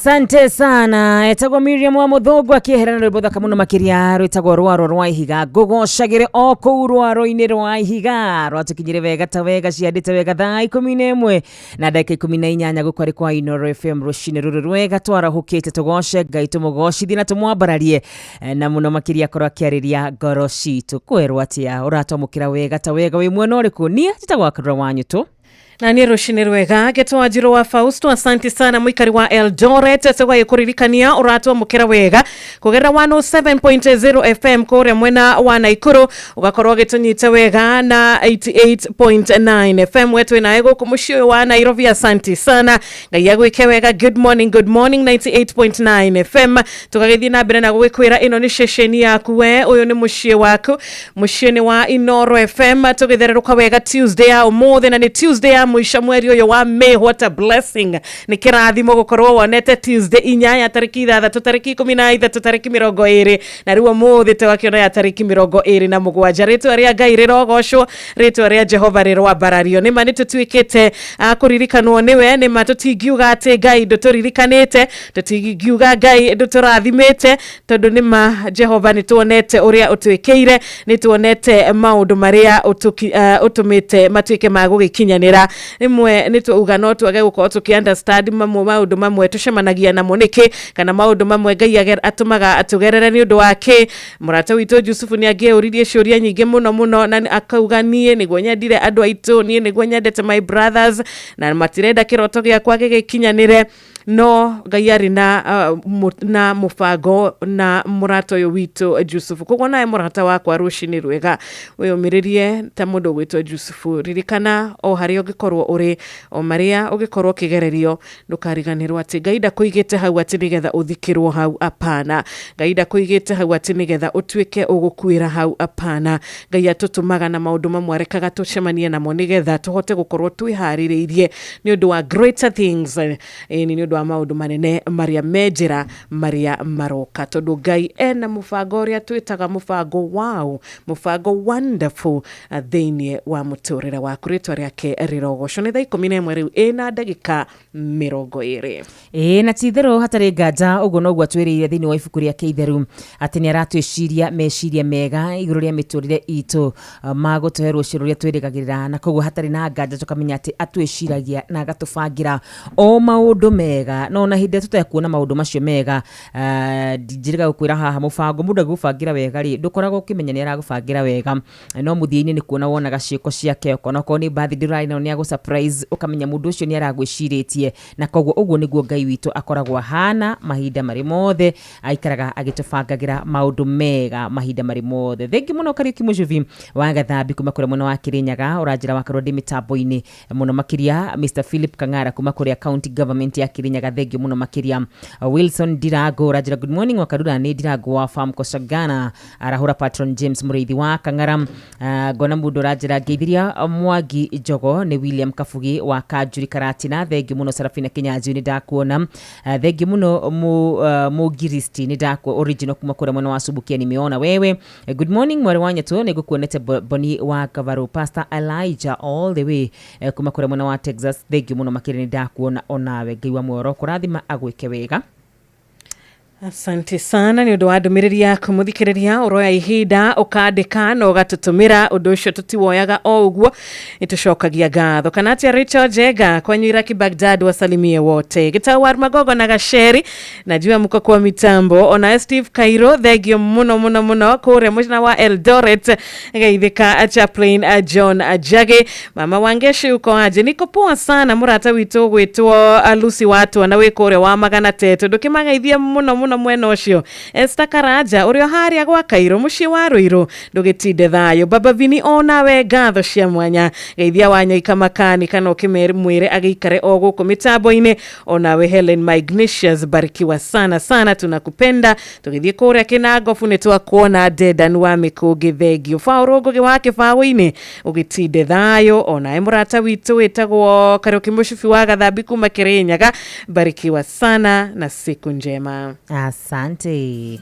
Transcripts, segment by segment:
Asante sana. Etagwo Miriam wa Muthungu akieherana na rwimbo thaka muno makiria rwitagwo Rwaro rwa Ihiga. Ngũgocagĩre o kũu rwaro-inĩ rwa ihiga rwatũkinyire wega ta wega ciandĩte wega thaa 11 na ndagĩka 18 gũkũ arĩ kwa Inoro FM rũcinĩ rũrũ rwega twarahũkĩte tũgoce Ngai, tũmũgocithie na tũmwambararie, na mũno makĩria akorwo akĩarĩria ngoro citũ. Kwerwo atĩa? Ũratwamũkĩra wega ta wega wĩ mwena ũrĩkũ? Niĩ njĩtagwo Wakarura wa Nyũtũ. Na niĩ rũcinĩ rwega ngetwo Njirũ wa Fausto. Asanti sana mũikari wa Eldoret, tũgagĩkũririkania ũratwamũkĩra wega kũgerera 107.0 FM kũrĩa mwena wa Naikuru, ũgakorwo ũgĩtũnyita wega na 88.9 FM we twĩ nawe gũkũ mũciĩ ũyũ wa Nairobi. Asanti sana, Ngai agwĩke wega. Good morning, good morning, 98.9 FM. Tũgagĩthiĩ na mbere na gũgĩkwĩra ĩno nĩ ceceni yaku we, ũyũ nĩ mũciĩ waku, mũciĩ nĩ wa Inoro FM. Tũgĩthererũka wega Tuesday ya ũmũthĩ, na nĩ Tuesday ya mũico mweri ũyũ wa May. What a blessing! Nĩ kĩrathimo gũkorwo wonete Tuesday 8, tarĩki 6, tarĩki 13, tarĩki 20, na rĩu ũmũthĩ tũgakĩona ya tarĩki 27. Rĩtwa rĩa Ngai rĩrogocwo, rĩtwa rĩa Jehova rĩroambarario. Nĩma nĩ tũtuĩkĩte a kũririkanwo nĩwe. Nĩma tũtingiuga atĩ Ngai ndũtũririkanĩte, tũtingiuga Ngai ndũtũrathimĩte, tondũ nĩma Jehova nĩ tuonete ũrĩa ũtwĩkĩire, nĩ tuonete maũndũ marĩa ũtũmĩte matuĩke ma gũgĩkinyanĩra. Rĩmwe nĩ twauga no twage gũkorwo tũkĩ understand mamwe maũndũ mamwe tũcemanagia namo nĩkĩ, kana maũndũ mamwe Ngai atũmaga tũgerere nĩ ũndũ wa kĩ. Mũrata witũ Jusufu nĩ angĩeũririe ciũria nyingĩ mũno mũno, na akauga, "Niĩ nĩguo nyendire andũ aitũ, niĩ nĩguo nyendete my brothers, na matirenda kĩroto gĩakwa gĩgĩkinyanĩre." No Ngai arĩ na mũbango na mũrata ũyũ witũ Jusufu. Koguo nawe mũrata wakwa, rũcinĩ rwega, wĩyũmĩrĩrie ta mũndũ ũgwĩtwo Jusufu. Ririkana o harĩa ũngĩkorwo ũrĩ, o marĩa ũngĩkorwo ũkĩgererio, ndũkariganĩrwo atĩ Ngai ndakũigĩte hau atĩ nĩgetha ũthikĩrwo hau, apana. Ngai ndakũigĩte hau atĩ nĩgetha ũtuĩke ũgũkuĩra hau, apana. Ngai atũtũmaga na maũndũ mamwe arekaga tũcemanie namo nĩgetha tũhote gũkorwo twĩharĩrĩirie nĩ ũndũ wa greater things, ĩni nĩ ũndũ wa maũndũ manene marĩa me njĩra, marĩa maroka, tondũ Ngai ena mũbango ũrĩa twĩtaga mũbango wow, mũbango wonderful thĩinĩ wa mũtũrĩre waku. Rĩtwa rĩake rĩrogocwo. Nĩ thaa 11 rĩu ĩna ndagĩka 20. Ĩĩ, na ti itherũ, hatarĩ nganja ũguo noguo atwĩrĩire thĩinĩ wa ibuku rĩake itheru atĩ nĩ aratwĩciria meciria mega igũrũ rĩa mĩtũrĩre itũ, ma gũtũhe rũciũ rũrĩa twĩrĩgagĩrĩra. Na koguo hatarĩ na nganja tũkamenya atĩ atwĩciragia na agatũbangĩra o maũndũ mega, no ona hĩndĩ ĩrĩa tũtekuona maũndũ macio mega, ndinjĩrĩga gũkwĩra haha, mũbango mũndũ agĩgũbangĩra wega rĩ, ndũkoragwo ũkĩmenya nĩ aragũbangĩra wega, no mũthia-inĩ nĩ kuona wonaga ciĩko ciake. Ũkona okorwo nĩ birthday ũrarĩ nayo nĩ agũ surprise, ũkamenya mũndũ ũcio nĩ aragwĩcirĩtie. Na koguo ũguo nĩguo Ngai witũ akoragwo ahana mahinda marĩ mothe, aikaraga agĩtũbangagĩra maũndũ mega mahinda marĩ mothe. Thengi mũno Kariũki Mũcubi wa Gathambi kuma kũrĩa mwena wa Kĩrĩnyaga, ũranjĩra wakorwo ndĩ mĩtambo-inĩ mũno makĩria. Mr Philip Kang'ara kuma kũrĩa county government ya Kĩrĩnyaga, thengio mũno makĩria. Wilson Ndirango ũranjĩra, "Good morning Wakarura, nĩ Ndirango wa farm Kosagana, arahũra patron James Mũrĩithi wa Kang'ara." Ngona mũndũ ũranjĩra, "Ngeithiria Mwangi Njogo, nĩ William Kabugi wa Kanjuri Karatina." Thengio mũno. Sarafina Kinyanjui, nĩ ndakuona. Thengio mũno. Mũngiristi, nĩ ndakuo original kuma kũrĩa mwena wa Subukia, nimeona wewe. Good morning mwarĩ wa Nyatũ, nĩ ngũkuonete. Boni wa Kavaru, Pastor Elijah all the way kuma kũrĩa mwena wa Texas, thengio mũno makĩria, nĩ ndakuona onawe. Ngai wa muoro kũrathima, agwĩke wega. Asante sana nĩ ũndũ wa ndũmĩrĩri yaku. Mũthikĩrĩria, ũroya ihinda ũkandĩka na ũgatũtũmĩra, ũndũ ũcio tũtiwoyaga o ũguo, nĩtũcokagia ngatho. Kana atĩa? Rachel Jenga kwanyu Iraki Baghdad, wasalimie wote Gĩtau wa Magogo na Gaceri, najua mko kwa mitambo. Ona Steve Cairo, thengio mũno mũno mũno kũrĩa mũcina wa Eldoret. Geithĩka Chaplain John Jage. Mama Wangeshi, uko aje? Niko poa sana. Mũrata witũ gwĩtwo Lucy Watwa na wĩ kũrĩa wa Magana Tetu, ndũkĩmageithie mũno mũno mwena ũcio. Esther Karanja ũrĩa harĩa gwa Kairũ mũciĩ wa Rũirũ, ndũgĩtinde thayũ. Baba Vini, onawe ngatho cia mwanya. Geithia Wanyoika Makani kana ũkĩmwĩre agĩikare o gũkũ mĩtambo-inĩ. Onawe Helen Magnesius, barikiwa sana sana, tunakupenda. Tũgĩthiĩ kũrĩa Kĩnangobu nĩ twakuona. Dedan wa Mĩkũngĩ, thengio. Baũrũ Ngũgĩ wa Kĩbaũ-inĩ, ũgĩtinde thayũ. Onawe mũrata witũ wĩtagwo Kariũki Mũcubi wa Gathambi kuma Kĩrĩnyaga, barikiwa sana na siku njema. Asante.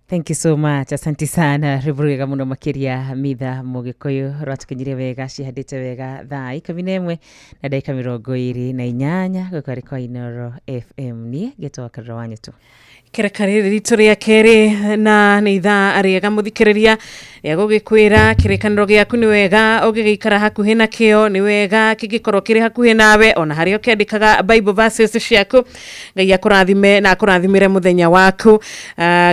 Thank you so much, asante sana. Rwĩmbo rwega mũno makĩria, Mitha Mũgĩkũyũ, rwatũkinyire wega, cihandĩte wega thaa 11 na ndagĩka 28, gũkũ arĩ kwa Inoro FM. Niĩ ngĩtwo Karũra wa Nyũtũ. Kĩreka rĩrĩ ritũ rĩa kerĩ, na nĩ ithaa rĩega mũthikĩrĩria rĩa gũgĩkwĩra kĩrĩkanĩro gĩaku nĩ wega ũngĩgĩikara hakuhĩ nakĩo, nĩ wega kĩngĩkorwo kĩrĩ hakuhĩ nawe, ona harĩa ũkĩandĩkaga Bible verses ciaku. Ngai akũrathime na akũrathimĩre mũthenya waku.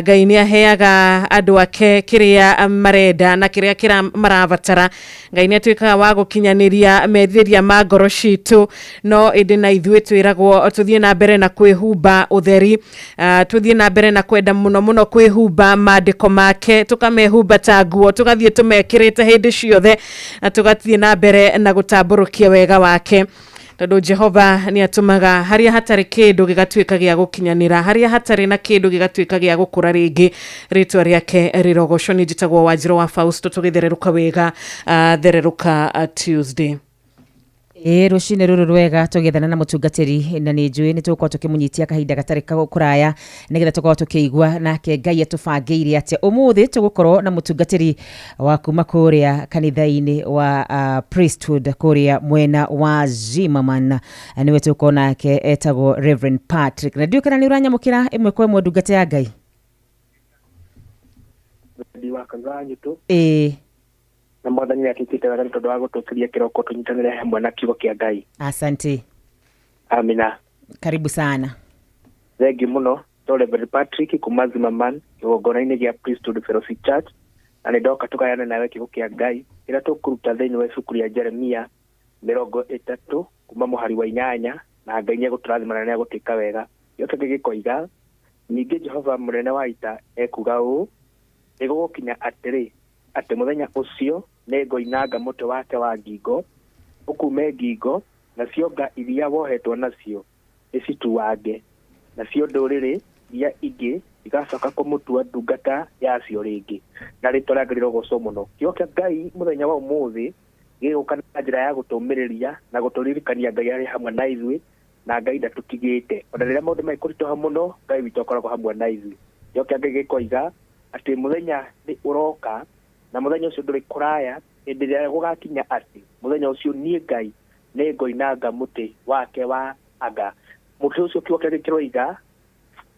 Ngai nĩ aheaga andũ ake kĩrĩa marenda na kĩrĩa marabatara. Ngai nĩ atuĩkaga wa gũkinyanĩria merirĩria ma ngoro citũ, no ĩndĩ na ithuĩ twĩragwo tũthiĩ na mbere na kwĩhumba ũtheri, tũthiĩ na mbere na kwenda mũno mũno kwĩhumba maandĩko make, tũkamehumba ta nguo, tũgathiĩ tũmekĩrĩte hĩndĩ ciothe, na tũgathiĩ na mbere na gũtambũrũkia wega wake, tondũ Jehova nĩ atũmaga harĩa hatarĩ kĩndũ gĩgatuĩka gĩa gũkinyanĩra, harĩa hatarĩ na kĩndũ gĩgatuĩka gĩa gũkũra rĩngĩ. Rĩtwa rĩake rĩrogocwo. Nĩ njĩtagwo Wanjĩrũ wa Fausto, tũgĩthererũka wega, thererũka Tuesday. Ĩĩ, rũcinĩ rũrũ rwega tũgĩethana na mũtungatĩri, na nĩ njũĩ nĩ tũgũkorwo tũkĩmũnyitia kahinda gatarĩ kũraya nĩgetha tũkorwo tũkĩigua nake Ngai atũbangĩire atĩa. Ũmũthĩ tũgũkorwo na mũtungatĩri wa kuma kũrĩa kanitha-inĩ wa Priesthood kũrĩa mwena wa Zimmerman, nĩwe tũgũkorwo nake, etagwo Reverend Patrick. Na ndiũĩ kana nĩ ũranyamũkĩra ĩmwe kwa ĩmwe, ndungata ya Ngai. Wendi wa kanitha wa Nyũtũ. Ĩĩ. Na Mwathani nĩ atwĩkĩte wega nĩ tondũ wa gũtũkĩria kĩroko tũnyitanĩre hamwe na kiugo kĩa Ngai. Asante. Amina. Karibu sana. Thengiũ mũno. To Reverend Patrick kuma Zimmerman, kĩgongona-inĩ gĩa Priesthood Fellowship Church, na nĩ ndoka tũgayane nawe kiugo kĩa Ngai kĩrĩa tũkũruta thĩinĩ wa ibuku rĩa Jeremia 30 kuma mũhari wa 8, na Ngai nĩ egũtũrathima na nĩ egũtwĩka wega. Gĩoke gĩgĩkoiga, ningĩ Jehova mũnene wa ita ekuga ũũ, nĩ gũgũkinya atĩrĩ, atĩ mũthenya ũcio nĩ ngoinanga mũtĩ wake wa ngingo, ũkume ngingo, nacio nga iria wohetwo nacio nĩcituange, nacio ndũrĩrĩ iria ingĩ igacoka kũmũtua ndungata yacio rĩngĩ. Na rĩtwa rĩa Ngai rĩrogocwo mũno. Kiugo kĩa Ngai mũthenya wa ũmũthĩ gĩgũka na njĩra ya gũtũmĩrĩria na gũtũririkania Ngai arĩ hamwe na ithuĩ, na Ngai ndatũtigĩte. Ona rĩrĩa maũndũ mekũritũha mũno, Ngai witũ akoragwo hamwe na ithuĩ. Kiugo kĩa Ngai gĩkoiga atĩ mũthenya nĩ ũroka, na mũthenya ũcio ndũrĩ kũraya, hĩndĩ ĩrĩa gũgakinya atĩ mũthenya ũcio niĩ Ngai nĩ ngoinanga mũtĩ wake wa anga. Mũtĩ ũcio, kiugo kĩa Ngai kĩroiga,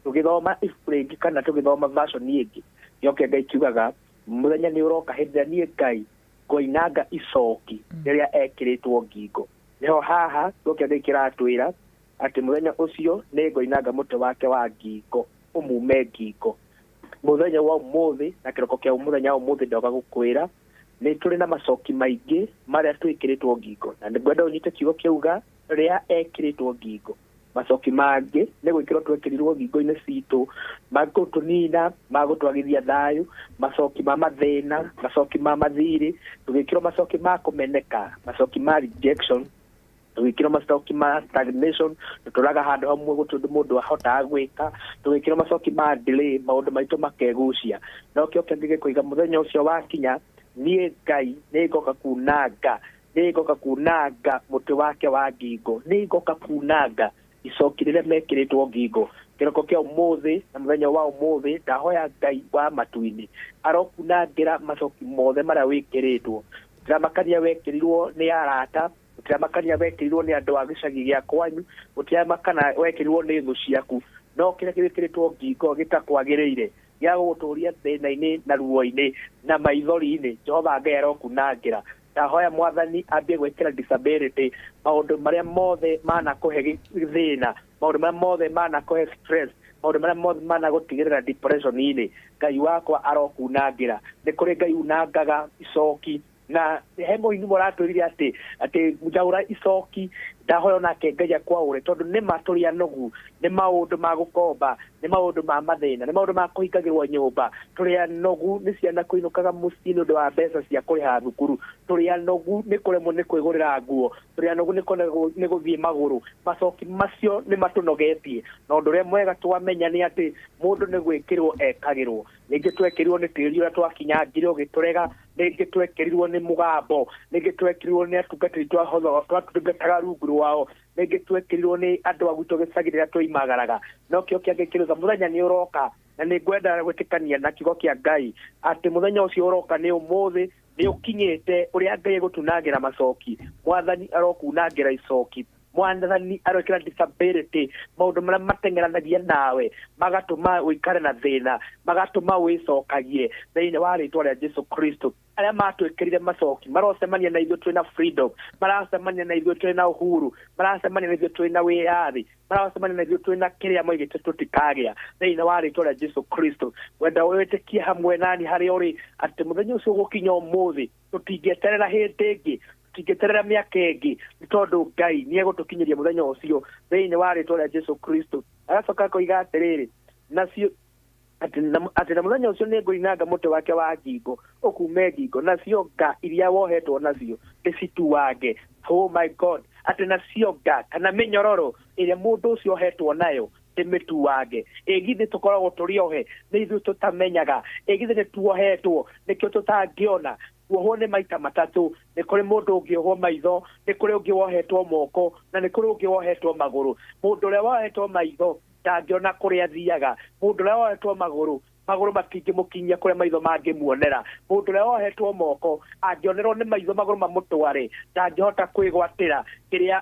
tũgĩthoma ibuku rĩngĩ kana tũgĩthoma version ĩngĩ, kiugo kĩa Ngai kiugaga mũthenya nĩ ũroka hĩndĩ ĩrĩa niĩ Ngai ngoinanga icoki rĩrĩa ekĩrĩtwo ngingo. Nĩho haha kiugo kĩa Ngai kĩratwĩra atĩ mũthenya ũcio nĩ ngoinanga mũtĩ wake wa ngingo, ũmume ngingo. Mũthenya wa ũmũthĩ na kĩroko kĩa mũthenya wa ũmũthĩ, ndoka gũkwĩra nĩ tũrĩ na macoki maingĩ marĩa twĩkĩrĩtwo ngingo, na nĩngwenda ũnyite kiugo kĩauga rĩa ekĩrĩtwo ngingo. Macoki mangĩ nĩ gwĩkĩrwo twekĩrirwo ngingo-inĩ citũ magũtũnina, magũtwagithia thayũ, macoki ma mathĩna, macoki ma mathirĩ, tũgĩkĩrwo macoki ma kũmeneka, macoki ma rejection, tũgĩkĩrwo macoki ma stagnation, tũtũraga handũ hamwe gũtirĩ ũndũ mũndũ ahotaga gwĩka, tũgĩkĩrwo macoki ma delay, maũndũ maitũ makegucia. No kĩo kĩngĩ gĩkoiga mũthenya ũcio wakinya, niĩ Ngai nĩ ngoka kunanga, nĩ ngoka kunanga mũtĩ wake wa ngingo, nĩ ngoka kunanga icoki rĩrĩa mekĩrĩtwo ngingo. Kĩroko kĩa ũmũthĩ na mũthenya wa ũmũthĩ, ndahoya Ngai wa matu-inĩ arokunangĩra macoki mothe marĩa wĩkĩrĩtwo. Gũtiramakania wekĩrirwo nĩ arata, gũtiramakania wekĩrirwo nĩ andũ a gĩcagi gĩa kwanyu, gũtiramakana wekĩrirwo nĩ thũ ciaku, no kĩrĩa gĩkĩrĩtwo ngingo gĩtakwagĩrĩire, gĩa gũgũtũria thĩna-inĩ na ruo-inĩ na maithori-inĩ, Jehova Ngai arokunangĩra. Ndahoya Mwathani ambie gwĩkĩra disability maũndũ marĩa mothe manakũhe thĩna, maũndũ marĩa mothe manakũhe stress, maũndũ marĩa mothe managũtigĩrĩra depression-inĩ, Ngai wakwa arokunangĩra. Nĩ kũrĩ Ngai unangaga icoki, na he mũini mũratwĩrire atĩ njaũra icoki. Ndahoya onake Ngai akwaũre, tondũ nĩ ma tũrĩ anogu nĩ maũndũ ma gũkomba, nĩ maũndũ ma mathĩna, nĩ maũndũ ma kũhingagĩrwo nyũmba, tũrĩ anogu nĩ ciana kũinũkaga mũciĩ nĩ ũndũ wa mbeca cia kũrĩha thukuru, tũrĩ anogu nĩ kũremwo nĩ kwĩgũrĩra nguo, tũrĩ anogu nĩ kũremwo nĩ gũthiĩ magũrũ. Macoki macio nĩ matũnogetie, na ũndũ ũrĩa mwega twamenya nĩ atĩ mũndũ nĩ gwĩkĩrwo ekagĩrwo. Rĩngĩ twekĩrirwo nĩ tĩri ũrĩa twakinyangire ũgĩtũrega, rĩngĩ twekĩrirwo nĩ mũgambo, rĩngĩ twekĩrirwo nĩ atungatĩri twatungataga rungu rwao, rĩngĩ twekĩrirwo nĩ andũ a gwitũ gĩcagi rĩrĩa twoimagaraga. No kĩo kĩangĩ kĩrũga, mũthenya nĩ ũroka. Na nĩ ngwenda gwĩtĩkania na kiugo kĩa Ngai atĩ mũthenya ũcio ũroka nĩ ũmũthĩ, nĩ ũkinyĩte, ũrĩa Ngai egũtunangĩra macoki. Mwathani arokunangĩra icoki, Mwathani arekĩra disability, maũndũ marĩa mateng'eranagia nawe magatũma ũikare na thĩna, magatũma wĩcokagie thĩinĩ wa rĩtwa rĩa Jesu Kristo. Arĩa matwĩkĩrire macoki marocemania na ithuĩ twĩna freedom, maracemania na ithuĩ twĩna uhuru, maracemania na ithuĩ twĩna wĩyathi, maracemania na ithuĩ twĩna kĩrĩa moigĩte tũtikagĩa thĩinĩ wa rĩtwa rĩa Jesu Kristo. Wenda wĩtĩkie hamwe nani harĩa ũrĩ atĩ mũthenya ũcio ũgũkinya ũmũthĩ, tũtingĩeterera hĩndĩ ĩngĩ, tũtingĩeterera mĩaka ĩngĩ, nĩ tondũ Ngai nĩ egũtũkinyĩria mũthenya ũcio thĩinĩ wa rĩtwa rĩa Jesu Kristo. Agacoka akoiga atĩrĩrĩ, nacio atĩ na mũthenya ũcio nĩ ngũinanga mũtĩ wake wa ngingo ũkume ngingo, nacio nga iria wohetwo nacio ndĩcituange. Oh my God, atĩ nacio nga kana mĩnyororo ĩrĩa mũndũ ũcio ohetwo nayo ndĩmĩtuange. Ĩgithĩ tũkoragwo tũrĩ ohe nĩ ithuĩ tũtamenyaga, ĩgithĩ nĩ tuohetwo nĩkĩo tũtangĩona. Kuohwo nĩ maita matatũ, nĩ kũrĩ mũndũ ũngĩohwo maitho, nĩ kũrĩ ũngĩ wohetwo moko, na nĩ kũrĩ ũngĩ wohetwo magũrũ. Mũndũ ũrĩa wohetwo maitho ndangĩona kũrĩa athiaga, mũndũ ũrĩa wohetwo magũrũ, magũrũ matingĩmũkinyia kũrĩa maitho mangĩmuonera, mũndũ ũrĩa wohetwo moko angĩonerwo nĩ maitho magũrũ mamũtware ndangĩhota kwĩgwatĩra kĩrĩa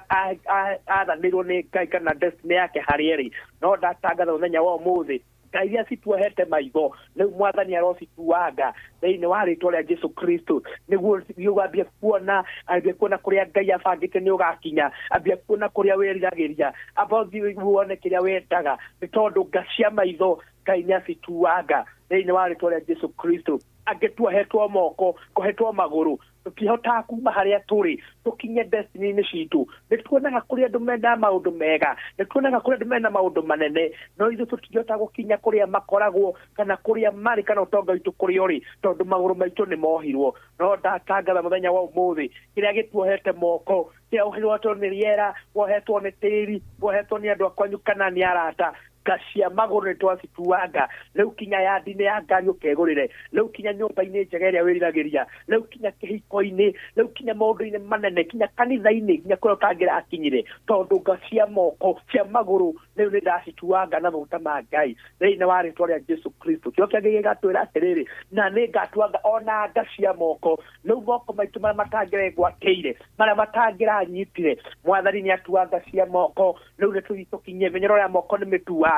athanĩirwo nĩ Ngai kana destiny yake harĩa ĩrĩ. No ndatangatha mũthenya wa ũmũthĩ, Ngai iria cituohete maitho rĩu Mwathani arocituanga thĩinĩ wa rĩtwa rĩa Jesu Kristo, nĩguo ũgambie kuona, ambie kuona kũrĩa Ngai abangĩte nĩ ũgakinya, ambie kuona kũrĩa wĩriragĩria, amba ũthiĩ wone kĩrĩa wendaga, nĩ tondũ nga cia maitho Ngai nĩ acituanga thĩinĩ wa rĩtwa rĩa Jesu Kristo. Angĩ tuohetwo moko, tũhetwo magũrũ, tũtihotaga kuma harĩa tũrĩ tũkinye destiny-inĩ citũ. Nĩ tuonaga kũrĩa andũ mena maũndũ mega, nĩ tuonaga kũrĩa andũ mena maũndũ manene, no ithuĩ tũtingĩhota gũkinya kũrĩa makoragwo kana kũrĩa marĩ kana ũtonga witũ kũrĩa ũrĩ, tondũ magũrũ maitũ nĩ mohirwo. No ndatangatha mũthenya wa ũmũthĩ, kĩrĩa gĩtuohete moko, kĩrĩa wohetwo nĩ rĩera, wohetwo nĩ tĩri, wohetwo nĩ andũ a kwanyu kana nĩ arata, nga cia magũrũ nĩ twacituanga. Rĩu kinya yandi-inĩ ya ngari ũkegũrĩre, rĩu kinya nyũmba-inĩ njega ĩrĩa wĩriragĩria, rĩu kinya kĩhiko-inĩ, rĩu kinya maũndũ-inĩ manene, kinya kanitha-inĩ, kinya kũrĩa ũtangĩrakinyire, tondũ nga cia moko cia magũrũ rĩu nĩ ndacituanga na maguta ma Ngai thĩinĩ wa rĩtwa rĩa Jesu Kristo. Kĩo kĩa Ngai gĩgatwĩra atĩrĩrĩ, na nĩ ngatuanga ona nga cia moko. Rĩu moko maitũ marĩa matangĩregwatĩire, marĩa matangĩranyitire, Mwathani nĩ atuanga cia moko. Rĩu nĩ tũthiĩ tũkinye mĩnyororo ya moko nĩ mĩtuange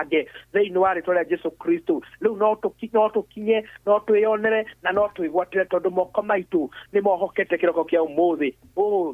thĩinĩ wa rĩtwa rĩa Jesu Kristo. Rĩu no tũkinye, no twĩyonere na no twĩgwatĩre, tondũ moko maitũ nĩ mohokete kĩroko kĩa ũmũthĩ.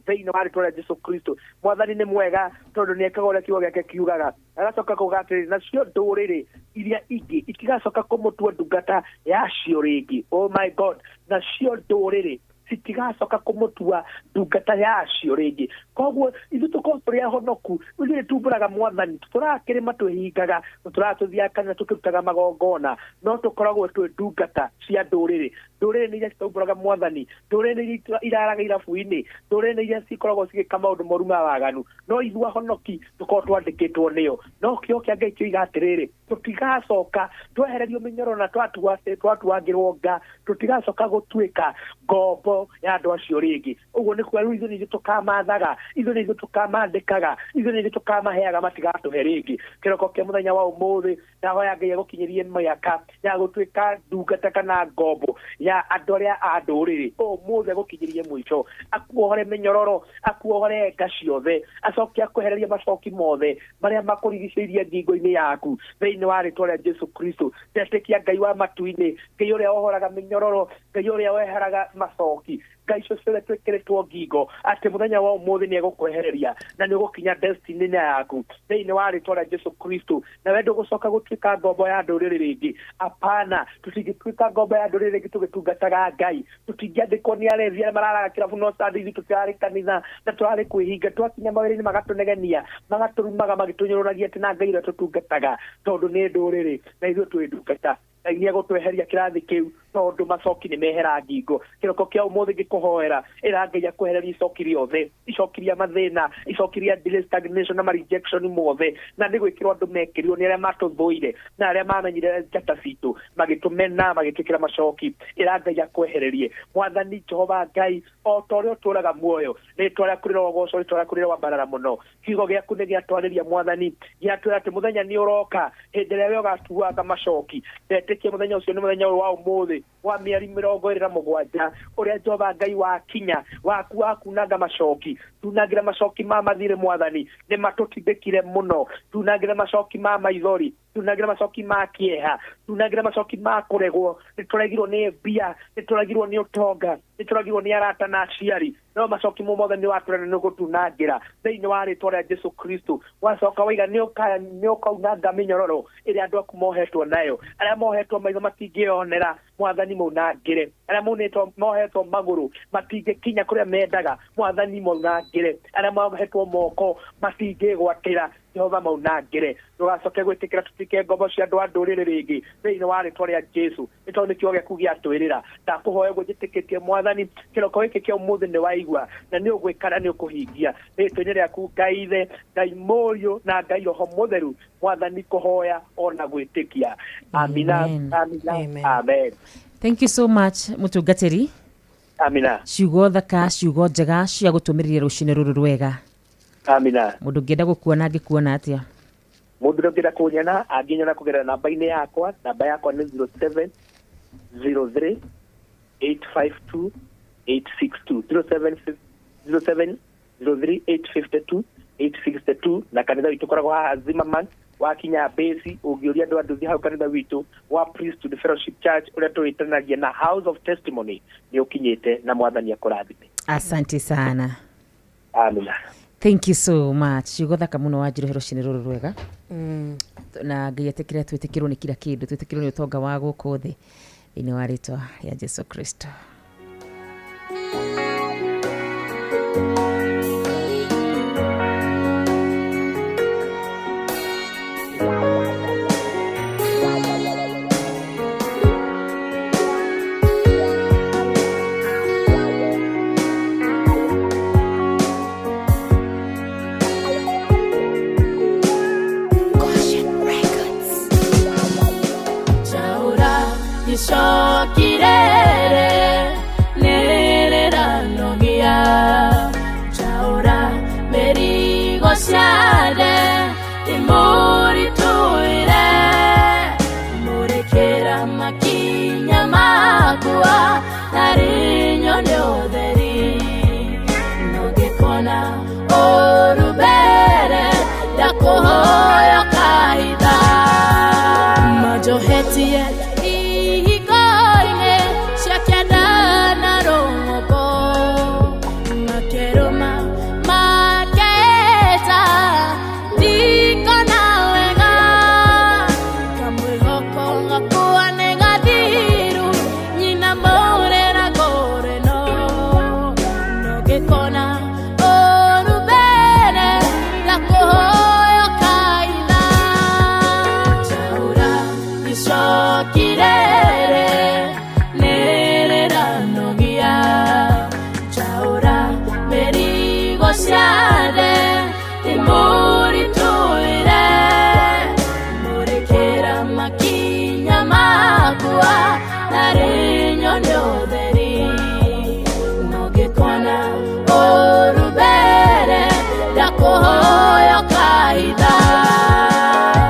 Thĩinĩ wa rĩtwa rĩa Jesu Kristo, Mwathani nĩ mwega tondũ nĩ ekaga ũrĩa kiugo gĩake kiugaga. Agacoka kuuga atĩrĩrĩ, nacio ndũrĩrĩ iria ingĩ itigacoka kũmũtua ndungata yacio rĩngĩ. Oh my God, nacio ndũrĩrĩ citigacoka kũmũtua ndungata yacio rĩngĩ. Koguo ithuĩ tũkorwo tũrĩ ahonoku, ithuĩ nĩ tumbũraga Mwathani, tũrakĩrĩma twĩhingaga, tũratũthiaga kanitha tũkĩrutaga magongona, no tũkoragwo twĩ ndungata cia ndũrĩrĩ. Ndũrĩrĩ nĩ iria citaumbũraga Mwathani, ndũrĩrĩ nĩ iria iraraga irabu-inĩ, ndũrĩrĩ nĩ iria cikoragwo cigĩka maũndũ moru ma waganu, no ithuĩ ahonoki tũkorwo twandĩkĩtwo nĩo. No kĩo kĩa Ngai kĩoiga atĩrĩrĩ, tũtigacoka twehererio mĩnyororo na twatuangĩrwo nga, tũtigacoka gũtuĩka ngombo ya andũ acio rĩngĩ. Ũguo nĩ kuga rĩu ithuĩ nĩ ithuĩ tũkamathaga, ithuĩ nĩ ithuĩ tũkamandĩkaga, ithuĩ nĩ ithuĩ tũkamaheaga, matigatũhe rĩngĩ. Kĩroko kĩa mũthenya wa ũmũthĩ ndahoya Ngai egũkinyĩrie mĩaka ya gũtuĩka ndungata kana ngombo ya andũ arĩa a ndũrĩrĩ. Ũmũthĩ egũkinyĩrie mũico, akuohore mĩnyororo, akuohore nga ciothe, acoke akwehererie macoki mothe marĩa makũrigicĩirie ngingo-inĩ yaku thĩinĩ wa rĩtwa rĩa Jesu Kristo. Ndetĩkia Ngai wa matu-inĩ, Ngai ũrĩa wohoraga mĩnyororo, Ngai ũrĩa weheraga macoki, Ngai icio ciothe twĩkĩrĩtwo ngingo, atĩ mũthenya wa ũmũthĩ nĩ egũkwehereria na nĩ ũgũkinya destiny-inĩ yaku thĩinĩ wa rĩtwa rĩa Jesu Kristo. Nawe ndũgũcoka gũtuĩka ngombo ya ndũrĩrĩ rĩngĩ. Apana, tũtingĩtuĩka ngombo ya ndũrĩrĩ rĩngĩ tũgĩtungataga Ngai. Tũtingĩandĩkwo nĩ arevi arĩa mararaga kĩrabu no Sunday, ithuĩ tũtirarĩ kanitha na tũrarĩ kwĩhinga. Twakinya mawĩra-inĩ magatũnegenia, magatũrumaga, magĩtũnyũrũragia atĩ na Ngai ũrĩa tũtungataga, tondũ nĩ ndũrĩrĩ na ithuĩ twĩ ndungata. Ngai nĩ egũtweheria kĩrathi kĩu Tondu macoki nĩ mehera ngingo. Kĩroko kĩa ũmũthĩ ngĩkũhoera, ĩra Ngai akwehererie icoki rĩothe, icoki rĩa mathĩna, icoki rĩa delay, stagnation na ma rejection mothe, na nĩ gwĩkĩrwo andũ mekĩrirwo nĩ arĩa matũthũire na arĩa mamenyire njata citũ, magĩtũmena, magĩtwĩkĩra macoki. Ĩra Ngai akwehererie. Mwathani Jehova Ngai, o ta ũrĩa ũtũũraga muoyo, rĩtwa rĩaku rĩrogocwo, rĩtwa rĩaku rĩrowambarara mũno. Kiugo gĩaku nĩ gĩatwarĩria Mwathani, gĩatwĩra atĩ mũthenya nĩ ũroka hĩndĩ ĩrĩa we ũgatuanga macoki. Ndetĩkia mũthenya ũcio nĩ mũthenya ũyũ wa ũmũthĩ wa mĩeri 27, ũrĩa Jehova Ngai wakinya waku wa kunanga macoki. Tunangĩra macoki ma mathirĩ Mwathani, nĩ matũtindĩkire mũno. Tunangĩra macoki ma maithori, tunangĩra macoki ma kĩeha, tunangĩra macoki ma kũregwo. Nĩ tũregirwo nĩ mbia, nĩ tũregirwo nĩ ũtonga, nĩ tũregirwo nĩ arata na aciari, no macoki mo mothe nĩ watũrera nĩ ũgũtunangĩra thĩinĩ wa rĩtwa rĩa Jesu Kristo. Wacoka waiga nĩ ũkaunanga mĩnyororo ĩrĩa andũ aku mohetwo nayo. Arĩa mohetwo maitho matingĩonera, Mwathani maunangĩre. Arĩa mohetwo magũrũ matingĩkinya kũrĩa mendaga, Mwathani maunangĩre. Arĩa mohetwo moko matingĩgwatĩra, Jehova maunangĩre. Ndũgacoke gwĩtĩkĩra tũtuĩke ngombo cia andũ a ndũrĩrĩ rĩngĩ thĩinĩ wa rĩtwa rĩa Jesu, nĩ tondũ nĩ kiugo gĩaku gĩatwĩrĩra. Ndakũhoya ũguo njĩtĩkĩtie Mwathani, kĩroko gĩkĩ kĩa ũmũthĩ nĩ waigua na nĩ ũgwĩka na nĩ ũkũhingia. Rĩtwa-inĩ rĩaku Ngai Ithe, Ngai Mũriũ na Ngai Roho Mũtheru, Mwathani kũhoya ona gwĩtĩkia. Amina, amina, amen. Thank you so much mũtungatĩri. Amina. Ciugo thaka, ciugo njega cia gũtũmĩrĩria rũcinĩ rũrũ rwega. Amina. Mũndũ ũngĩenda gũkuona angĩkuona atĩa? Mũndũ ũrĩa ũngĩenda kũnyona angĩnyona kũgerera namba-inĩ yakwa. Namba yakwa nĩ 0703 852 862, 07 03 852 862. Na kanitha witũ ũkoragwo haha Zimmerman, wakinya base ũngĩũria andũ a nduthi hau kanitha witũ wa Priesthood Fellowship Church, ũrĩa tũwĩtanagia na House of Testimony, nĩ ũkinyĩte, na Mwathani akũrathime. Asante sana. Amina. Thank you so much. Ciugo thaka mũno wanjirohe rũcinĩ rũrũ rwega. Na Ngai etĩkĩre twĩtĩkĩrwo nĩ kila kĩndũ, twĩtĩkĩrwo nĩ ũtonga wa gũkũ thĩ thĩinĩ wa rĩtwa rĩa Jesu Kristo. Chaura icokirere nĩrĩranogia, Chaura mĩrigo ciathe ndĩmũritũire, mũrĩkĩra makinya makwa narĩ nyone ũtheri, no ngĩkona ũru mbere ndakũhoya kaitha majohetie ihingo-inĩ cia kĩanda na rũng'ũngũ, makerũma makeeta ndikona wega, kamwĩhoko gakua nĩ gathiru nyina mũrĩra ngũrĩno, no ngĩkona ũru mbere ndakũhoya kaitha. Chaura icokirere nĩrĩranogia, Chaura mĩrigo ciathe ndĩmũritũire, mũrĩkĩra makinya makwa narĩ nyone ũtheri, no ngĩkona ũru mbere ndakũhoya kaitha.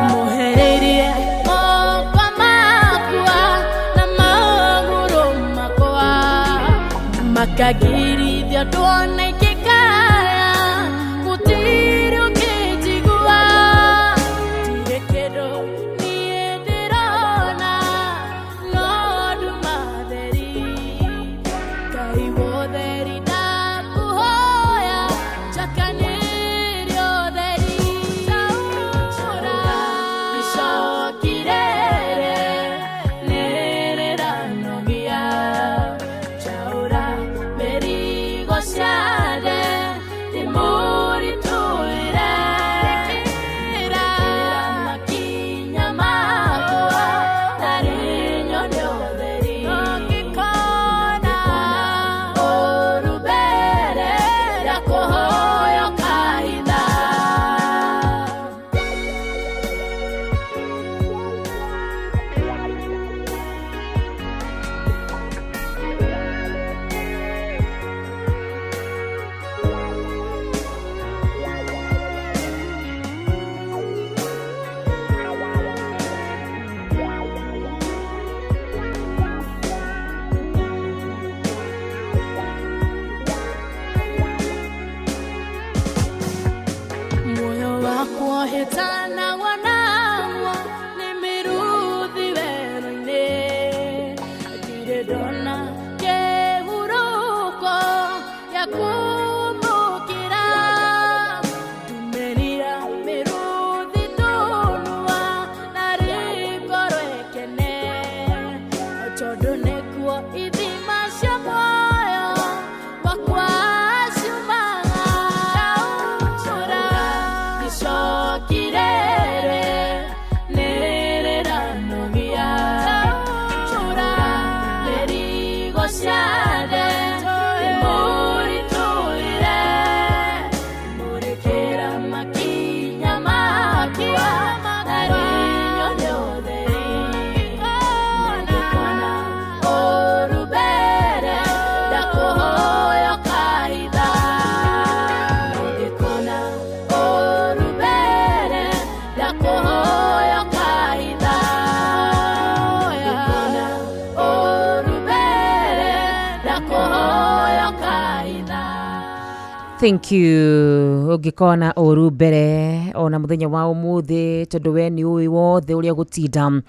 Mũhereirie moko makwa na magũrũ makwa, makagirithia tuone ingĩkaya gũtirĩ ũngĩnjigua, ndirĩ kĩndũ niĩ ndĩrona no nduma theri, Ngai wotheri ndakũhoya njakanĩrie ũtheri. Chaura icokirere nĩrĩranogia, Chaura mĩrigo ciathe Wetanagwo naguo nĩ mĩrũthi werũ-inĩ. Ndirĩ ndona kĩhurũko gĩa kũmũkĩra. Ndumĩrira mĩrũthi tũnua narĩ ngoro ĩkene, tondũ nĩkuo ithima cia muoyo wakwa ciumaga. Ndaũra icoki rĩrĩ nĩrĩranogia. Ndaũra mĩrigo ciothe ndĩmũritũhĩre, mũrĩkĩra makinya makwa narĩ nyone ũtheri. Ngĩkona ũru mbere ndakũhoya ũkahitha. Ngĩkona ũru mbere ndakũhoya ũkahitha. Ngĩkona ũru mbere ndakũhoya ũkahitha. Thank you. Ũngĩkona ũru mbere ona mũthenya wa ũmũthĩ, tondũ we nĩ ũĩ wothe ũrĩa gũtinda,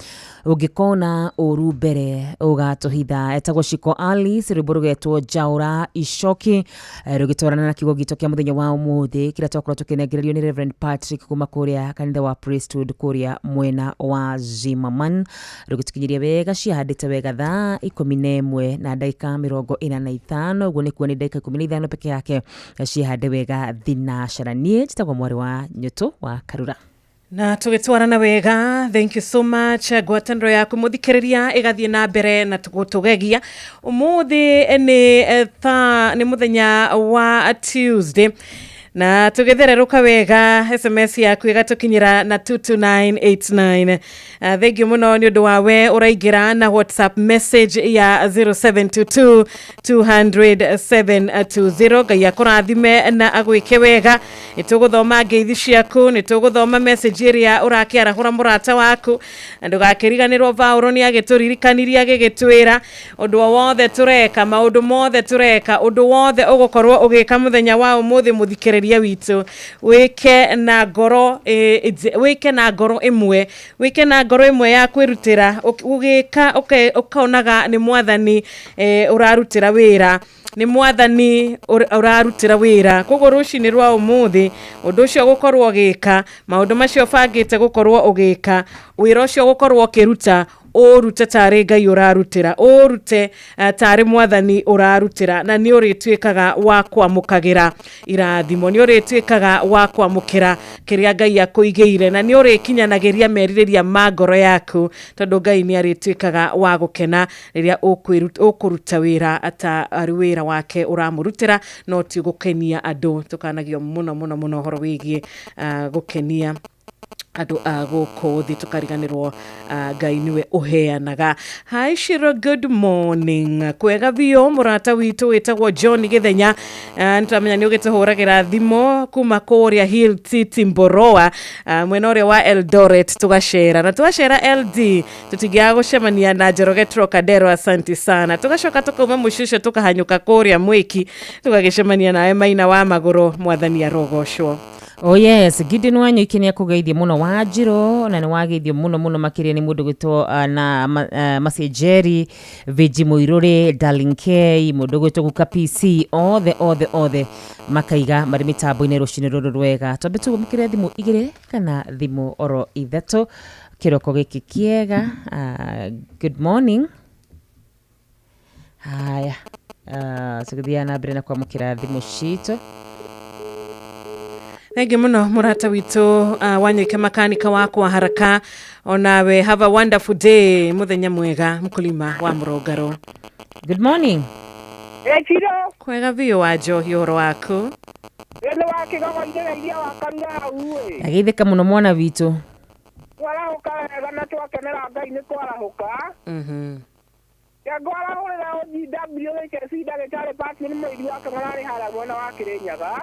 ũngĩkona ũru mbere ũgatũhitha. Etagwo Shiko Alice, rwĩmbo rũgetwo Njaũra Icoki, rũgĩtwarana na kiugo gitũ kĩa mũthenya wa ũmũthĩ kĩrĩa twakorwo tũkĩnengererio nĩ Reverend Patrick kuma kũrĩa kanitha wa Priesthood kũrĩa mwena wa Zimmerman, rũgĩtũkinyĩria wega ciahandĩte wega thaa 11 na ndagĩka 45. Ũguo nĩ kuo nĩ ndagĩka 15 peke yake cihande wega thinacara. Niĩ njĩtagwo mwarĩ wa Nyũtũ wa Karura. Na tũgĩtwarana wega, thank you so much. Ngwatanĩro yaku mũthikĩrĩria ĩgathiĩ na mbere na gũtũgegia. Ũmũthĩ nĩ thaa nĩ mũthenya wa Tuesday na tũgĩthererũka wega, SMS yaku ĩgatũkinyĩra na 22989. Thank you mũno nĩ ũndũ wa we ũraingĩra na WhatsApp message ya 0722 200 720. Ngai akũrathime na agwĩke wega. Nĩ tũgũthoma ngeithi ciaku, nĩ tũgũthoma message ĩrĩa ũrakĩarahũra mũrata waku, na ndũgakĩriganĩrwo Vaũro nĩ agĩtũririkanirie agĩgĩtwĩra ũndũ o wothe tũreka, maũndũ mothe tũreka, ũndũ wothe ũgũkorwo ũgĩka mũthenya wa ũmũthĩ, mũthikĩrĩria witũ, wĩke na ngoro wĩke na ngoro ĩmwe, wĩke na ngoro ĩmwe ya kwĩrutĩra. Ũgĩka ũkonaga nĩ Mwathani ũrarutĩra wĩra, nĩ Mwathani ũrarutĩra wĩra. Koguo rũcinĩ rwa ũmũthĩ, ũndũ ũcio ũgũkorwo ũgĩka, maũndũ macio ũbangĩte gũkorwo ũgĩka, wĩra ũcio ũgũkorwo ũkĩruta, ũrute tarĩ Ngai ũrarutĩra, ũrute tarĩ Mwathani ũrarutĩra, na nĩ ũrĩtuĩkaga wa kwamũkagĩra irathimo, nĩ ũrĩtuĩkaga wa kwamũkĩra kĩrĩa Ngai akũigĩire, na nĩ ũrĩkinyanagĩria merirĩria ma ngoro yaku, tondũ Ngai nĩ arĩtuĩkaga wa gũkena rĩrĩa ũkũruta wĩra ta arĩ wĩra wake ũramũrutĩra, no ti gũkenia andũ. Tũkanagio mũno mũno mũno ũhoro wĩgiĩ gũkenia andũ a gũkũ thĩ, tũkariganĩrwo Ngai nĩwe ũheanaga. Hi Shiro, good morning. Kwega biũ. Mũrata witũ wĩtagwo John Gĩthenya, nĩtwamenya nĩ ũgĩtũhũragĩra thimũ kuma kũrĩa Hill City Mboroa, mwena ũrĩa wa Eldoret. Tũgacera na twacera LD tũtingĩaga gũcemania na Njoroge Trocadero, asante sana. Tũgacoka tũkauma mũciĩ ũcio tũkahanyũka kũrĩa Mwĩki, tũgagĩcemania nawe Maina wa Magũrũ. Mwathani arogocwo. Oh yes, Gideon Wanyuiki nĩ akũgeithia mũno Wanjirũ, na nĩ wageithio mũno mũno makĩria nĩ mũndũ gwĩtwo na Macenjeri Viji Mũirũrĩ, Darling K, mũndũ gwĩtwo Guka PC, othe othe othe makaiga marĩ mĩtambo-inĩ rũcinĩ rũrũ rwega. Twambe tũmũkĩre thimũ igĩrĩ kana thimũ oro ithatũ kĩroko gĩkĩ kĩega. Good morning. Haya, tũgĩthiaga na mbere na kwamũkĩra thimũ citũ. Thengi mũno mũrata witũ Wanyũike makanika wakwa haraka, onawe have a wonderful day, mũthenya mwega, mkulima wa mũrũngarũ. Good morning. Echiro. Kwega biũ wa Njohi, ũhoro waku? Nĩ wa kĩgogo-inĩ gĩiria wa Karura hau ĩ. Ageithĩka mũno mwana witũ. Twarahũka wega na twakenera Ngai nĩ kwarahũka. Ngwarahũrĩra OGW HSC ndagĩtarĩ Patrick nĩ mũiri wake mararĩ harĩa mwena wa Kĩrĩnyaga.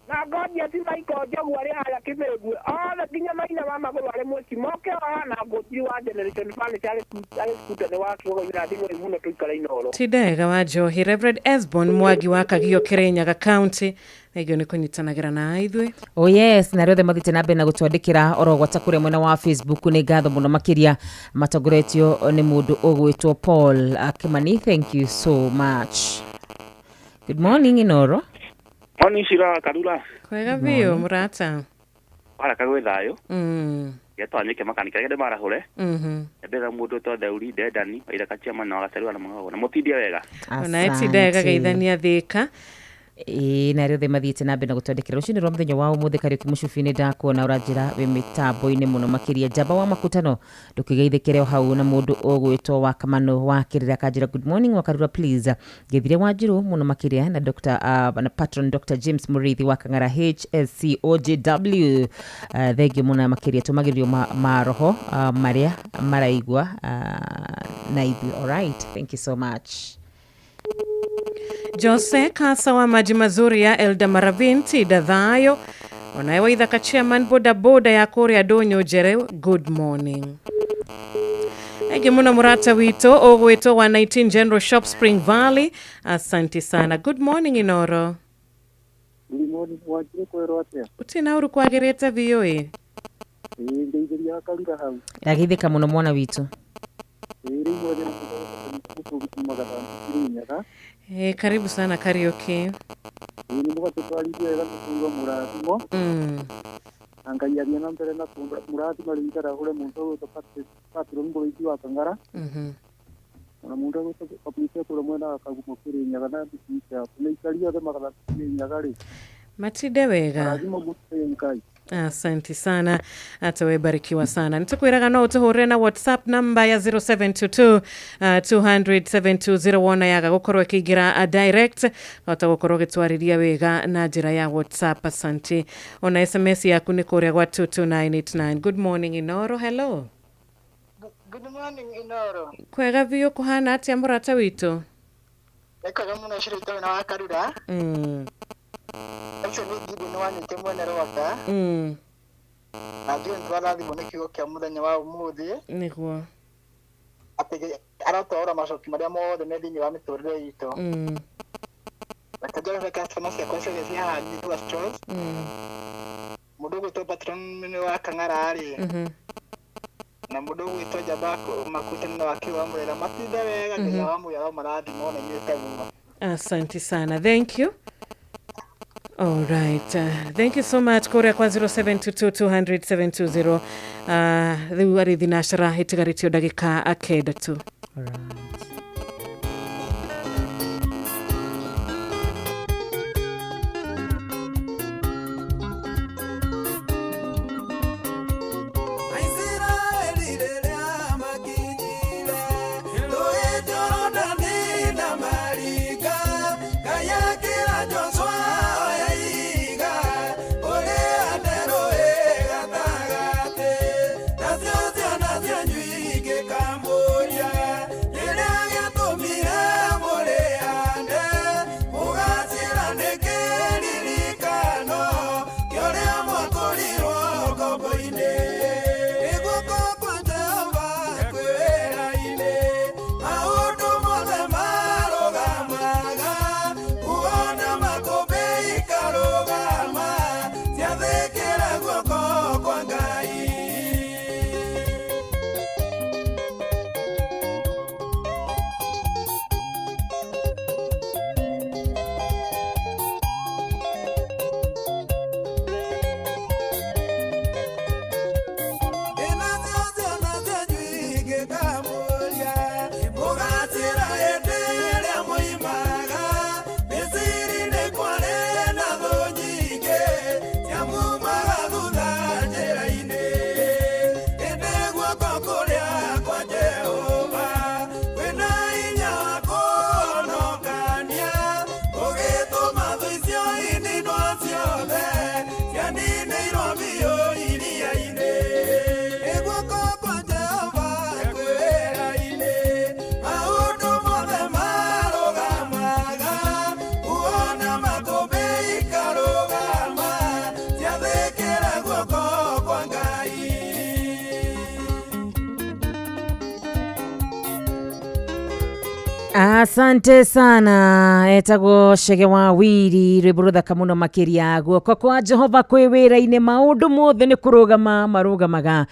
Na ngoria ti Michael Njogu arĩ harĩa Kĩbĩrĩgue othe nginya maina wa magũrũ arĩ mwĩki moke o haha na ngũnjiri wa Generation Furniture arĩ skuta nĩ wa kiugo irathimwo mũno tũikare Inooro. Ti ndega wa njohi. Reverend Esbon Mwangi wa Kagio, Kirinyaga County, thengio nĩ kũnyitanagĩra na ithuĩ. Oh yes, na rĩothe mathiĩte na mbere na gũtwandĩkĩra oro gwata kũrĩa mwena wa Facebook, nĩ ngatho mũno makĩria, matongoretio nĩ mũndũ ũgwĩtwo Paul Kimani. Thank you so much. Good morning, Inoro. Moni Shira Karura. Kwega biũ, mũrata. Waraka gwĩ thayũ. Getwanyĩke makanika rĩrĩa marahũre. Ndĩra mũndũ to Theuri Ndendani waithaka chairman wa Gacerwa na Mũng'ang'o na mũtindie wega. Ona ĩtinda geithania thĩka. Ĩĩ, na rĩothe mathiĩte na mbere na gũtwandĩkĩra rũcinĩ rwa mũthenya wa ũmũthĩ. Kariũki Mũcubi-inĩ, ndakuona ũranjĩra wĩ mĩtambo-inĩ mũno makĩria. Njamba wa makutano, ndũkĩgeithĩkĩre o hau na mũndũ ũgwĩtwo wa Kamano wa Kĩrĩra, akanjĩra good morning Wakarura, please ngethire Wanjirũ mũno makĩria na Dr. Na patron Dr. James Mũrĩithi wa Kang'ara HSCOJW. Thengio mũno makĩria, tũmagĩrĩrio maroho marĩa maraigua na ithuĩ. Alright, thank you so much. Jose Kasa wa maji mazuri ya Elda Maravin, tinda thayo. Onawe waithaka chairman bodaboda ya kũrĩa Ndũnyũ Njere, good morning. Thank muno, mũrata witũ ũgwĩtwo wa 19 General Shop, Spring Valley, asante sana. Good morning, Inoro. Good morning, Wanjirũ, kwĩrwo atĩa? Ũtina ũru, kwagĩrĩte biũ ĩ. Ĩĩ, ngeithĩria Karura hau. Ndageithĩka mũno, mwana witũ. Ĩĩ, rĩu mwene mũtũri kuma Gathambi, Kirinyaga. Eh, karibu sana, Kariũki. Ĩĩ, nĩ mũgatũtwarithia wega mũtũirwo mũrathimo. Na Ngai athiĩ na mbere na mũrathima rĩu itarahũre mũndũ ũgwĩtwo Patron Mũrĩithi wa Kang'ara ona mũndũ ũgwĩtwo Patricia kũrĩa mwena wa Kagumo, Kirinyaga, na Mbicii ciaku na ikari othe Magathambi, Kirinyaga rĩ. Matinde wega. Mũrathimo mũtĩ Ngai. Asante sana, hata we barikiwa sana. Nitukwiraga no utuhurire na WhatsApp namba ya 0722 200 7201 yaga gukorwo ikiingira direct, hota gukorwo gitwariria wega na njira ya WhatsApp. Asante. Ona SMS yaku ni kuria gwa 22989. Good morning, Inoro. Hello. Good morning, Inoro. Kwega biũ, kuhana atia, mũrata witũ? Nĩ kwega mũno cirĩtwo wĩna wa Karura. Ũcio nĩ Gideon wanyite mwene rwaka. Na ndiũĩ nĩ twarathimwo nĩ kiugo kĩa mũthenya wa ũmũthĩ. Nĩguo. Atĩ aratwarora macoki marĩa mothe me thĩinĩ wa mĩtũrĩre itũ. Reke njorere customer ciakwa ciothe cia Hardware Stores. Mũndũ ũgwĩtwo patron wa Kang'ara rĩ. Na mũndũ ũgwĩtwo Njamba Makutano wa Kĩwa Mũrĩra, matinde wega, nginya wa mũyaro marathimwo na inyuĩ taguo. Asante sana, thank you. All right. Thank you so much kuria kwa 0722 200 720. Riu arĩ thinacara ĩtigarĩtio ndagĩka 9 tu. Alright. Aisiraeli rĩrĩa makinyire rũĩ Jorodani na marika, Ngai akĩra Joshua oya ihiga ũrĩhande rũĩ gatagatĩ, nacio ciana cianyu ingĩkamũria kĩrĩa Asante sana. Etagwo Chege wa Wiri, rwĩmbo rũthaka mũno makĩria. Guoko kwa Jehova kwĩ wĩra-inĩ, maũndũ mothe nĩ kũrũgama marũgamaga.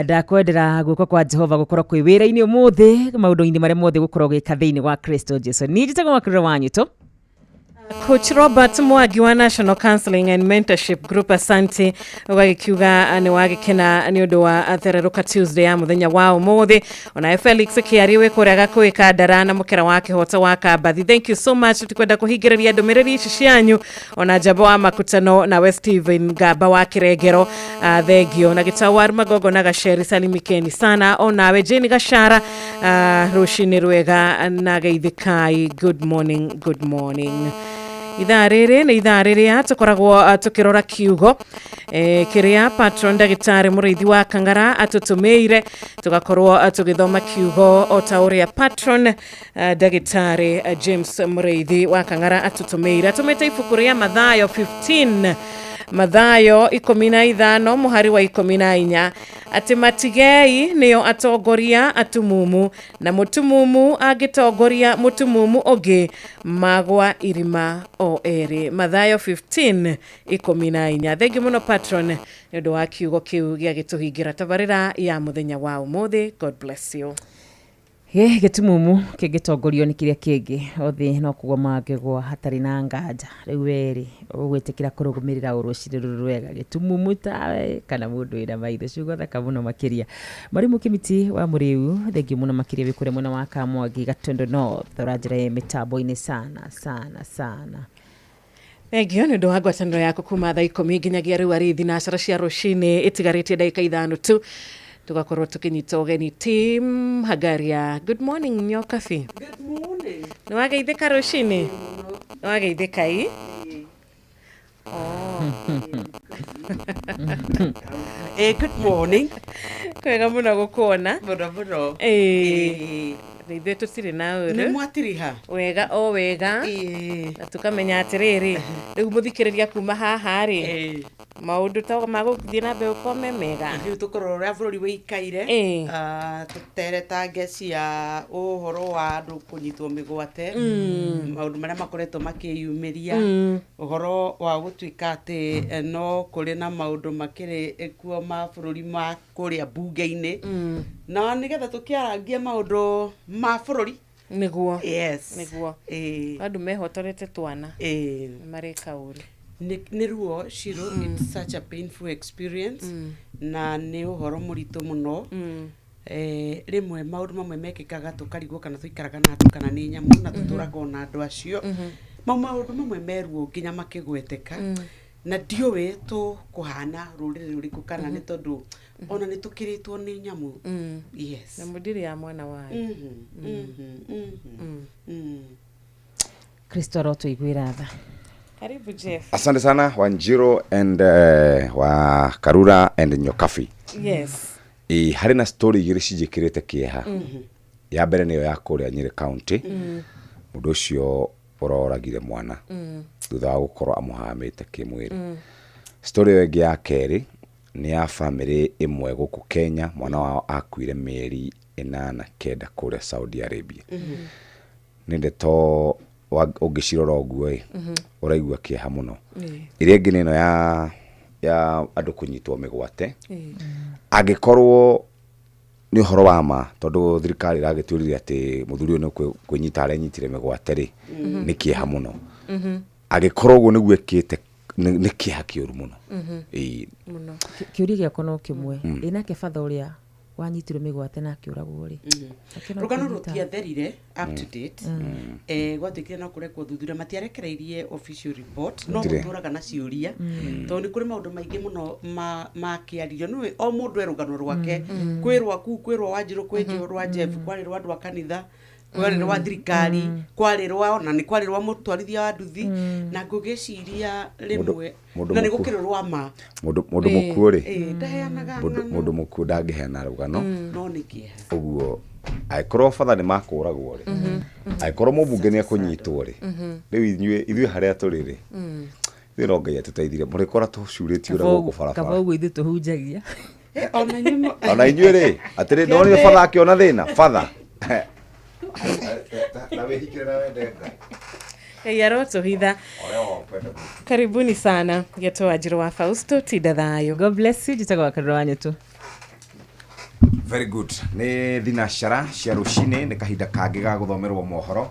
Ndakwendera guoko kwa Jehova gũkorwo kwĩ wĩra-inĩ ũmũthĩ, maũndũ-inĩ marĩa mothe gũkorwo ũgĩka thĩinĩ wa Kristo Jesu. Niĩ njĩtagwo Wakirĩro wa Nyũtũ. Coach Robert Mwangi wa National Counseling and Mentorship Group, asante ũgagĩkiuga nĩ wagĩkena nĩ ũndũ wa Thereruka Tuesday ya mũthenya wa ũmũthĩ. Onawe Felix Kĩari wĩ kũrĩa Gakũĩ Kandara na mũkĩra wa kĩhoto wa Kambathi, thank you so much. Tũtikwenda kũhingĩrĩria ndũmĩrĩri ici cianyu. Ona Njambo wa Makutano, nawe Steven Ngamba wa Kĩrengero, thengio na Gĩtau wa Magongo na Gaceri, salimikeni sana. Onawe Jane Gashara, rũcinĩ rwega na geithikai, good morning, good morning. Ithaa rĩrĩ nĩ ithaa rĩrĩa tũkoragwo tũkĩrora kiugo kĩrĩa patron ndagĩtarĩ mũrĩithi wa Kang'ara atũtũmĩire, tũgakorwo tũgĩthoma kiugo o ta ũrĩa patron ndagĩtarĩ James Mũrĩithi wa Kang'ara atũtũmĩire. Atũmĩte ibuku rĩa Mathayo 15, Mathayo 15 mũhari wa 14, atĩ matigei nĩo atongoria atumumu, na mũtumumu angĩtongoria mũtumumu ũngĩ magwa irima o erĩ. Mathayo 15 14. Thengiũ mũno patron nĩ ũndũ wa kiugo kĩu gĩa gĩtũhingĩra tabarĩra ya mũthenya wa ũmũthĩ. God bless you. Gĩ gĩtumumu kĩngĩtongorio nĩ kĩrĩa kĩngĩ, othe no kũgwa mangĩgwa hatarĩ na nganja. Rĩu werĩ ũgwĩtĩkĩra kũrũgamĩrĩra ũrũcinĩ rũrũ rwega, gĩtumumu tawe kana mũndũ wĩna maitho? Ciugo thaka mũno makĩria. Mwarimu Kĩmiti wa Mũrĩu, thengiũ mũno makĩria wĩ kũrĩa mwena wa Kamwangi Gatondo North, ũranjĩra ĩ mĩtambo-inĩ sana sana sana. Thengio nĩ ũndũ wa ngwatanĩro yaku kuma thaa 10 nginyagia rĩu arĩ thinacara cia rũcinĩ, ĩtigarĩtie ndagĩka 5 tu tugakorwo tũkĩnyita ũgeni team Hagaria. Good morning, Nyokabi. Good morning. Nĩ wageithĩka rũcinĩ? Nĩ wageithĩka i? Oh. Good morning. Kwega mũno gũkuona. Mũno mũno. Ĩĩ. Ithuĩ tũtirĩ na Nĩ ũru. Mwatiriha. Wega o wega. Na tũkamenya atĩrĩrĩ, rĩu mũthikĩrĩria kuma haha rĩ, maũndũ ta magũthiĩ na mbere gũkorwo me mega. Rĩu tũkũrora ũrĩa bũrũri wĩikaire. Tũteretange cia ũhoro wa andũ kũnyitwo mĩgwate, maũndũ marĩa makoretwo makĩyumĩria, ũhoro wa gũtuĩka atĩ no kũrĩ na maũndũ makĩrĩ kuo ma bũrũri ma kũrĩa mbunge-inĩ, na nĩgetha tũkĩarangie maũndũ ma bũrũri. Nĩguo. Yes. Nĩguo. Andũ mehotorete twana. Nĩ mareka ũru. Nĩ ruo Shiro. It's such a painful experience, na nĩ ũhoro mũritũ mũno. Rĩmwe maũndũ mamwe mekĩkaga tũkarigwo kana tũikaraga na andũ kana nĩ nyamũ, na tũtũraga ona andũ acio. Mau maũndũ mamwe meruo nginya makĩgweteka, na ndiũĩ tũkũhana rũrĩrĩ rũrĩkũ, kana nĩ tondũ ona nĩ tũkĩrĩtwo nĩ nyamũ. Yes. Nyamũ ndĩrĩ ya mwana wayo. Kristo arotũiguĩra tha. Karibu Jeff. Asante sana Wanjiro and wa Karura and Nyokafi. Yes. Ĩ harĩ na story igĩrĩ cinjĩkĩrĩte kĩeha. Ya mbere nĩyo ya kũrĩa Nyĩrĩ County, mũndũ ũcio ũroragire mwana thutha wa gũkorwo amũhamĩte kĩmwĩrĩ. Story ĩyo ĩngĩ ya kerĩ nĩ ya bamĩrĩ ĩmwe gũkũ Kenya, mwana wao akuire mĩeri 8 9 kũrĩa Saudi Arabia. Nĩ ndeto ũngĩcirora ũguo ĩ, ũraigua kĩeha mũno. Ĩrĩa ĩngĩ nĩ ĩno ya andũ kũnyitwo mĩgwate. Angĩkorwo nĩ ũhoro wa ma, tondũ thirikari ĩragĩtuĩrire atĩ mũthuri ũyũ nĩ kwĩnyita arenyitire mĩgwate rĩ, nĩ kĩeha mũno. Angĩkorwo ũguo nĩguo ĩkĩte, nĩ kĩeha kĩũru mũno. Ĩĩ. Mũno. Kĩũria gĩakwa no kĩmwe, ĩ nake batha ũrĩa wanyitirwo mĩgwate na akĩũragwo rĩ? Akĩona Rũgano kũnyita. Rũtiatherire up to date. Gwatuĩkire no kũrekwo thuthuria, matiarekereirie official report, no Gũtirĩ. gũtũraga na ciũria, tondũ nĩ kũrĩ maũndũ maingĩ mũno makĩaririo. Nĩũĩ o mũndũ e rũgano rwake, kwĩ rwaku, kwĩ rwa Wanjirũ, kwĩ rwa Jeff, kwarĩ rwa andũ a kanitha, kwarĩ rwa thirikari, kwarĩ rwa ona nĩ kwarĩ rwa mũtwarithia wa nduthi, na ngũgĩciria rĩmwe Mũndũ na nĩ mũkuũ. gũkĩrĩ rwa ma. Mũndũ mũkuũ rĩ, Ndaheanaga mũndũ ng'ano. Mũndũ mũkuũ ndangĩheana rũgano. No nĩ kĩeha. Ũguo angĩkorwo batha nĩ makũragwo rĩ, angĩkorwo mũmbunge nĩ ekũnyitwo rĩ, rĩu ithuĩ harĩa tũrĩ rĩ, ithuĩ no Ngai atũteithire, mũrĩkora tũcurĩtio ũrĩa gũkũ Kaba barabara. ũguo ithuĩ tũhunjagia. Ona inyuĩ Ona inyuĩ rĩ, atĩrĩ, nonire batha akĩona thĩna batha. Na wĩhikĩre na wende Ngai. Ngai arotũhitha. Ũrĩa wakwenda. Karibuni sana Geto Wanjiru wa Fausto, tinda thayũ. God bless you. Njĩtagwo Wakarura wa Nyũtũ. Very good. Nĩ thinacara cia rũcinĩ, nĩ kahinda kangĩ ga gũthomerwo mohoro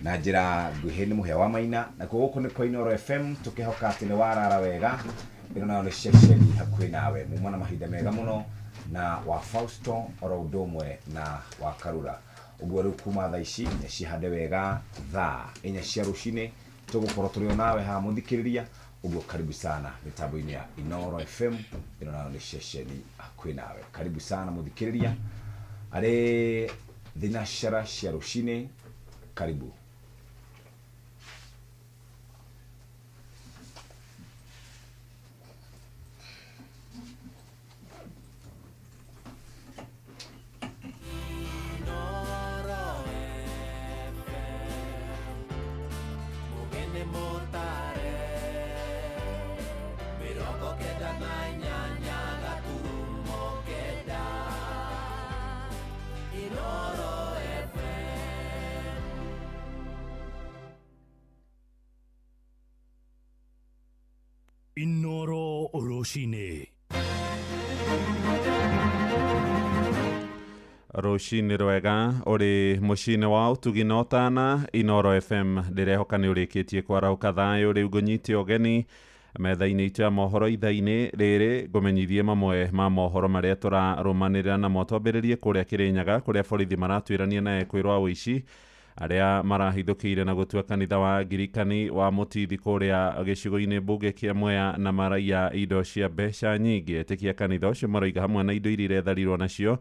na njĩra nguhĩ nĩ Mũhĩa wa Maina, nakuo gũkũ nĩ kwa Inooro FM, tũkĩhoka atĩ nĩ warara wega. Ĩno nayo nĩ ceceni hakuhĩ nawe. Muma na mahinda mega mũno na wa Fausto oro ũndũ ũmwe na wa Karura. Ũguo rĩu kuma thaa ici nginya cihande wega thaa 4 cia rũcinĩ tũgũkorwo tũrĩ o nawe haha mũthikĩrĩria. Ũguo karibu sana mĩtambo-inĩ ya Inooro FM, ĩno nayo nĩ ceceni hakuhĩ nawe. Karibu sana mũthikĩrĩria arĩ thinacara cia rũcinĩ, karibu. Inooro Rũcinĩ. Rũcinĩ rwega ũrĩ mũciĩ-inĩ wa ũtugi na ũtana Inooro FM, ndĩrehoka nĩ ũrĩkĩtie kwarahũka thayũ. Rĩu ngũnyite ũgeni metha-inĩ itũ ya mohoro ithaa-inĩ rĩrĩ, ngũmenyithie mamwe ma mohoro marĩa tũrarũmanĩrĩra namo. Twambĩrĩrie kũrĩa Kĩrĩnyaga, kũrĩa borithi maratuĩrania na ekwĩrwo a ũici arĩa marahithũkĩire na gũtua kanitha wa Angirikani wa Mũtithi kũrĩa gĩcigo-inĩ mbunge kĩa Mwea na maraiya indo cia mbeca nyingĩ. Etĩkia kanitha ũcio maroiga hamwe na indo iria iretharirwo nacio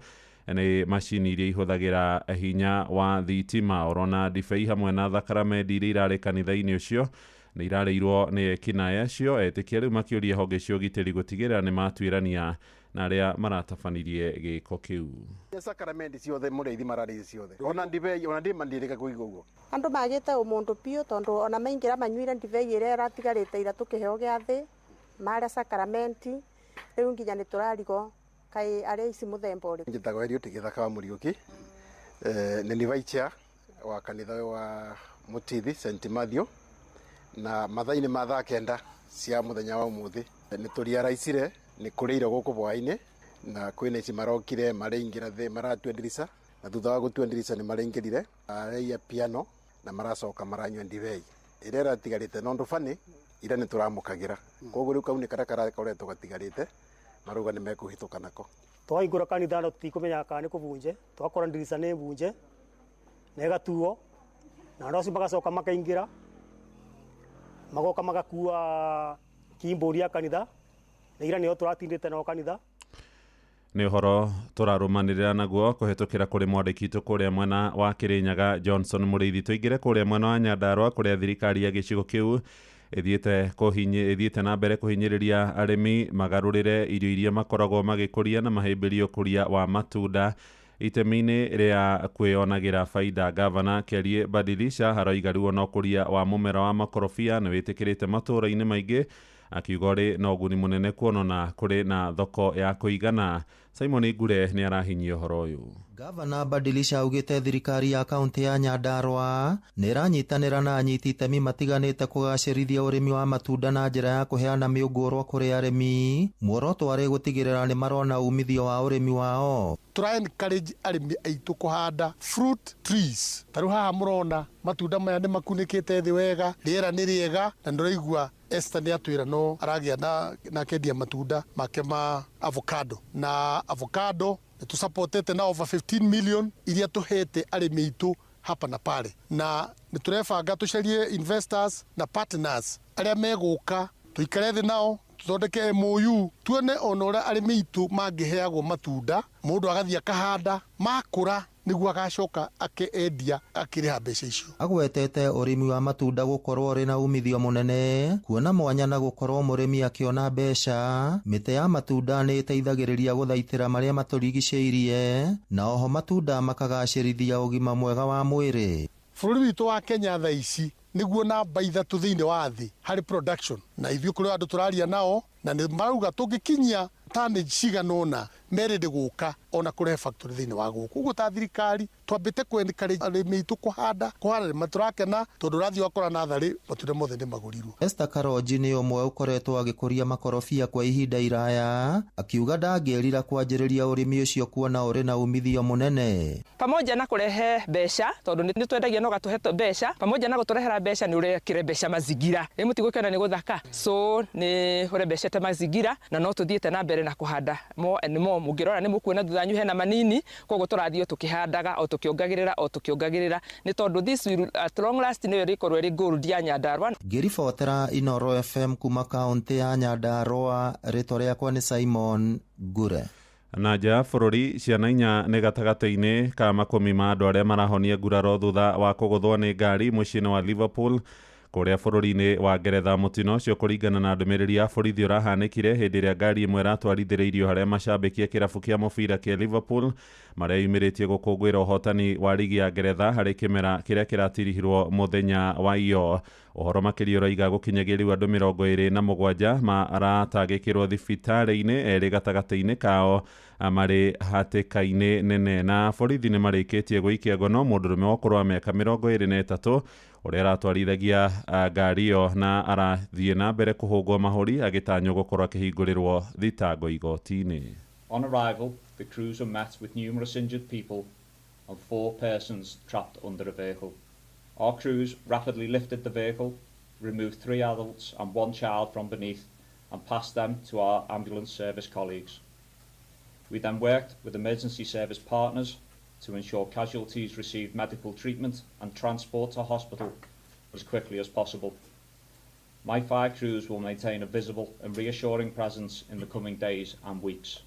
nĩ macini iria ihũthagĩra hinya wa thitima, orona ndibei hamwe na thakaramendi iria irarĩ kanitha-inĩ ũcio nĩ irarĩirwo nĩ ekinaĩ acio. Etĩkia rĩu makĩũria honge cia ũgitĩri gũtigĩrĩra nĩ matuĩrania na arĩa maratabanirie gĩko kĩu. Sakramendi ciothe mũrĩithi mararĩ ciothe, ona ndibei ona ndima ndirĩka kũigua ũguo. Andũ magĩte ũmũndũ biũ, tondũ ona maingĩra manyuire ndibei ĩrĩa ĩratigarĩte ira tũkĩheo gĩathĩ, marĩa sakramenti, rĩu nginya nĩ tũrarigwo kaĩ arĩa ici mũthemba ũrĩkũ. Njĩtagwo Eliud Gĩthaka wa Mũriũki, nĩ ni vice chair wa kanitha wa Mũtithi St Matthew, na mathaa-inĩ ma thaa 9 cia mũthenya wa ũmũthĩ nĩ tũriaraicire nĩ kũrĩirwo gũkũ bwaĩ-inĩ, na kwĩna ici marokire marĩingĩra thĩ maratua ndirica, na thutha wa gũtua ndirica nĩ marĩingĩrire araiya piano na maracoka maranyua ndibei ĩrĩa ĩratigarĩte, no ndũbani ira nĩ tũramũkagĩra, koguo rĩu kau nĩ karĩa karakoretwo gatigarĩte marauga nĩ mekũhĩtũka nako. Twaingũra kanitha na tũtikũmenyaga kana nĩ kũbunje, twakora ndirica nĩ bunje na ĩgatuo, na andũ acio magacoka makaingĩra magoka magakua kimbũri ya kanitha na ira nĩyo tũratindĩte nao kanitha. Nĩ ũhoro tũrarũmanĩrĩra naguo kũhetũkĩra kũrĩ mwandĩki witũ kũrĩa mwena wa Kĩrĩnyaga Johnson Mũrĩithi. Tũingĩre kũrĩa mwena wa Nyandarũa, kũrĩa thirikari ya gĩcigo kĩu ĩthiĩte na mbere kũhinyĩrĩria arĩmi magarũrĩre irio iria makoragwo magĩkũria na mahĩmbĩrie ũkũria wa matunda itemi-inĩ rĩa kwĩyonagĩra baida. Gavana Kerie Badilisha aroiga rĩu ona ũkũria wa mũmera wa makorobia nĩ wĩtĩkĩrĩte matũũra-inĩ maingĩ, akiuga ũrĩ na ũguni mũnene kuonona kũrĩ na thoko ya kũigana. Simon Ngure nĩ arahinyia ũhoro ũyũ. Gavana Badilisha augĩte thirikari ya kaunti ya Nyandarũa nĩ ĩranyitanĩra na anyiti itemi matiganĩte kũgacĩrithia ũrĩmi wa matunda na njĩra ya kũheana mĩũngũrwa kũrĩ arĩmi, muoroto arĩ gũtigĩrĩra nĩ marona umithio wa ũrĩmi wao. Tũra encourage arĩmi aitũ kũhanda fruit trees. Ta rĩu haha mũrona matunda maya nĩ makunĩkĩte thĩ wega, rĩera nĩ rĩega, na ndũraigua Esther nĩ atwĩra no aragĩa na akendia matunda make ma avocado, na avocado nĩ tũsupportete na over 15 million iria tũhete arĩmi aitũ hapa na pale, na nĩ tũrebanga tũcarie investors na partners arĩa megũka tũikare thĩ nao tũthondeke MOU, tuone ona ũrĩa arĩmi aitũ mangĩheagwo matunda, mũndũ agathiĩ akahanda makũra nĩguo agacoka akeendia akĩrĩha mbeca icio. Agwetete ũrĩmi wa matunda gũkorwo ũrĩ na umithio mũnene, kuona mwanya na gũkorwo mũrĩmi akĩona mbeca. Mĩtĩ ya matunda nĩ ĩteithagĩrĩria gũthaitĩra marĩa matũrigicĩirie, na oho matunda makagacĩrithia ũgima mwega wa mwĩrĩ. Bũrũri witũ wa Kenya thaa ici nĩguo namba 3 thĩinĩ wa thĩ harĩ production, na ithuĩ kũrĩ andũ tũraria nao na nĩ marauga tũngĩkinyia tonnage cigana ũna Merĩndĩ gũka ona kũrehe factory thĩinĩ wa gũkũ. Ũguo ta thirikari twambĩte kũ encourage arĩmi aitũ kũhanda kũhanda nĩ tũrakena tondũ ũrathiĩ ũgakora natharĩ matunda mothe nĩ magũrirwo. Esther Karonji nĩ ũmwe ũkoretwo agĩkũria makorobia kwa ihinda iraya, akiuga ndangĩrira kwanjĩrĩria ũrĩmi ũcio kuona ũrĩ na umithio mũnene. Pamoja na kũrehe mbeca tondũ nĩ twendagia no gatũhe mbeca, pamoja na gũtũrehera mbeca nĩ ũrekĩre mbeca mazingira ĩ mũtigũkĩona nĩ gũthaka, so nĩ ũrembecete mazingira na no tũthiĩte na mbere na kũhanda more and more. Mũngĩrora nĩ mũkuona thutha wanyu hena manini, koguo tũrathiĩ o tũkĩhandaga o tũkĩongagĩrĩra o tũkĩongagĩrĩra nĩ tondũ this will at long last nĩyo ĩrĩkorwo ĩrĩ gold ya Nyandarua. Ngĩribotera Inoro FM kuma kaũntĩ ya Nyandarua, rĩtwa rĩakwa nĩ Simon Ngure. Na nja ya bũrũri, ciana inya nĩ gatagatĩ-inĩ ka makũmi ma andũ arĩa marahonia nguraro thutha wa kũgũthwo nĩ ngari mũciĩ-inĩ wa Liverpool kũrĩa bũrũri-inĩ wa Ngeretha. Mũtino ũcio kũringana na ndũmĩrĩri ya borithi ũrahanĩkire hĩndĩ ĩrĩa ngari ĩmwe ĩratwarithĩrĩirio harĩa macambĩki a kĩrabu kĩa mũbira kĩa Liverpool mareyumĩrĩtie gũkũngũĩra ũhotani wa rigi ya Ngeretha harĩ kĩmera kĩrĩa kĩratirihirwo mũthenya wa iyo. Ũhoro makĩria ũroiga gũkinyagia rĩu andũ 27 maratangĩkĩrwo thibitarĩ-inĩ, erĩ gatagatĩ-inĩ kao marĩ hatĩka-inĩ nene, na borithi nĩ marĩkĩtie gũikia ngono mũndũrũme wa ũkũrũ wa mĩaka 23 ũrĩa aratwarithagia ngari ĩyo na arathiĩ na mbere kũhũngwo mahũri agĩtanywo gũkorwo akĩhingũrĩrwo thitango igoti-inĩ. On arrival, the crews were met with numerous injured people and 4 persons trapped under a vehicle. Our crews rapidly lifted the vehicle, removed 3 adults and 1 child from beneath and passed them to our ambulance service colleagues. We then worked with emergency service partners to ensure casualties received medical treatment and transport to hospital as quickly as possible. My fire crews will maintain a visible and reassuring presence in the coming days and weeks.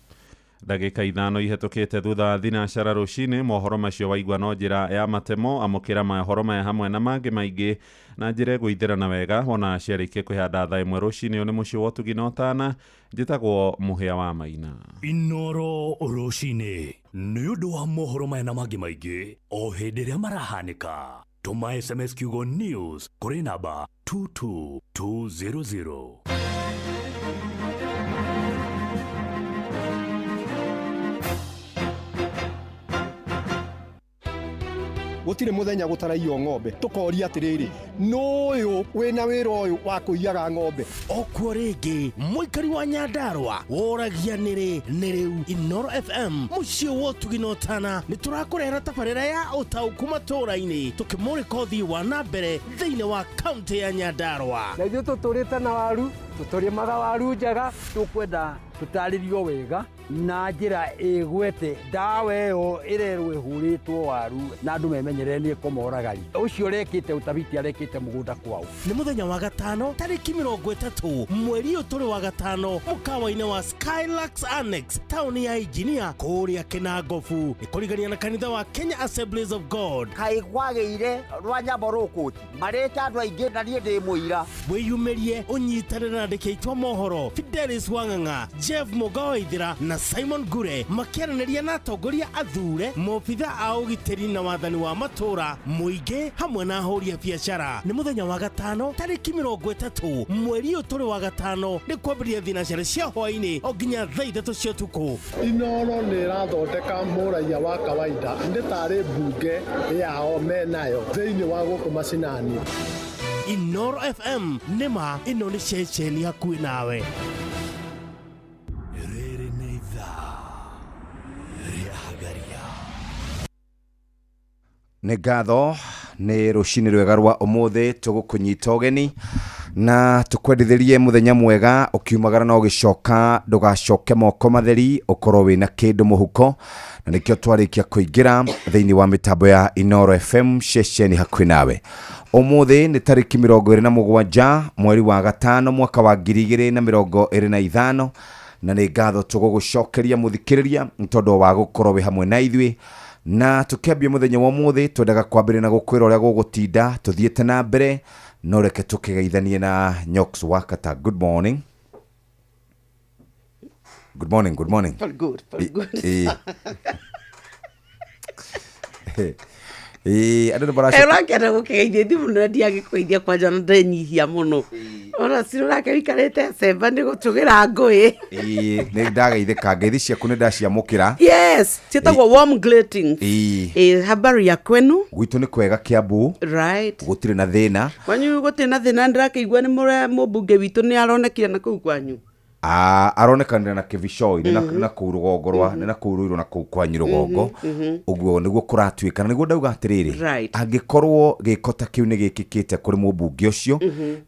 Ndagĩka 5 ihĩtũkĩte thutha wa thinacara rũcinĩ, mohoro macio waigua no njĩra ya matemo. Amũkĩra mohoro maya hamwe na mangĩ maingĩ na njĩra ĩgũithĩrana wega wona ciarĩkia kwĩhanda thaa 1 rũcinĩ. Ũyũ nĩ mũciĩ wa ũtugi na ũtana, njĩtagwo Mũhĩa wa Maina. Inoro rũcinĩ nĩ ũndũ wa mohoro maya na mangĩ maingĩ o hĩndĩ ĩrĩa marahanĩka. Tũma SMS kiugo news kũrĩ namba 22200. Gũtirĩ mũthenya gũtaraiywo ng'ombe tũkoria atĩrĩrĩ nũyũ wĩna wĩra ũyũ wa kũiyaga ng'ombe. Okuo rĩngĩ mũikari wa Nyandarua woragia nĩrĩ nĩ rĩu. Inoro FM mũciĩ wa ũtugi na ũtana nĩ tũrakũrehera tabarĩra ya ũtaũku matũũra-inĩ tũkĩmũrĩka ũthii wa na mbere thĩinĩ wa kaũntĩ ya Nyandarua. Na ithuĩ tũtũrĩte na waru, tũtũrĩmaga waru njega, tũkwenda tũtarĩrio wega na njĩra ĩgwete ndawa ĩyo ĩrerwo ĩhũrĩtwo waru na andũ memenyerere nĩ ĩkũmoragari. Ũcio ũrekĩte ũtabiti arekĩte mũgũnda kwao. Nĩ mũthenya wa gatano tarĩki 30 mweri ũyũ tũrĩ wa gatano mũkawa-inĩ wa Skylux Annex taũni ya Engineer kũrĩa Kĩnangobu nĩ kũrigania na kanitha wa Kenya Assemblies of God. Kaĩ kwagĩire rwa nyambo rũkũti marĩte andũ aingĩ na niĩ ndĩ mũira. Wĩyumĩrie ũnyitanĩre na andĩki aitũ a mohoro Fidelis Wang'ang'a, Jeff Mũgawaithĩra na Simon Ngure makĩaranĩria na atongoria athure, maobitha a ũgitĩri na wathani wa matũũra, mũingĩ hamwe na ahũri a biacara. Nĩ mũthenya wa gatano tarĩki 30 mweri ũyũ tũrĩ wa gatano nĩ kwambĩrĩria thinacara cia hwaĩ-inĩ o nginya thaa 3 cia ũtukũ. Inoro nĩ ĩrathondeka mũraiya wa kawaida nĩ tarĩ mbunge yao menayo thĩinĩ wa gũkũ macinani. Inoro FM nĩma ĩno nĩ ceceni hakuhĩ nawe. Rĩrĩ nĩ ithaa rĩa Hagaria. Nĩ ngatho nĩ rũcinĩ rwega rwa ũmũthĩ tũgũkũnyita ũgeni na tũkwendithĩrie mũthenya mwega ũkiumagara na ũgĩcoka ndũgacoke moko matheri ũkorwo wĩna kĩndũ mũhuko, na nĩkĩo twarĩkia kũingĩra thĩinĩ wa mĩtambo ya Inoro FM ceceni hakuhĩ nawe. Ũmũthĩ nĩ tarĩki 27 mweri wa gatano mwaka wa 2025 na nĩ ngatho tũgũgũcokeria mũthikĩrĩria nĩ tondũ wa gũkorwo wĩ hamwe na ithuĩ. Na tũkĩambia mũthenya wa ũmũthĩ twendaga kwambĩrĩria na gũkwĩra ũrĩa gũgũtinda tũthiĩte na mbere, no reke tũkĩgeithanie na Nyox Wakata. Good morning. Good morning, good morning. Very good, very good. Ĩĩ, andũ nĩ maracoka. Ũrakĩenda gũkĩgeithia thimũ na ndiagĩkũgeithia kwanja na ndenyihia mũno. Ona Ciro nake wikarĩte cemba nĩ gũtũgĩra ngũĩ. Ĩĩ, nĩ ndageithĩka, ngeithi ciaku nĩ ndaciamũkĩra. Yes, ciĩtagwo warm greetings. Ĩĩ. Ĩĩ, habari ya kwenu? Gwitũ nĩ kwega Kiambu. Right. Gũtirĩ na thĩna. Kwanyu gũtirĩ na thĩna, ndĩrakĩigua nĩ mũmbunge witũ nĩ aronekire na kũu kwanyu. Ah, aronekanire na kĩbicoi nĩ na kũu rũgongo rwa nĩ na kũu rũirũ na kũu kwanyu rũgongo. Ũguo nĩguo kũratuĩka na nĩguo ndauga atĩrĩrĩ, angĩkorwo gĩko ta kĩu nĩ gĩkĩkĩte kũrĩ mũmbunge ũcio,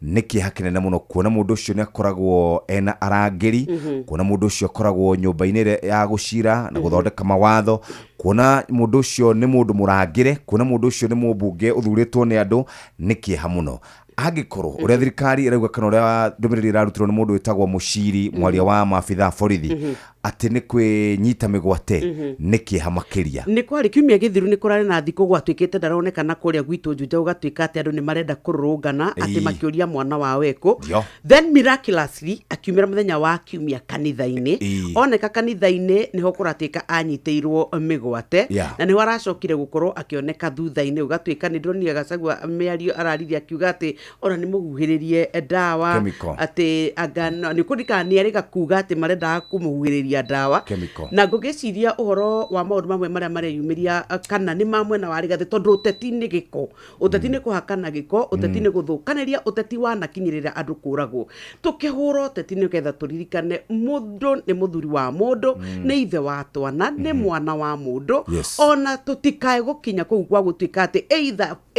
nĩ kĩeha kĩnene mũno kuona mũndũ ũcio nĩ akoragwo ena arangĩri, kuona mũndũ ũcio akoragwo nyũmba-inĩ ĩrĩa ya gũcira na gũthondeka mawatho, kuona mũndũ ũcio nĩ mũndũ mũrangĩre, kuona mũndũ ũcio nĩ mũmbunge ũthurĩtwo nĩ andũ, nĩ kĩeha mũno. Angĩkorwo ũrĩa thirikari ĩrauga kana ũrĩa ndũmĩrĩri ĩrarutirwo nĩ mũndũ wĩtagwo Mũciri, mwaria wa maabitha a borithi, atĩ nĩ kwĩnyita mĩgwate, nĩ kĩeha makĩria. Nĩ kwarĩ kiumia gĩthiru, nĩ kũrarĩ na thikũ gwatuĩkĩte ndaronekana kũrĩa gwitũ Juja, gũgatuĩka atĩ andũ nĩ marenda kũrũrũngana atĩ makĩũria mwana wao ekũ. Then miraculously akiumĩra mũthenya wa kiumia kanitha-inĩ. Oneka kanitha-inĩ nĩho kũratuĩka anyitĩirwo mĩgwate, na nĩho aracokire gũkorwo akĩoneka thutha-inĩ. Gũgatuĩka nĩ ndĩronire Gachagua mĩario araririe akiuga atĩ ona nĩ mũhuhĩrĩrie ndawa. Chemical. Atĩ anga nĩ kũririkana nĩ erĩga kuga atĩ marendaga kũmũhuhĩrĩria ndawa. Chemical. Na ngũgĩciria ũhoro wa maũndũ mamwe marĩa mareyumĩria, kana nĩ ma mwena wa Rigathĩ, tondũ ũteti nĩ gĩko, ũteti nĩ kũhakana gĩko, ũteti nĩ gũthũkanĩria, ũteti wanakinyĩrĩra andũ kũragwo. Tũkĩhũra ũteti nĩgetha tũririkane mũndũ nĩ mũthuri wa mũndũ, nĩ ithe wa twana, nĩ mwana wa mũndũ. Ona tũtikae gũkinya kũu gwa gũtuĩka atĩ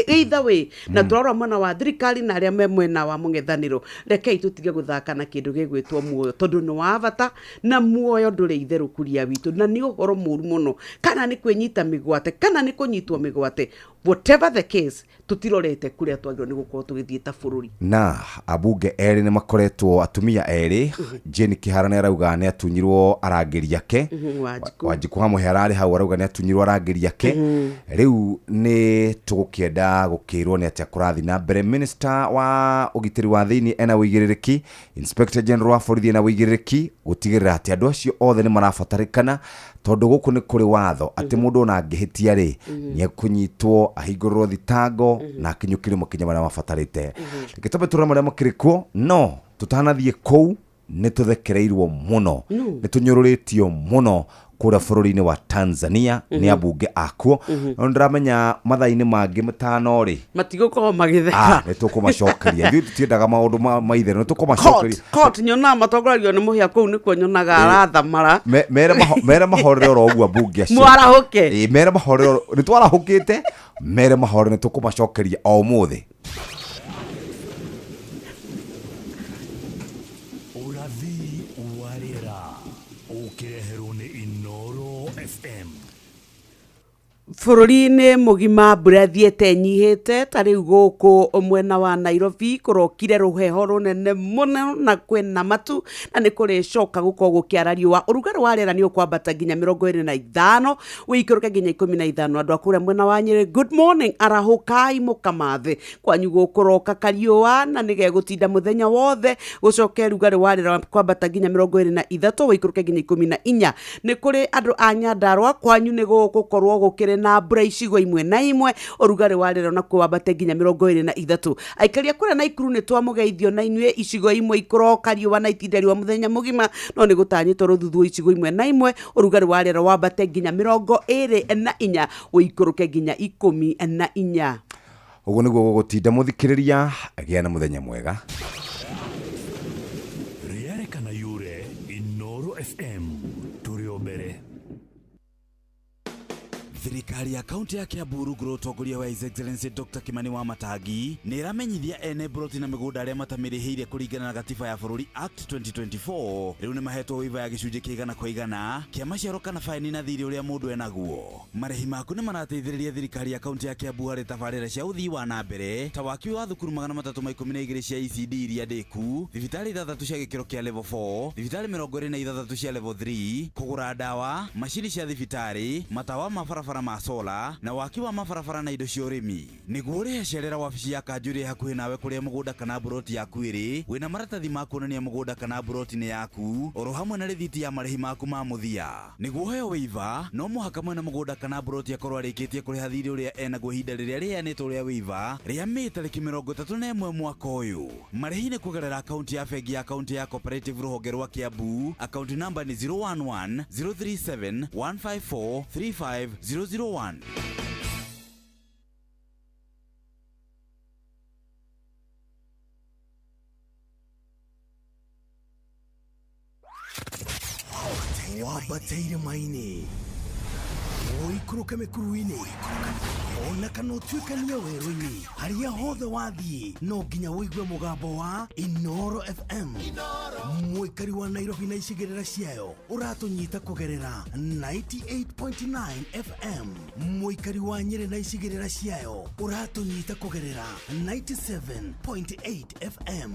either way, na tũrarora mwena wa thirikari na arĩa me mwena wa mũng'ethanĩro, rekei tũtige gũthaka na kĩndũ gĩgwĩtwo muoyo, tondũ nĩ wa bata na muoyo ndũrĩ itherũ kuria witũ, na nĩ ũhoro mũru mũno kana nĩ kwĩnyita mĩgwate kana nĩ kũnyitwo mĩgwate, whatever the case, tũtirorete kũrĩa twagĩrĩirwo nĩ gũkorwo tũgĩthiĩ ta bũrũri. Na ambunge erĩ nĩ makoretwo, atumia erĩ, Jane Kihara nĩ arauga nĩ atunyirwo arangĩri ake. Wanjikũ. Wanjikũ hamwe ararĩ hau arauga nĩ atunyirwo arangĩri ake. Rĩu nĩ tũgũkĩenda gũkĩrwo nĩ atĩa kũrathiĩ na mbere. Minister wa ũgitĩri wa thĩinĩ ena ũigĩrĩrĩki, Inspector General wa borithi ena ũigĩrĩrĩki gũtigĩrĩra atĩ andũ acio othe nĩ marabatarĩkana, tondũ gũkũ nĩ kũrĩ watho atĩ mũndũ ona angĩhĩtia rĩ, nĩ ekũnyitwo ahingũrĩrwo thitango na akinyũkĩrio makinya marĩa mabatarĩte. Reke twambe tũrore marĩa makĩrĩ kuo, no tũtanathiĩ kũu nĩ tũthekereirwo mũno, nĩ tũnyũrũrĩtio mũno kũrĩa bũrũri-inĩ wa Tanzania nĩ ambunge akuo. No nĩndĩramenya mathaa-inĩ mangĩ matano rĩ, matigũkorwo magĩtheka. Nĩ tũkũmacokeria, ithuĩ tũtiendaga maũndũ ma itherũ, nĩ tũkũmacokeria. Court nyonaga matongoragio nĩ mũhĩa kũu, nĩkuo nyonaga arathamara. Mere mahorere oro ũguo ambunge acio. Mwarahũke. Ĩĩ, mere mahorere nĩ twarahũkĩte, mere mahorere, nĩ tũkũmacokeria o ũmũthĩ. Ũrathi wa rĩera ũkĩreherwo nĩ Inoro FM. Bũrũri-inĩ mũgima mbura ĩthiĩte ĩnyihĩte, ta rĩu gũkũ mwena wa Nairobi kũrokire rũheho rũnene mũno na kwĩna matu, na nĩ kũrĩcoka gũkorwo gũkĩara riũa. Ũrugarĩ wa rĩera nĩ ũkwambata nginya 25, ũikũrũke nginya 15. Andũ a kũrĩa mwena wa Nyĩrĩ, good morning, arahũkai mũkamathe, kwanyu gũkũroka kariũa na nĩgegũtinda mũthenya wothe, gũcoke ũrugarĩ wa rĩera kwambata nginya 23, ũikũrũke nginya 14. Nĩ kũrĩ andũ a Nyandarũa, kwanyu nĩ gũgũkorwo gũkĩrĩ na mbura icigo imwe na imwe, ũrugarĩ wa rĩera onakuo wambate nginya 23. Aikari a kũrĩa Naikuru nĩ twamũgeithio na inyuĩ, icigo imwe ikũroka riũa na itinda riũa mũthenya mũgima, no nĩ gũtanyĩtwo rũthuthuũ icigo imwe na imwe, ũrugarĩ wa rĩera wambate nginya 24, ũikũrũke nginya 14. Ũguo nĩguo gũgũtinda mũthikĩrĩria, gĩa na mũthenya mwega. Rĩarekana yure Inoro FM, tũrĩ o mbere. Thirikari ya kaunti ya Kiambu rungu rwa ũtongoria wa His Excellency Dr. Kimani Wamatangi nĩ ĩramenyithia ene mburoti na mĩgũnda arĩa matamĩrĩhĩire kũringana na gatiba ya bũrũri Act 2024 rĩu nĩ mahetwo waiver ya gĩcunjĩ kĩa 100% kĩa maciaro kana baĩni na thirĩ ũrĩa mũndũ enaguo. Marĩhi maku nĩ marateithĩrĩria thirikari ya kaunti ya Kiambu harĩ tabarĩra cia ũthii wa na mbere ta waki wa thukuru 312 cia ECD iria ndĩku, thibitarĩ 6 cia gĩkĩro kĩa level 4, thibitarĩ 26 cia level 3, kũgũra ndawa, macini cia thibitarĩ, matawa ma barabara mabarabara ma sola na waki wa mabarabara na indo cia ũrĩmi. Nĩguo ũrĩhe cerera wabici ya kanjũ ĩrĩa hakuhĩ nawe kũrĩa mũgũnda kana mburoti yaku ĩrĩ, wĩna maratathi ma kuonania mũgũnda kana mburoti nĩ yaku, oro hamwe na rĩthiti ya marĩhi maku ma mũthia. Nĩguo ũheo waiver, no mũhaka mwene mũgũnda kana mburoti akorwo arĩkĩtie kũrĩha thirĩ ũrĩa enaguo ihinda rĩrĩa rĩheanĩtwo rĩa waiver rĩa Mĩĩ tarĩki 31 mwaka ũyũ. Marĩhi nĩ kũgerera akaunti ya bengi ya kaunti ya Cooperative rũhonge rwa Kiambu. Akaunti namba nĩ 011 037 154 35001. Wambateire maini ũikũrũke mĩkuru-inĩ ona kana ũtuĩkanie werũ-inĩ harĩa hothe wathiĩ no nginya ũigue mũgambo wa Inoro FM. Mũikari wa Nairobi na icigĩrĩra ciayo ũratũnyita kũgerera 98.9 FM. Mũikari wa Nyĩrĩ na icigĩrĩra ciayo ũratũnyita kũgerera 97.8 FM.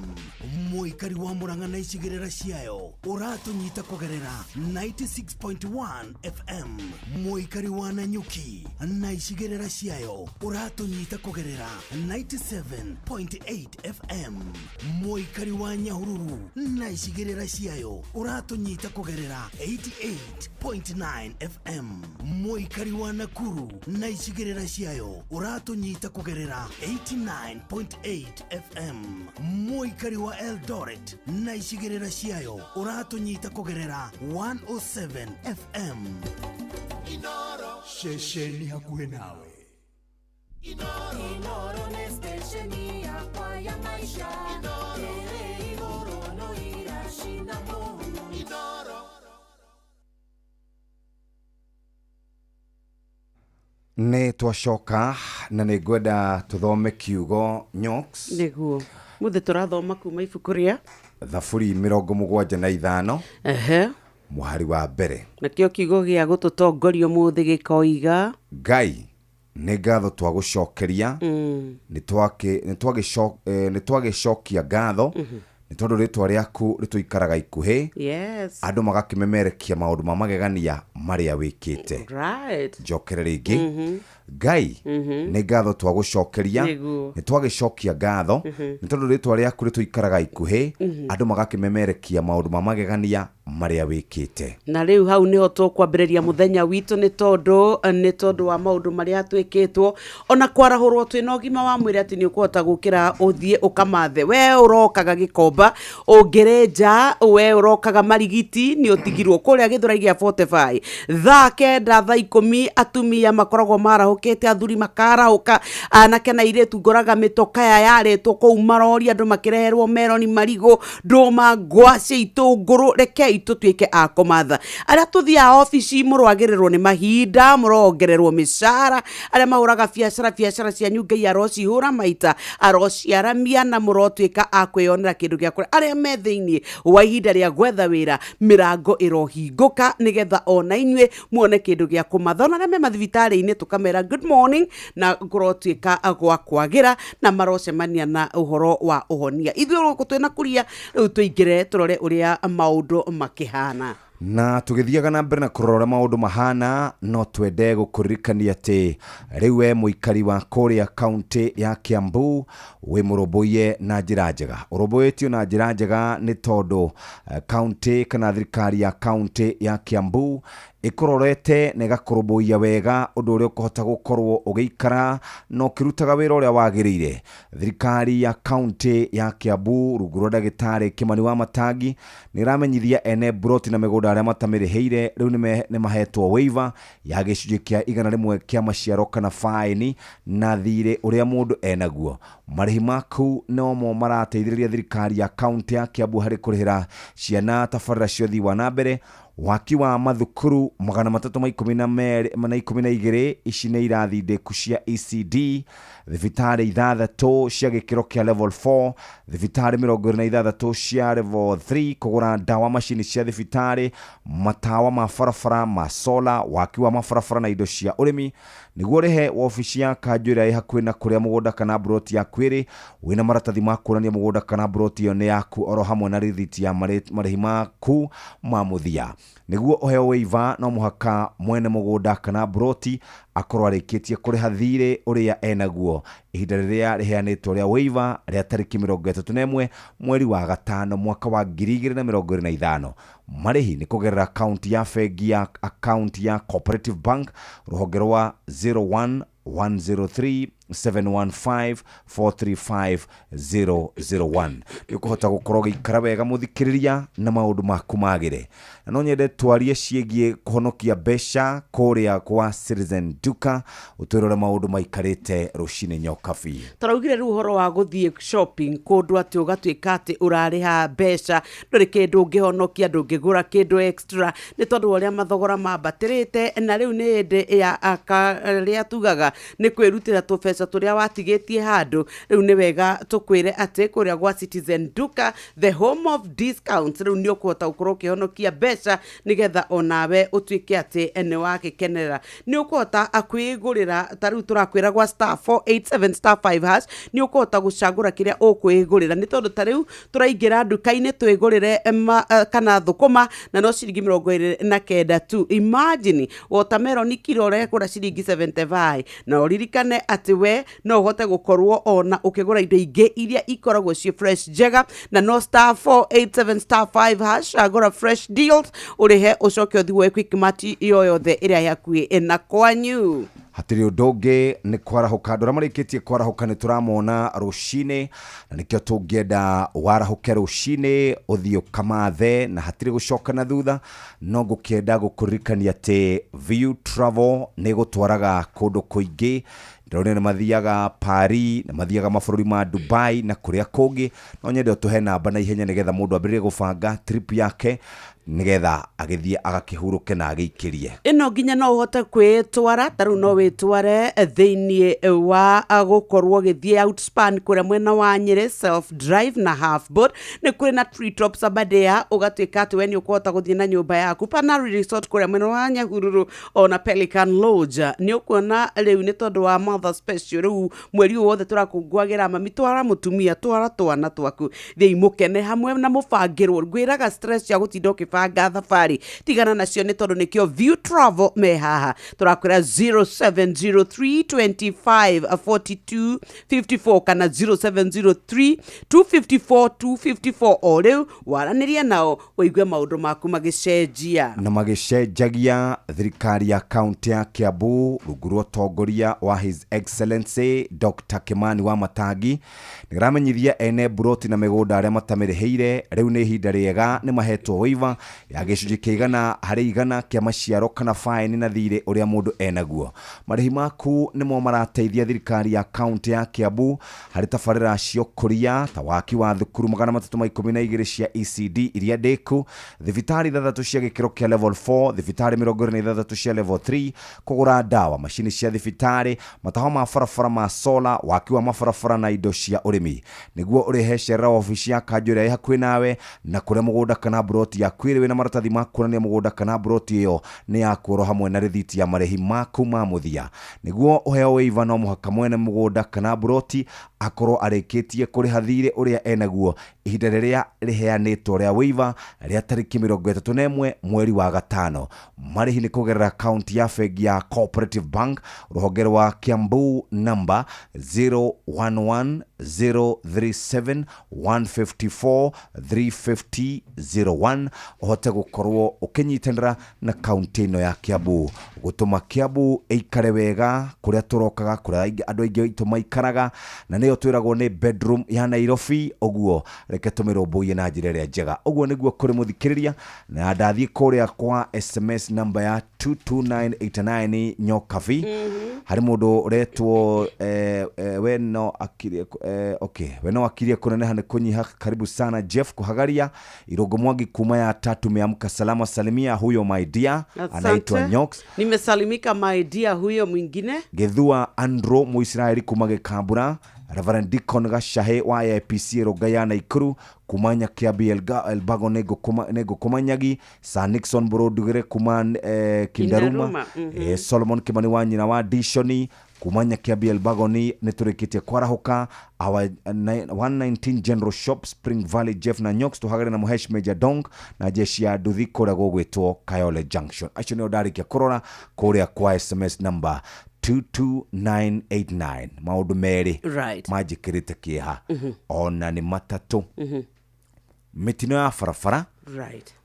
Mũikari wa Murang'a na icigĩrĩra ciayo ũratũnyita kũgerera 96.1 FM. Mũikari wa Nanyuki na icigĩrĩra ciayo ũratũnyita kũgerera 97.8 FM. Mũikari wa Nyahururu na icigĩrĩra ciayo ũratũnyita kũgerera 88.9 FM. Mũikari wa Nakuru na icigĩrĩra ciayo ũratũnyita kũgerera 89.8 FM. Mũikari wa Eldoret na icigĩrĩra ciayo ũratũnyita kũgerera 107 FM. Ceceni hakuhĩ nawe. Inoro nĩ stesheni yakwa ya maisha. Ĩrĩ igũrũ no iracina mũhu. Nĩ twacoka na nĩ ngwenda tũthome kiugo Nyox. Nĩguo mũthĩ tũrathoma kuma ibuku rĩa Thaburi 75. Ehe. Mũhari wa mbere. Nakĩo kiugo gĩa gũtũtongoria ũmũthĩ gĩkoiga Ngai nĩ ngatho twagũcokeria, nĩ twagĩcokia ngatho nĩ tondũ rĩtwa rĩaku rĩtũikaraga ikuhĩ. Yes. Andũ magakĩmemerekia maũndũ ma magegania marĩa wĩkĩte. Right. Njokere rĩngĩ. Ngai nĩ ngatho twagũcokeria, nĩ twagĩcokia ngatho nĩ tondũ rĩtwa rĩaku rĩtũikaraga ikuhĩ, andũ magakĩmemerekia maũndũ ma magegania marĩa wĩkĩte. Na rĩu hau nĩho tũkwambĩrĩria mũthenya witũ nĩ tondũ wa maũndũ marĩa twĩkĩtwo ona kwarahũrwo twĩna ũgima wa mwĩrĩ atĩ nĩ ũkũhota gũkĩra ũthiĩ ũkamathe. We ũrokaga Gĩkomba ũngĩrenja, we ũrokaga Marigiti nĩ ũtigirwo kũrĩa Gĩthũrai gĩa 45 thaa 9 thaa 10 atumia makoragwo marahũkĩte, athuri makarahũka, anake na airĩtu ngoraga mĩtoka yaretwo kũu marori andũ makĩreherwo meroni, marigũ, ndũma, ngwacĩ, itũngũrũ. Rekei tũtuĩke a kũmatha. Arĩa tũthiaga obici mũroagĩrĩrwo nĩ mahinda, mũrongererwo mĩcara. Arĩa mahũraga biacara, biacara cianyu Ngai arocihũra maita, arociaramia na mũrotuĩka a kwĩyonera kĩndũ gĩa kũrĩa. Arĩa me thĩinĩ wa ihinda rĩa gwetha wĩra, mĩrango ĩrohingũka nĩgetha ona inyuĩ muone kĩndũ gĩa kũmatha. Ona arĩa me mathibitarĩ-inĩ tũkamera good morning na kũrotuĩka gwa kwagĩra na marocemania na ũhoro wa ũhonia. Ithuĩ gũkũ twĩna kũria rĩu tũingĩre tũrore ũrĩa maũndũ makĩhana. Na tũgĩthiaga na mbere na kũrora maũndũ mahana, no twende gũkũririkania atĩ rĩu we mũikari wa kũrĩa kaunti ya Kiambu wĩ mũrũmbũiye na njĩra njega. Ũrũmbũĩtio na njĩra njega nĩ tondũ kaunti kana thirikari ya kaunti ya Kiambu ĩkũrorete na ĩgakũrũmbũiya wega ũndũ ũrĩa ũkũhota gũkorwo ũgĩikara na ũkĩrutaga wĩra ũrĩa wagĩrĩire. Thirikari ya kaunti ya Kiambu rungu rwa ndagĩtarĩ Kimani wa Matangi nĩ ĩramenyithia ene mburoti na mĩgũnda arĩa matamĩrĩhĩire rĩu nĩ mahetwo waiver ya gĩcunjĩ kĩa 100 kĩa maciaro kana faini na thirĩ ũrĩa mũndũ enaguo. Marĩhi maku nomo marateithĩrĩria thirikari ya kaunti ya Kiambu harĩ kũrĩhĩra ciana tabarĩra cia ũthii wa na mbere, waki wa mathukuru 312 ici nĩ irathi ndĩku cia ECD, thibitarĩ 6 cia gĩkĩro kĩa level 4, thibitarĩ 26 cia level 3, kũgũra ndawa macini cia thibitarĩ, matawa ma barabara ma sola, waki wa mabarabara na indo cia ũrĩmi. Nĩguo ũrĩhe wabici ya kanjũ ĩrĩa ĩ hakuhĩ na kũrĩa mũgũnda kana mburoti yaku ĩrĩ, wĩna maratathi ma kuonania mũgũnda kana mburoti ĩyo nĩ yaku oro hamwe na rĩthiti ya marĩhi maku ma mũthia. Nĩguo ũheo waiver no mũhaka mwene mũgũnda kana broti akorwo arĩkĩtie kũrĩha thirĩ ũrĩa enaguo ihinda rĩrĩa rĩheanĩtwo rĩa waiver rĩa tarĩki 31 mweri wa gatano mwaka wa 2025. Marĩhi nĩ kũgerera akaunti ya bengi ya akaunti ya Cooperative Bank rũhonge rwa 01 103 715 435 001. Nĩ ũkũhota gũkorwo ũgĩikara wega mũthikĩrĩria na maũndũ maku magĩre. Na no nyende twarie ciĩgiĩ kũhonokia mbeca kũrĩa kwa Citizen Duka, ũtwĩre ũrĩa maũndũ maikarĩte rũcinĩ Nyokabi. Tũraugire rĩu ũhoro wa gũthiĩ shopping kũndũ atĩ ũgatuĩka atĩ ũrarĩha mbeca, ndũrĩ kĩndũ ũngĩhonokia, ndũngĩgũra kĩndũ extra nĩ tondũ wa ũrĩa mathogora mambatĩrĩte. Na rĩu nĩ hĩndĩ ya karĩa tugaga nĩ kwĩrutĩra tũbeca tũrĩa watigĩtie handũ. Rĩu nĩ wega tũkwĩre atĩ kũrĩa gwa Citizen Duka, the home of discounts, rĩu nĩ ũkũhota gũkorwo ũkĩhonokia mbeca nĩgetha onawe ũtuĩke atĩ nĩ wagĩkenerera. Nĩ ũkũhota kwĩgũrĩra, ta rĩu tũrakwĩra gwa star 487 star 5 hash, nĩ ũkũhota gũcagũra kĩrĩa ũkwĩgũrĩra, nĩ tondũ ta rĩu tũraingĩra nduka-inĩ twĩgũrĩre kana thũkũma na no ciringi 29 tu. Imagine watermelon kiro ũrekũra ciringi 75, na ũririkane atĩ we no ũhote gũkorwo ona ũkĩgũra indo ingĩ iria ikoragwo ciĩ fresh njega, na no star 487 star 5 hash, agũra fresh deals, ũrĩhe ũcoke ũthiĩ woe Quickmart yo yothe ĩrĩa ĩ hakuhĩ na kwanyu. Hatirĩ ũndũ ũngĩ nĩ kwarahũka. Andũ arĩa marĩkĩtie kwarahũka nĩ tũramona rũcinĩ, na nĩkĩo tũngĩenda warahũke rũcinĩ ũthiĩ ũkamathe na hatirĩ gũcoka na thutha. No ngũkĩenda gũkũririkania atĩ View Travel nĩ ĩgũtwaraga kũndũ kũingĩ. Ndĩrona nĩ mathiaga Paris, nĩ mathiaga mabũrũri ma Dubai na kũrĩa kũngĩ. No nyende ũtũhe namba na ihenya nĩgetha mũndũ ambĩrĩrie gũbanga trip yake nĩgetha agĩthiĩ agakĩhurũke na agĩikĩrie. Ĩno nginya no ũhote kwĩtwara, ta rĩu no wĩtware thĩiniĩ wa gũkorwo ũgĩthiĩ Outspan kũrĩa mwena wa Nyĩrĩ, self drive na half board. Nĩ kũrĩ na Treetops Aberdare, ũgatuĩka atĩ we nĩ ũkũhota gũthiĩ na nyũmba yaku, Panari Resort kũrĩa mwena wa Nyahururu, ona Pelican Lodge. Nĩ ũkuona rĩu nĩ tondũ wa Mother Special, rĩu mweri ũyũ wothe tũrakũngũagĩra mami, twara mũtumia, twara twana twaku, thiĩi mũkene hamwe na mũbangĩrwo. Ngwĩraga stress cia gũtinda ũkĩbanga thabarĩ tigana nacio, nĩ tondũ nĩkĩo View Travel me haha. Tũrakwĩra 0703 25 42 54 kana 0703 254 254. O rĩu waranĩria nao ũigue maũndũ maku magĩcenjia. Na magĩcenjagia. Thirikari ya kaunti ya Kiambu rungu rwa ũtongoria wa His Excellency Dr. Kimani wa Matangi nĩ ĩramenyithia ene mburoti na mĩgũnda arĩa matamĩrĩhĩire rĩu nĩ ihinda rĩega, nĩ mahetwo waiver ya gĩcunjĩ kĩa 100% kĩa maciaro kana faini na thirĩ ũrĩa mũndũ enaguo. Marĩhi maku nĩmo marateithia thirikari ya kaunti ya Kiambu harĩ tabarĩra cia ũkũria ta waki wa thukuru 312 cia ECD iria ndĩku, thibitarĩ 6 cia gĩkĩro kĩa level 4, thibitarĩ 26 cia level 3, kũgũra ndawa, macini cia thibitarĩ, matawa ma barabara ma sola, waki wa mabarabara na indo cia ũrĩmi. Nĩguo ũrĩhe, cerera wabici ya kanjũ ĩrĩa ĩ hakuhĩ nawe na kũrĩa mũgũnda kana mburoti yaku ĩrĩ, wĩna maratathi ma kuonania mũgũnda kana mburoti ĩyo nĩ yaku, oro hamwe na rĩthiti ya marĩhi maku ma mũthia. Nĩguo ũheo waiver no mũhaka mwene mũgũnda kana mburoti akorwo arĩkĩtie kũrĩha thirĩ ũrĩa enaguo ihinda rĩrĩa rĩheanĩtwo rĩa waiver rĩa tarĩki 31 mweri wa gatano. Marĩhi nĩ kũgerera akaunti ya bengi ya Cooperative Bank rũhonge rwa Kiambu namba 011 037 154 350 01, ũhote gũkorwo ũkĩnyitanĩra na kaunti ĩno ya Kiambu gũtũma Kiambu ĩikare wega kũrĩa tũrokaga, kũrĩa andũ aingĩ aitũ maikaraga, na nĩyo twĩragwo nĩ bedroom ya Nairobi. Ũguo reke tũmĩrũmbũiye na njĩra ĩrĩa njega. Ũguo nĩguo kũrĩ mũthikĩrĩria, na ndathiĩ kũrĩa kwa SMS namba ya 22989 Nyokabi. Harĩ mũndũ ũretwo we no akirie, okay, we no akirie kũneneha nĩ kũnyiha. Karibu sana Jeff Kuhagaria Irogo Mwangi kuma ya tatu, meamka salama salimia huyo my dear. Asante. Anaitwa Nyox. Nimesalimika my dear. Huyo mwingine? Githua Andro Muisraeli kuma Gikambura Reverend Deacon Gacahe wa AIPC Rongai ya Naikuru kuma Nyakiambi Elbago nĩ ngũkũmanyagi. Sir Nixon Burundugire kuma Kindaruma. Kindaruma, Solomon Kimani wa nyina wa Dishoni kuma Nyakiambi Elbagoni nĩ tũrĩkĩtie kwarahũka. Our 119 General Shop Spring Valley Jeff na Nyox tũhagare na Mũhesh Major Dong na jeshi ya nduthi kũrĩa gũgwĩtwo Kayole Junction. Acio nĩo ndarĩkia kũrora kũrĩa kwa SMS number 22989. Maũndũ merĩ manjĩkĩrĩte kĩeha, ona nĩ matatũ. Mĩtino ya barabara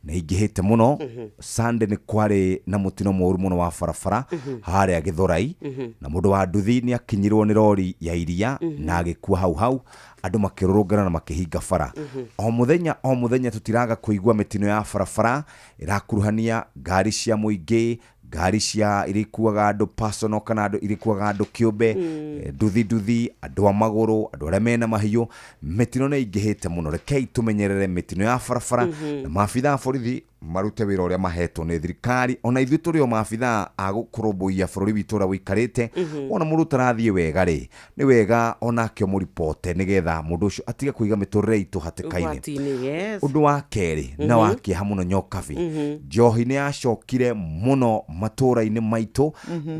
nĩ ingĩhĩte mũno. Sunday nĩ kwarĩ na mũtino mũũru mũno wa barabara harĩa Gĩthũrai, na mũndũ wa nduthi nĩ akinyirwo nĩ rori ya iria na agĩkua hau hau. Andũ makĩrũrũngana na makĩhinga bara. O mũthenya o mũthenya tũtiraga kũigua mĩtino ya barabara ĩrakuruhania ngari cia mũingĩ, ngari cia iria ikuaga andũ personal kana andũ iria ikuaga andũ kĩũmbe, nduthi nduthi, andũ a magũrũ, andũ arĩa mena mahiũ. Mĩtino nĩ ingĩhĩte mũno. Rekei tũmenyerere mĩtino ya barabara, na maabithaa a borithi marute wĩra ũrĩa mahetwo nĩ thirikari. Ona ithuĩ tũrĩ o maabithaa a kũrũmbũiya bũrũri witũ ũrĩa ũikarĩte. Wona mũndũ ũtarathiĩ wega rĩ, nĩ wega onake ũmũripote nĩgetha mũndũ ũcio atige kũiga mĩtũrĩre itũ hatĩka-inĩ. Ũgwati-inĩ, yes. Ũndũ wa kerĩ na wa kĩeha mũno, Nyokabi, njohi nĩ yacokire mũno matũũra-inĩ maitũ,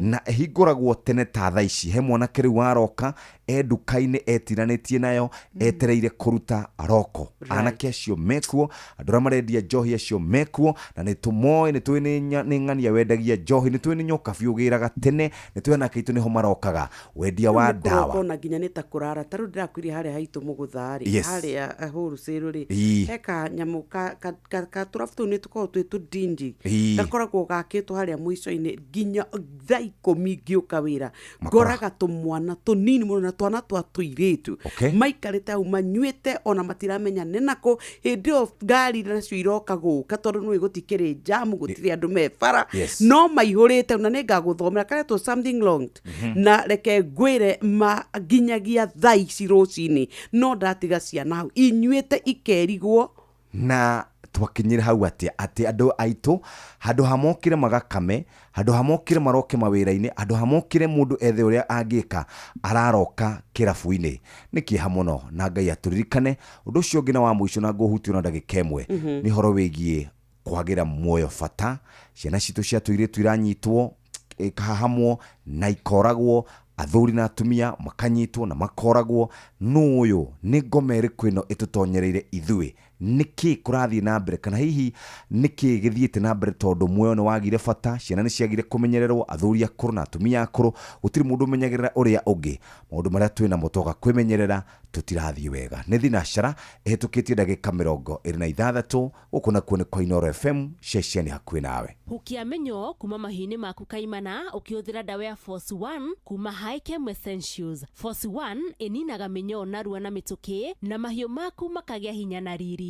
na ĩhingũragwo tene ta thaa ici. He mwanake rĩu waroka e nduka-inĩ etiranĩtie nayo, etereire kũruta roko. Anake acio mekuo, andũ arĩa marendia njohi acio mekuo, na nĩ tũmoĩ, nĩ tũĩ nĩ ng'ania wendagia njohi, nĩ tũĩ nĩ Nyokabi ũgĩraga tene, nĩ tũĩ anake aitũ nĩho marokaga wendia wa ndawa. Ona nginya nĩ ta kũrara. Ta rĩu ndĩrakwĩria harĩa haitũ mũgũtha rĩ, harĩa wholesale rĩ, he kanyamũ ka tũrabu tũu nĩ tũkoragwo twĩ tũdinji, gakoragwo gakĩtwo harĩa mũico-inĩ. Nginya thaa 10 ngĩũka wĩra, ngoraga tũmwana tũnini mũno na twana twa tũirĩtu maikarĩte hau manyuĩte, ona matiramenya nĩ nakũ. Hĩndĩ ĩyo ngari nacio iroka gũka, tondũ nĩũĩ gũtikĩrĩ jamu, gũtirĩ andũ me bara, no maihũrĩte. Na nĩ ngagũthomera karetwo something long. Na reke ngwĩre ma, nginyagia thaa ici rũcinĩ no ndatiga ciana hau inyuĩte ikerigwo. Na twakinyire hau atia atĩ andũ aitũ handũ ha mokire magakame, handũ ha mokire maroke mawĩra-inĩ, handũ ha mokire mũndũ ethe ũrĩa angĩka, araroka kĩrabu-inĩ. Nĩ kĩeha mũno, na Ngai atũririkane. Ũndũ ũcio ũngĩ na wa mũico, na ngũhutio na ndagĩka 1, nĩ ũhoro wĩgiĩ kwagĩra muoyo bata. Ciana citũ cia tũirĩtu iranyitwo, ikahahamwo na ikoragwo, athuri na atumia makanyitwo na makoragwo. Nũ ũyũ? Nĩ ngoma ĩrĩkũ ĩno ĩtũtonyereire ithuĩ? Nĩkĩ kũrathiĩ na mbere, kana hihi nĩkĩ gĩthiĩte na mbere? Tondũ muoyo nĩ wagire bata, ciana nĩ ciagire kũmenyererwo, athuri akũrũ na atumia akũrũ, gũtirĩ mũndũ ũmenyagĩrĩra ũrĩa ũngĩ. Maũndũ marĩa twĩ namo twaga kwĩmenyerera tũtirathiĩ wega. Nĩ thinacara ĩhĩtũkĩtie ndagĩka 26. Gũkũ nakuo nĩ kwa Inooro FM, ceceni hakuhĩ nawe. Hukia mĩnyoo kuma mahiũ-inĩ maku kaimana ũkĩhũthĩra ndawa ya Force 1 kuma Hikem Essentials. Force 1 ĩninaga mĩnyoo narua na mĩtũkĩ, na mahiũ maku makagĩa hinya na riri.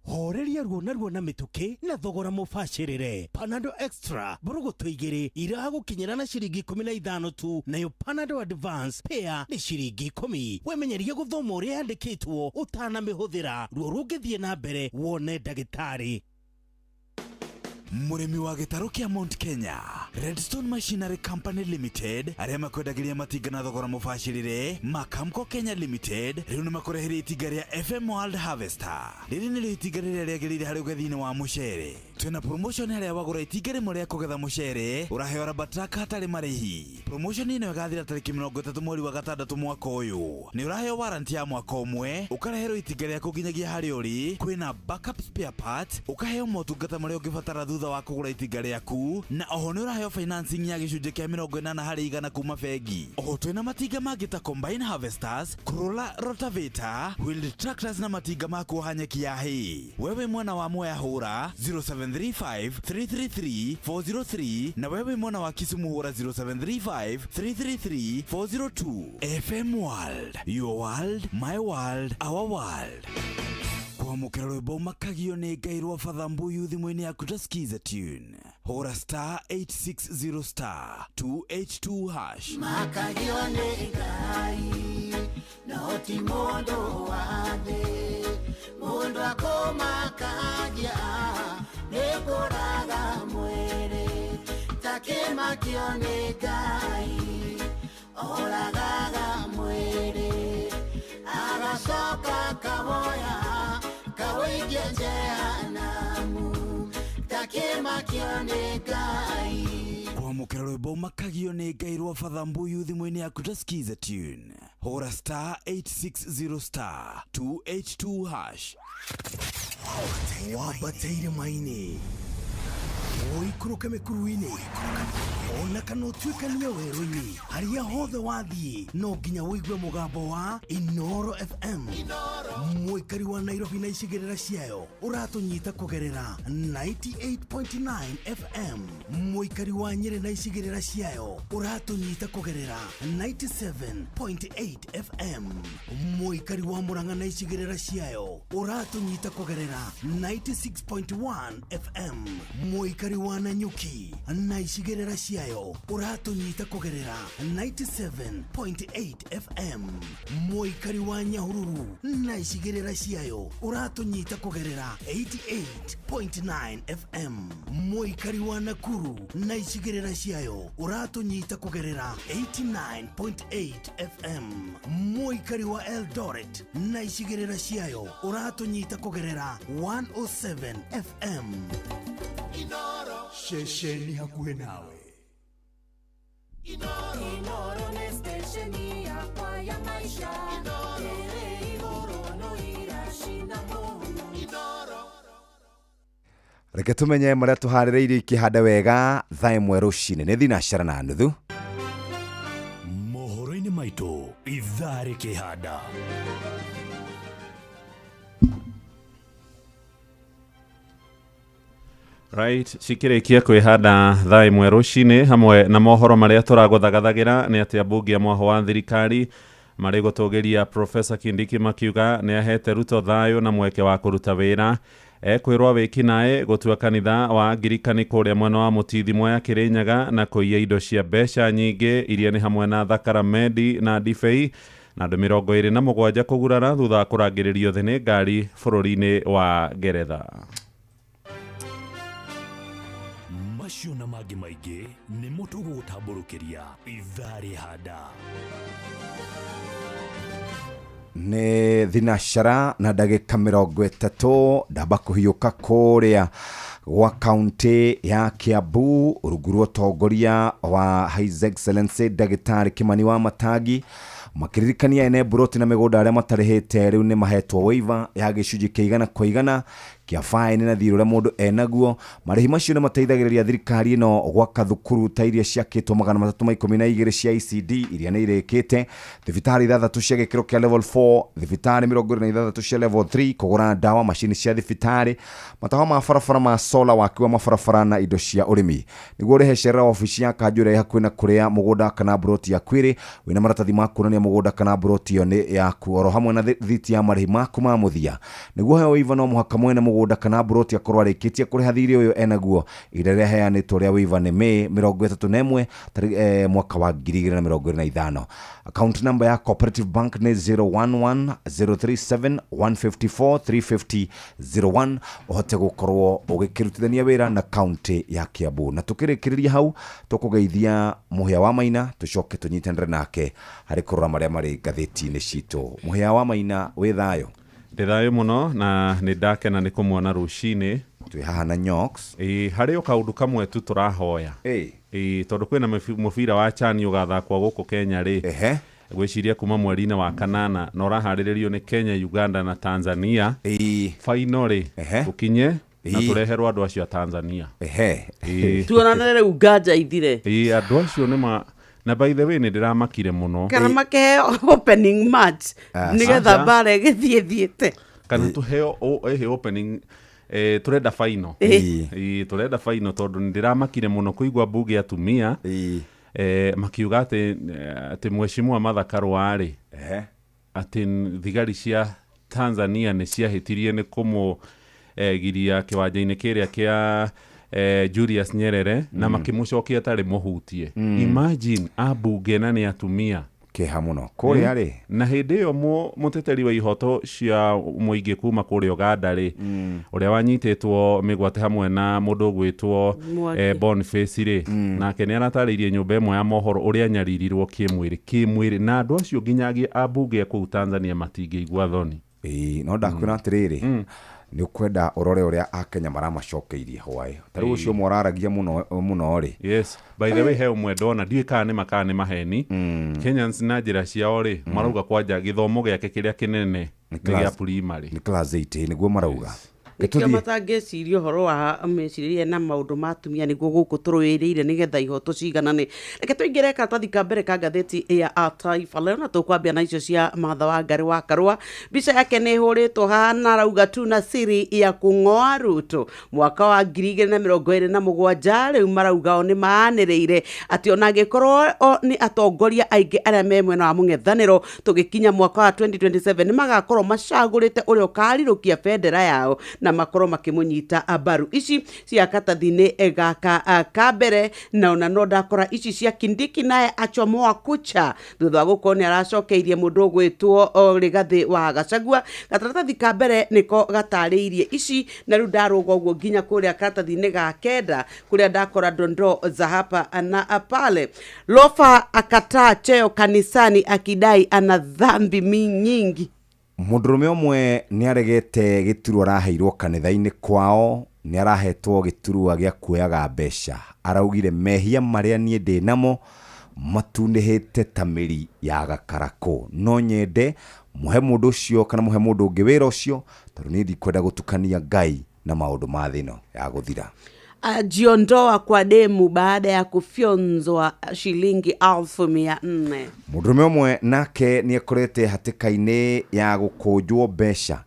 Horeria ruo naruo na mĩtũkĩ na thogora mũbacĩrĩre. Panado Extra mbũrũgũtũ 2 iragũkinyĩra na ciringi 15 tu, nayo Panado Advance pair nĩ ciringi 10. Wemenyerie gũthoma ũrĩa yandĩkĩtwo ũtanamĩhũthĩra. Ruo rũngĩthiĩ na mbere, wone ndagĩtarĩ. Mũrĩmi wa gĩtarũ kĩa Mount Kenya, Redstone Machinery Company Limited arĩa makwendagĩria matinga na thogora mũbacĩrĩre, Makamco Kenya Limited rĩu nĩ makũreheire itinga rĩa FM World Harvester. Rĩrĩ nĩrĩo itinga rĩrĩa rĩagĩrĩire harĩ ũgethi-inĩ wa mũcere. Twĩna promotion harĩa wagũra itinga rĩmwe rĩa kũgetha mũcere ũraheo raba truck hatarĩ marĩhi. Promotion ĩno ĩgathira tarĩki 30 mweri wa gatandatũ mwaka ũyũ. Nĩ ũraheo warranty ya mwaka 1, ũkareherwo itinga rĩaku nginyagia harĩa ũrĩ, kwĩna backup spare part, ũkaheo motungata marĩa ũngĩbatara thutha wa kũgũra itinga rĩaku, na oho nĩ ũraheo financing ya gĩcunjĩ kĩa 80% kuma bengi. Oho twĩna matinga mangĩ ta combine harvesters, Corolla rotavator, wheeled tractors na matinga ma kuoha nyeki ya hay. Wewe mwena wa Mwea hũra 0735 333 403, na wewe mwena wa Kisumu hũra 0735 333 402. FM World, your world, my world, our world. Kwamũkĩra rwĩmbo makagio nĩ Ngai rwa Father Mbuyu thimũ-inĩ yaku ta skiza tune, hũra star 860 star 282 hash. Makagio nĩ Ngai no ti mũndũ wa thĩ, mũndũ akũmakagia nĩ kũraga mwĩrĩ, takĩmakio nĩ Ngai. Oragaga mwĩrĩ agacoka kawoya kawĩikia jehanamu takĩmakio nĩ Ngai. Kwamũkĩra rwĩmbo makagio nĩ Ngai rwa Father Mbuyu thimũ-inĩ yaku ta skiza tune. Hũra star 860 star 282 hash. Wambateire maini ũikũrũke mĩkuru-inĩ ona kana ũtuĩkanie werũ-inĩ harĩa hothe wathiĩ no nginya ũigue mũgambo wa Inoro FM. Mũikari wa Nairobi na icigĩrĩra ciayo ũratũnyita kũgerera 98.9 FM. Mũikari wa Nyĩrĩ na icigĩrĩra ciayo ũratũnyita kũgerera 97.8 FM. Mũikari wa Murang'a na icigĩrĩra ciayo ũratũnyita kũgerera 96.1 FM. Mũikari wa Nanyuki na icigĩrĩra ciayo ũratũnyita kũgerera 97.8 FM. Mũikari wa Nyahururu na icigĩrĩra ciayo ũratũnyita kũgerera 88.9 FM. Mũikari wa Nakuru na icigĩrĩra ciayo ũratũnyita kũgerera 89.8 FM. Mũikari wa Eldoret na icigĩrĩra ciayo ũratũnyita kũgerera 107 FM. Ceceni hakuhĩ nawe. Inoro nĩ stesheni yakwa ya maisha. Ĩrĩ igũrũ no iracina mũhu. Reke tumenye marĩa tũharĩrĩirie ikĩhanda wega thaa 1 rũcinĩ nĩ thinacara na nuthu. Mohoro-inĩ maitũ ithaa rĩkĩhanda. Right, cikĩrĩkia kwĩhanda thaa 1 rũcinĩ hamwe na mohoro marĩa tũragũthagathagira nĩ atĩ ambunge a mwaho wa thirikari marĩ gũtũgĩria Professor Kindiki makiuga nĩ ahete Ruto thayũ na mweke wa kũruta wĩra. Ekwĩrwo wĩkinaĩ gũtua kanitha wa Angirikani kũrĩa mwena wa Mũtithi Mwea Kĩrĩnyaga na kũiya indo cia mbeca nyingĩ iria nĩ hamwe na thakaramendi na ndibei na andũ 27 kũgurara thutha wa kũrangĩrĩrio thĩ nĩ ngari bũrũri-inĩ wa Ngeretha. Macio na mangĩ maingĩ nĩmo tũgũgũtambũrũkĩria ithaa rĩhanda. Nĩ thinacara na ndagĩka 30 ndamba kũhiũka kũrĩa gwa kaunti ya Kiambu rungu rwa ũtongoria wa His Excellency Ndagĩtarĩ Kimani wa Matangi makiririkania ene mburoti na mĩgũnda arĩa matarĩhĩte rĩu nĩ mahetwo waiver ya gĩcunjĩ kĩa 100 kwa 100 kĩa faini na thirĩ ũrĩa mũndũ enaguo. Marĩhi macio nĩ mateithagĩrĩria thirikari ĩno gwaka thukuru ta iria ciakĩtwo 312 cia ECD iria nĩ irĩkĩte, thibitarĩ 6 cia gĩkĩro kĩa level 4, thibitarĩ 26 cia level 3, kũgũra ndawa, macini cia thibitarĩ, matawa ma barabara ma sola, waki wa mabarabara na indo cia ũrĩmi. Nĩguo ũrĩhe cerera wabici ya kanjũ ĩrĩa ĩ hakuhĩ na kũrĩa mũgũnda kana mburoti yaku ĩrĩ, wĩna maratathi ma kuonania mũgũnda kana mburoti ĩyo nĩ yaku, oro hamwe na thiti ya marĩhi maku ma mũthia. Nĩguo ũheo waiver no mũhaka mwene mũgũnda kana mburoti akorwo arĩkĩtie kũrĩha thirĩ ũyũ enaguo. Ihinda rĩrĩa heanĩtwo rĩa waiver nĩ May 31 mwaka wa 2025. Account number ya Cooperative Bank nĩ 011 037 154 350 01 ũhote gũkorwo ũgĩkĩrutithania wĩra na kaunti ya Kiambu. Na tũkĩrĩkĩrĩria hau tũkũgeithia Mũhĩa wa Maina tũcoke tũnyitanĩre nake harĩ kũrora marĩa marĩ ngathĩti-inĩ citũ. Mũhĩa wa Maina, wĩ thayũ? Ndĩ thayũ mũno na nĩ ndakena nĩ kũmuona rũcinĩ. Twĩ haha na Nyox. Ĩĩ, harĩ o kaũndũ kamwe tu tũrahoya. Ĩĩ, tondũ kwĩna mũbira wa CHAN ũgathakwo gũkũ Kenya rĩ. Gwĩciria kuma mweri-inĩ wa 8 na ũraharĩrĩrio nĩ Kenya, Uganda na Tanzania. Final rĩ, tũkinye na tũreherwo andũ acio a Tanzania. Tuonane rĩu nganja ithire. Ĩĩ, andũ acio nĩ ma na by the way nĩ ndĩramakire mũno. Kana makĩheo opening match nĩgetha mbara ĩgĩthiĩ thiĩte. Kana tũheo opening tũrenda final. Tũrenda final tondũ nĩ ndĩramakire mũno kũigua mbunge atumia makiuga atĩ mheshimiwa Martha Karua rĩ atĩ thigari cia Tanzania nĩ ciahĩtirie nĩ kũmũgiria kĩwanja-inĩ kĩrĩa kĩa Julius Nyerere na makĩmũcokia atarĩ mũhutie. Imagine ambunge na nĩ atumia. Kĩeha mũno kũrĩa rĩ. Na hĩndĩ ĩyo mũteteri wa ihoto cia mũingĩ kuma kũrĩa Uganda rĩ, ũrĩa wanyitĩtwo mĩgwate hamwe na mũndũ ũgwĩtwo Mwangi. Boniface rĩ, nake nĩ aratarĩirie nyũmba ĩmwe ya mohoro ũrĩa anyaririrwo kĩmwĩrĩ na andũ acio nginyagia ambunge a kũu Tanzania matingĩigua thoni. Ĩĩ, no ndakwĩra atĩrĩrĩ, nĩ ũkwenda ũrore ũrĩa akenya maramacokeirie hwaĩ ta rĩu ũcio ũmwe ũraragia mũno mũno rĩ. Yes, by the way, he ũmwe ndona, ndiũĩ kana nĩ ma kana nĩ maheni. Kenyans na njĩra ciao rĩ, marauga kwanja gĩthomo gĩake kĩrĩa kĩnene nĩ gĩa primary. Nĩ class 8 nĩguo marauga. Nĩkĩo matangĩciria ũhoro wa meciria na maũndũ ma atumia nĩguo gũkũ tũrũĩrĩire nĩgetha ihoto ciganane. Reke tũingĩre karatathi ka mbere ka ngathĩti ya Taifa Leo, na tũkwambia na icio cia Martha Wangari wa Karũa. Mbica yake nĩ ĩhũrĩtwo haha na arauga tuna siri ya kũng'oa Ruto mwaka wa 2027. Rĩu marauga o nĩ maanĩrĩire atĩ ona angĩkorwo o nĩ atongoria aingĩ arĩa me mwena wa mũng'ethanĩro, tũgĩkinya mwaka wa 2027 nĩ magakorwo macagũrĩte ũrĩa ũkarirũkia bendera yao na makorwo makĩmũnyita mbaru. Ici cia katathi-inĩ gaka ka mbere, na ona no ndakora ici cia Kindiki naye achomoa kucha thutha wa gũkorwo nĩ aracokeirie mũndũ ũgwĩtwo Rigathĩ wa Gachagua. Gataratathi ka mbere nĩko gatarĩirie ici, na rĩu ndarũga ũguo nginya kũrĩa karatathi-inĩ ga kenda kũrĩa ndakora dondoo za hapa na pale. Lofa akataa cheo kanisani akidai ana dhambi nyingi. Mũndũrũme ũmwe nĩ aregete gĩturwa araheirwo kanitha-inĩ kwao, nĩ arahetwo gĩturwa gĩa kuoyaga mbeca. Araugire mehia marĩa niĩ ndĩ namo matunĩhĩte ta mĩri ya gakarakũ, no nyende mũhe mũndũ ũcio kana mũhe mũndũ ũngĩ wĩra ũcio, tondũ niĩ ndikwenda gũtukania Ngai na maũndũ ma thĩ ĩno ya gũthira. Ajiondoa kwa demu baada ya kufyonzwa shilingi 400,000. Mũndũrũme ũmwe nake nĩ akorete hatĩka-inĩ ya gũkũnjwo mbeca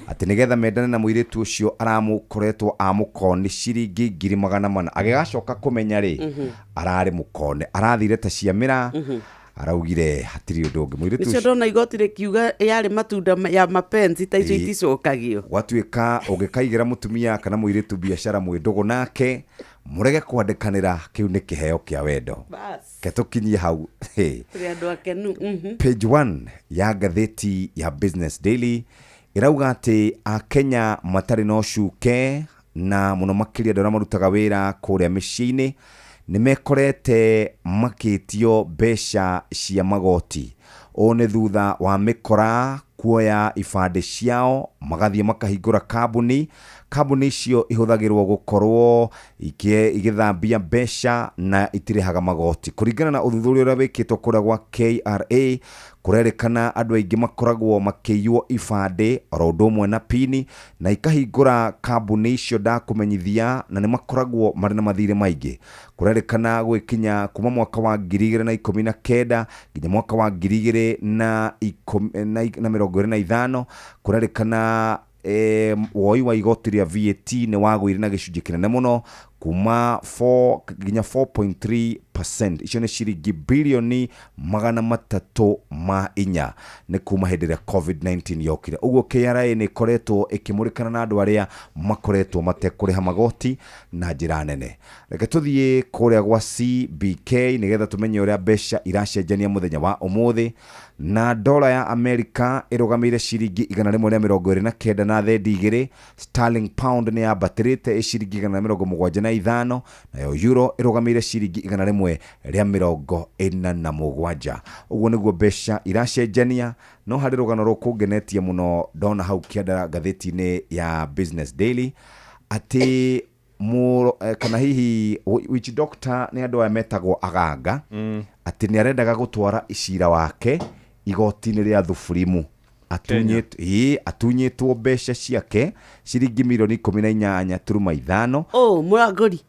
atĩ nĩgetha mendane na mũirĩtu ũcio aramũkoretwo amũkoni ciringi 400,000. Agĩgacoka kũmenya rĩ, ararĩ mũkone, arathire ta ciamĩra, araugire hatirĩ ũndũ ũngĩ. Mũirĩtu Nĩcio ũcio ndona igoti rĩkiuga yarĩ matunda ya mapenzi ta icio iticokagio. Gwatuĩka ũngĩkaigĩra mũtumia kana mũirĩtu biacara mwĩ ndũgũ nake mũrege kwandĩkanĩra, kĩu nĩ kĩheo kĩa wendo. Bas. Ke tũkinyie hau. Hey. Tũrĩ andũ akenu. Page 1 ya ngathĩti ya Business Daily ĩrauga atĩ akenya matarĩ na ũcuke na mũno makĩria andũ arĩa marutaga wĩra kũrĩa mĩciĩ-inĩ nĩ mekorete makĩtio mbeca cia magoti. Ũũ nĩ thutha wa mĩkora kuoya ibandĩ ciao magathiĩ makahingũra kambuni. Kambuni icio ihũthagĩrwo gũkorwo igĩthambia mbeca na itirĩhaga magoti. Kũringana na ũthuthuria ũrĩa wĩkĩtwo kũrĩa gwa KRA, kũrerĩkana andũ aingĩ makoragwo makĩiywo ibandĩ oro ũndũ ũmwe na pini na ikahingũra kambuni icio ndakũmenyithia, na nĩ makoragwo marĩ na mathirĩ maingĩ. Kũrerĩkana gwĩkinya kuma mwaka wa 2019 nginya mwaka wa 2025, kũrerĩkana woi wa igoti rĩa VAT nĩ wagũire na gĩcunjĩ kĩnene mũno kuma 4 nginya 4.3%. Icio nĩ ciringi birioni 304 nĩ kuma hĩndĩ ĩrĩa COVID-19 yokire. Ũguo KRA nĩ ĩkoretwo ĩkĩmũrĩkana na andũ arĩa makoretwo matekũrĩha magoti na njĩra nene. Reke tũthiĩ kũrĩa gwa CBK nĩgetha tũmenye ũrĩa mbeca iracenjania mũthenya wa ũmũthĩ. Na dola ya Amerika ĩrũgamĩire ciringi 129 na thendi igĩrĩ. Sterling pound nĩ yambatĩrĩte ĩ ciringi 175, nayo euro ĩrũgamĩire ciringi 147. Ũguo nĩguo mbeca iracenjania. No harĩ rũgano rũkũngenetie mũno ndona hau kĩanda ngathĩti-inĩ ya Business Daily atĩ kana hihi witch doctor nĩ andũ aya metagwo aganga, atĩ nĩ arendaga gũtwara cira wake igoti-inĩ rĩa Thuburimu. Atunyĩtwo mbeca ciake ciringi milioni 18.5. Oh, mũrangũri.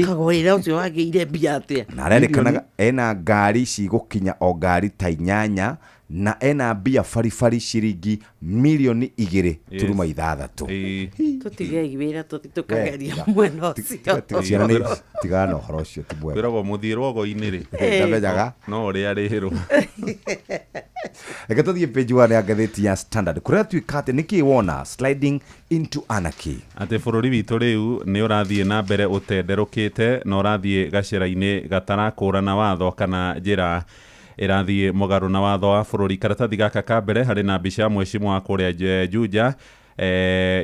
Kagwĩra ũcio wagĩire mbia atĩa? Na arerĩkanaga ena ngari cigũkinya o ngari ta 8 na ena mbia baribari ciringi milioni 2.6. Tũtigei wĩra tũthi tũkageria mwena ũcio. Tigana na ũhoro ũcio ti mwega. Kwĩragwo mũthiĩ rwogo-inĩ rĩ. Ndamenyaga. No ũrĩa arĩhĩrwo. Reke tũthiĩ page 1 ya ngathĩti ya Standard kũrĩa tuĩka atĩ nĩkĩ wona sliding into anarchy. Atĩ bũrũri witũ rĩu nĩ ũrathiĩ na mbere ũtenderũkĩte na ũrathiĩ gacĩra-inĩ gatarakũrana watho kana njĩra Ĩrathiĩ mũgarũ na watho wa bũrũri. Karatathi gaka ka mbere harĩ na mbica ya mheshimiwa wa kũrĩa Juja,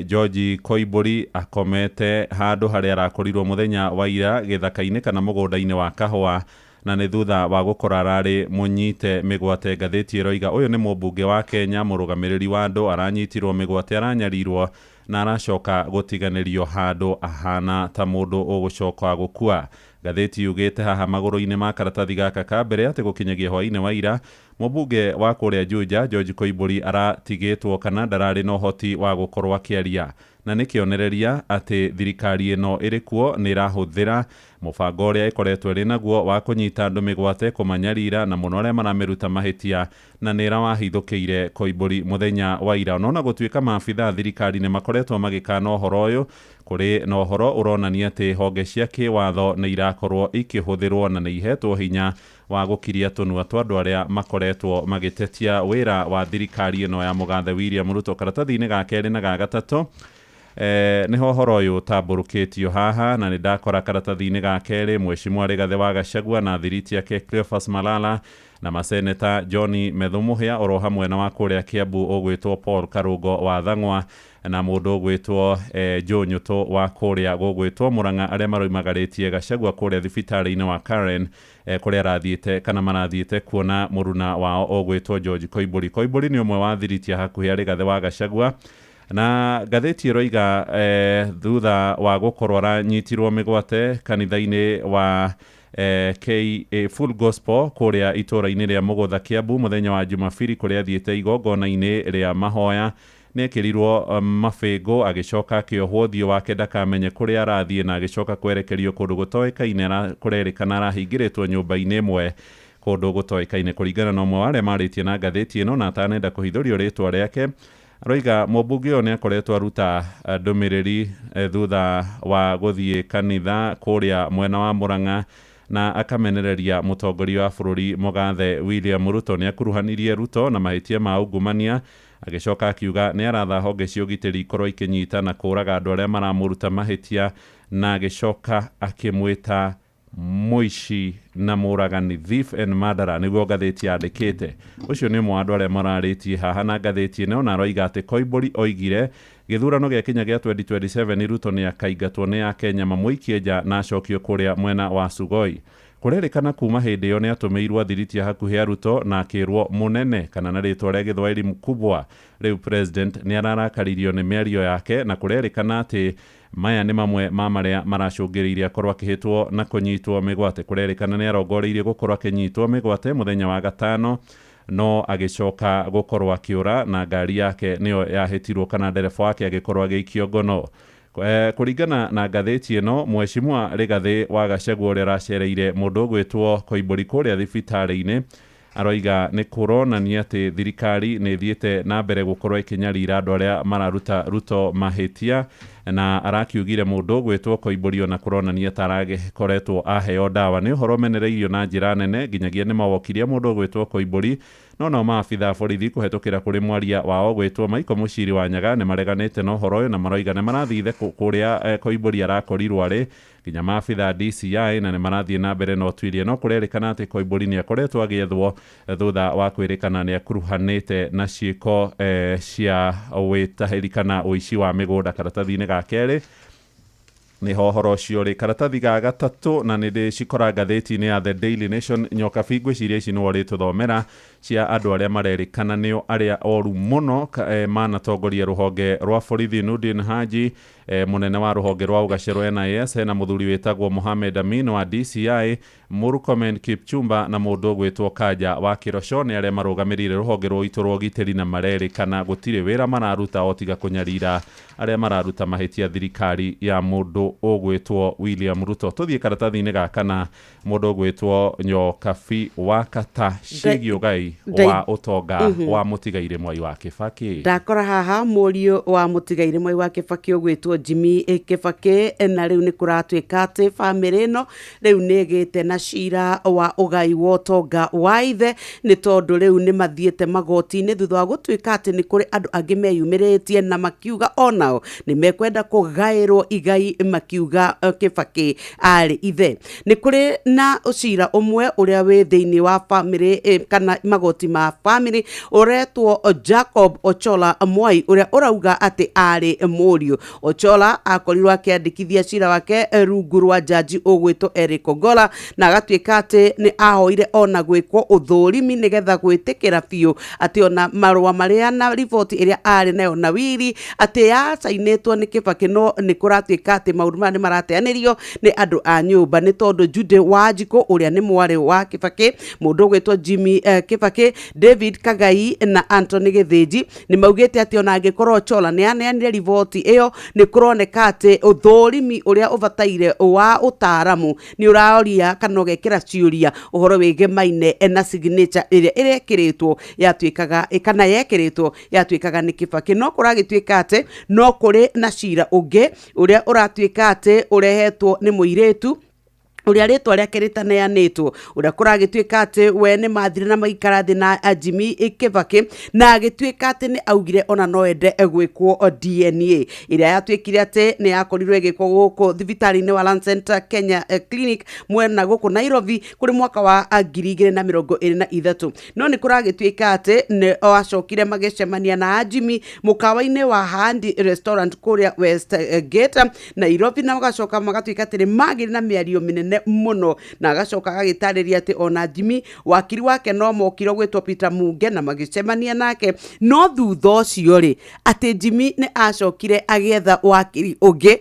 George Koimbũri, akomete handũ harĩa arakorirwo mũthenya wa ira gĩthaka-inĩ kana mũgũnda-inĩ wa kahũa, na nĩ thutha wa gũkora ararĩ mũnyite mĩgwate. Ngathĩti ĩroiga ũyũ nĩ mũmbunge wa Kenya, mũrũgamĩrĩri wa andũ, aranyitirwo mĩgwate, aranyarirwo na aracoka gũtiganĩrio handũ ahana ta mũndũ ũgũcoka gũkua. Ngathĩti yugĩte haha magũrũ-inĩ ma karatathi gaka ka mbere atĩ gũkinyagia hwaĩ-inĩ wa ira, mũmbunge wa kũrĩa Juja George Koimbũri aratigĩtwo kana ndararĩ na ũhoti wa gũkorwo akĩaria, na nĩ kĩonereria atĩ thirikari ĩno ĩrĩ kuo nĩ ĩrahũthĩra mũbango ũrĩa ĩkoretwo ĩrĩ naguo wa kũnyita andũ mĩgwate, kũmanyarira na mũno arĩa maramĩruta mahĩtia, na nĩ ĩrawahithũkĩire Koimbũri mũthenya wa ira. Ona gũtuĩka maabitha thirikari nĩ makoretwo magĩkana ũhoro ũyũ, kũrĩ na ũhoro ũronania atĩ honge cia kĩwatho nĩ irakorwo ikĩhũthĩrwo na nĩ ihetwo hinya wa gũkiria tũnua twa andũ arĩa makoretwo magĩtetia wĩra wa thirikari ĩno ya mũgathe William Ruto. Karatathi-inĩ ga kerĩ na ga gatatũ nĩho ũhoro ũyũ ũtambũrũkĩtio haha, na nĩ ndakora karatathi-inĩ ga kerĩ mheshimiwa Rigathĩ wa Gachagua na thiriti yake Cleophas Malala na maseneta John Methu Mũhĩa oro hamwe na wa kũrĩa Kiambu ũgwĩtwo Paul Karũngo wa Thang'wa na mũndũ ũgwĩtwo Joe Nyũtũ wa kũrĩa gũgwĩtwo Murang'a, arĩa maroimagarĩtie Gachagua kũrĩa thibitarĩ-inĩ wa Karen, kũrĩa arathiĩte kana marathiĩte kuona mũruna wao ũgwĩtwo George Koimbũri. Koimbũri nĩ ũmwe wa thiriti ya hakuhĩ a Rigathĩ wa Gachagua, na ngathĩti ĩroiga thutha wa gũkorwo aranyitirwo mĩgwate kanitha-inĩ wa KA Full Gospel kũrĩa itũũra-inĩ rĩa Mũgũtha Kiambu mũthenya wa Jumapili, kũrĩa athiĩte igongona-inĩ rĩa mahoya, nĩ ekĩrirwo mabĩngũ, agĩcoka akĩohwo ũthiũ wake ndakamenye kũrĩa arathiĩ, na agĩcoka kwerekerio kũndũ gũtoĩkaine kũrerĩkana arahingĩrĩtwo nyũmba-inĩ ĩmwe kũndũ gũtoĩkaine. Kũringana na ũmwe wa arĩa marĩtie na ngathĩti ĩno na atanenda kũhithũrio rĩtwa rĩake, aroiga mũmbunge ũyũ nĩ akoretwo aruta ndũmĩrĩri thutha wa gũthiĩ kanitha kũrĩa mwena wa Murang'a na akamenereria mũtongoria wa bũrũri mũgathe William Ruto. Nĩ akuruhanirie Ruto na mahĩtia ma ungumania, agĩcoka akiuga nĩ aratha honge cia ũgitĩri ikorwo ikĩnyita na kũraga andũ arĩa maramũruta mahĩtia, na agĩcoka akĩmwĩta mũici na mũragani, thief and murderer, nĩguo ngathĩti yandĩkĩte. Ũcio nĩ ũmwe wa andũ arĩa mararĩtie haha na ngathĩti ĩno, na aroiga atĩ Koimbũri oigire gĩthurano gĩakinya gĩa 2027 Ruto nĩ akaingatwo nĩ Akenya mamũikie nja na acokio kũrĩa mwena wa Sugoi. Kũrerĩkana kuma hĩndĩ ĩyo nĩ atũmĩirwo athiriti a hakuhĩ a Ruto na akĩrwo mũnene kana na rĩtwa rĩa Gĩthwaĩri mkubwa. Rĩu president nĩ ararakaririo nĩ mĩario yake, na kũrerĩkana atĩ maya nĩ mamwe ma marĩa maracũngĩrĩirie akorwo akĩhĩtwo na kũnyitwo mĩgwate. Kũrerĩkana nĩ arongoreirie gũkorwo akĩnyitwo mĩgwate mũthenya wa gatano, no agĩcoka gũkorwo akĩũra na ngari yake nĩyo yahĩtirwo kana ndereba wake agĩkorwo agĩikio ngono. Kũringana na ngathĩti ĩno, mheshimiwa Rigathĩ wa Gachagua ũrĩa aracereire mũndũ ũgwĩtwo Koimbũri kũrĩa thibitarĩ-inĩ aroiga nĩ kũronania atĩ thirikari nĩ ĩthiĩte na mbere gũkorwo ĩkĩnyarira andũ arĩa mararuta Ruto mahĩtia, na arakiugire mũndũ ũgwĩtwo Koimbũri ona kũronania ta arakoretwo aheo ndawa. Nĩ ũhoro ũmenereirio na njĩra nene nginyagia nĩ mawokirie mũndũ ũgwĩtwo Koimbũri, no nao maabitha a borithi kũhetũkĩra kũrĩ mwaria wao gwĩtwo Michael Mũciri wa Nyaga nĩ mareganĩte na ũhoro ũyũ na maroiga nĩ marathire kũrĩa Koimbũri arakorirwo arĩ nginya maabitha DCI, na nĩ marathiĩ na mbere na ũtuĩria. No kũrerĩkana atĩ Koimbũri nĩ akoretwo agĩethwo thutha wa kwĩrĩkana nĩ akuruhanĩte na ciĩko cia wĩtahĩri kana ũici wa mĩgũnda. Karatathi-inĩ ga kerĩ nĩho ũhoro ũcio ũrĩ. Karatathi ga gatatũ, na nĩ ndĩcikora ngathĩti-inĩ ya The Daily Nation, Nyokabi, ngwĩciria ici nĩwe ũrĩtũthomera, cia andũ arĩa marerĩkana nĩo arĩa oru mũno manatongoria rũhonge rwa borithi. Nurdin Haji, mũnene wa rũhonge rwa ũgacerwo NIS, hena mũthuri wĩtagwo Mohamed Amin wa DCI, Murkomen Kipchumba na mũndũ ũgwĩtwo Kanja wa Kĩroco nĩ arĩa marũgamĩrĩire rũhonge rwa itũ rwa ũgitĩri, na marerĩkana gũtirĩ wĩra mararuta o tiga kũnyarira arĩa mararuta mahĩtia thirikari ya mũndũ ũgwĩtwo William Ruto. Tũthiĩ karatathi-inĩ ga kana, mũndũ ũgwĩtwo Nyokabi wa Kata ciĩgiĩ ũgai wa ũtonga wa mũtigairĩ Mwai wa Kĩbakĩ. Ndakora haha mũriũ wa mũtigairĩ Mwai wa Kĩbakĩ ũgwĩtwo Jimmy Kĩbakĩ, na rĩu nĩ kũratuĩka atĩ bamĩrĩ ĩno rĩu nĩ ĩgĩte na cira wa ũgai wa ũtonga wa ithe, nĩ tondũ rĩu nĩ mathiĩte magoti-inĩ thutha wa gũtuĩka atĩ nĩ kũrĩ andũ angĩ meyumĩrĩtie na makiuga onao nĩ mekwenda kũgaĩrwo igai. makiuga Kibaki arĩ ithe. Nĩ kũrĩ na ũcira ũmwe ũrĩa wĩ thĩinĩ wa family kana magoti ma family ũretwo Jacob Ochola Mwai ũrĩa ũrauga atĩ arĩ mũriũ. Ochola akorirwo akĩandĩkithia cira wake rungu rwa jaji ũgwĩtwo Eric Ogola na agatuĩka atĩ nĩ ahoire ona gwĩkwo ũthũrimi nĩgetha gwĩtĩkĩra biũ atĩ ona marũa marĩa na riboti ĩrĩa arĩ nayo na wiri atĩ yacainĩtwo nĩ Kibaki, no nĩ kũratuĩka atĩ maũndũ maya nĩ marateanĩrio nĩ andũ a nyũmba nĩ tondũ Jude Wanjikũ ũrĩa nĩ mwarĩ wa Kibaki, mũndũ ũgwĩtwo Jimmy Kibaki, David Kagai na Anthony Gĩthĩnji nĩ maugĩte atĩ ona angĩkorwo Ochola nĩ aneanire riboti ĩyo nĩ kũroneka atĩ ũthũrimi ũrĩa ũbataire wa ũtaaramu nĩ ũraoria kana ũgekĩra ciũria ũhoro wĩgemaine na signature ĩrĩa ĩrekĩrĩtwo yatuĩkaga kana yekĩrĩtwo yatuĩkaga nĩ Kibaki. No kũragĩtuĩka atĩ no kũrĩ na cira ũngĩ ũrĩa ũratuĩka atĩ ũrehetwo nĩ mũirĩtu ũrĩa rĩtwa rĩake rĩtaneanĩtwo, ũrĩa kũragĩtuĩka atĩ we nĩ mathire na magĩikara thĩ na Jimmy Kibaki na agĩtuĩka atĩ nĩ augire ona no ende gwĩkwo DNA ĩrĩa yatuĩkire atĩ nĩ yakorirwo ĩgĩkwo gũkũ thibitarĩ-inĩ wa Lancet Kenya Clinic mwena gũkũ Nairobi kũrĩ mwaka wa 2023. No nĩ kũragĩtuĩka atĩ nĩ acokire magĩcemania na Jimmy mũkawa-inĩ wa Handi Restaurant kũrĩa Westgate Nairobi, na magacoka magatuĩka atĩ nĩ magĩrĩ na mĩario mĩnene mũno, na agacoka agagĩtarĩria atĩ ona Jimmy wakiri wake no mokire gwĩtwo Peter Munge na magĩcemania nake, no thutha ũcio rĩ atĩ Jimmy nĩ acokire agĩetha wakiri ũngĩ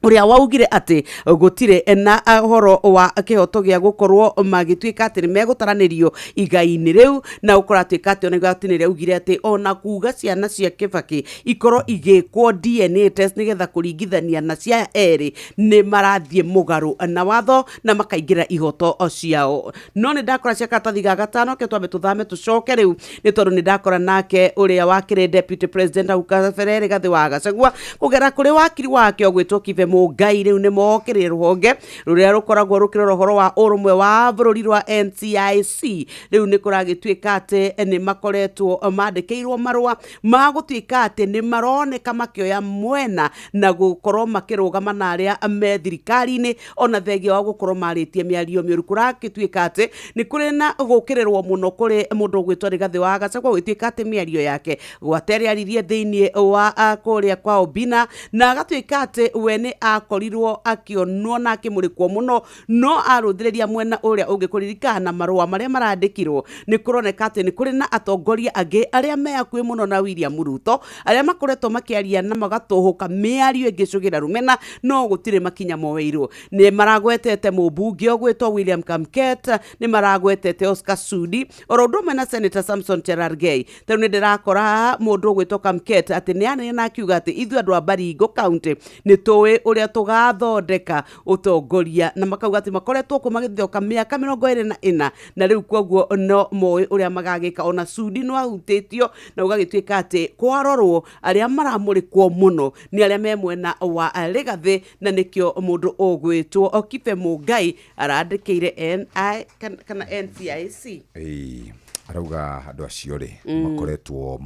ũrĩa waugire atĩ gũtirĩ na ũhoro wa kĩhoto gĩa gũkorwo magĩtuĩka atĩ nĩ megũtaranĩrio igai-inĩ rĩu, na ũkoratuĩka atĩ ona igoti nĩ rĩaugire atĩ ona kuga ciana cia Kibaki ikorwo igĩkwo DNA test nĩgetha kũringithania na cia erĩ nĩ marathiĩ mũgarũ na watho na makaingĩra ihoto ciao. No nĩ ndakora cia karatathi ga gatano ke twambe tũthame tũcoke rĩu nĩ tondũ nĩ ndakora nake ũrĩa wakĩrĩ deputy president hau kabere Rigathĩ wa Gachagua kũgera kũrĩ wakiri wake ũgwĩtwo Kibe Mũngai rĩu nĩ mokĩrĩre rũhonge rũrĩa rũkoragwo rũkĩrora ũhoro wa ũrũmwe wa bũrũri rwa NCIC. Rĩu nĩ kũragĩtuĩka atĩ nĩ makoretwo mandĩkĩirwo marũa ma gũtuĩka atĩ nĩ maroneka makĩoya mwena na gũkorwo makĩrũgama na arĩa me thirikari-inĩ ona thengia wa gũkorwo marĩtie mĩario mĩũru. Kũragĩtuĩka atĩ nĩ kũrĩ na gũkĩrĩrwo mũno kũrĩ mũndũ ũgwĩtwo Rigathĩ wa Gachagua gũgĩtuĩka atĩ mĩario yake gwate rĩaririe thĩinĩ wa kũrĩa kwa Obina na agatuĩka atĩ we nĩ akorirwo akĩonwo na akĩmũrĩkwo mũno, no arũthĩrĩria mwena ũrĩa ũngĩ kũririkana na marũa marĩa marandĩkirwo nĩ kũroneka atĩ nĩ kũrĩ na atongoria angĩ arĩa me hakuhĩ mũno na William Ruto arĩa makoretwo makĩaria na magatũhũka mĩario ĩngĩcũgĩra rũmena, no gũtirĩ makinya moeirwo. Nĩ maragwetete mũmbunge ũgwĩtwo William Kamket, nĩ maragwetete Oscar Sudi oro ũndũ ũmwe na Senator Samson Cherargei. Tarĩu nĩ ndĩrakora haha mũndũ ũgwĩtwo Kamket atĩ nĩ anene na akiuga atĩ ithuĩ andũ a Baringo County nĩ tũĩ ũrĩa tũgathondeka ũtongoria, na makauga atĩ makoretwo kuo magĩthondeka mĩaka 24 na rĩu koguo no moĩ ũrĩa magagĩka. Ona Sudi no ahutĩtio na ũgagĩtuĩka atĩ kwarorwo arĩa maramũrĩkwo mũno nĩ arĩa me mwena wa Rigathĩ, na nĩkĩo mũndũ ũgwĩtwo Kibe Mũngai arandĩkĩire NI kana NCIC. Ĩĩ, arauga andũ acio rĩ makoretwo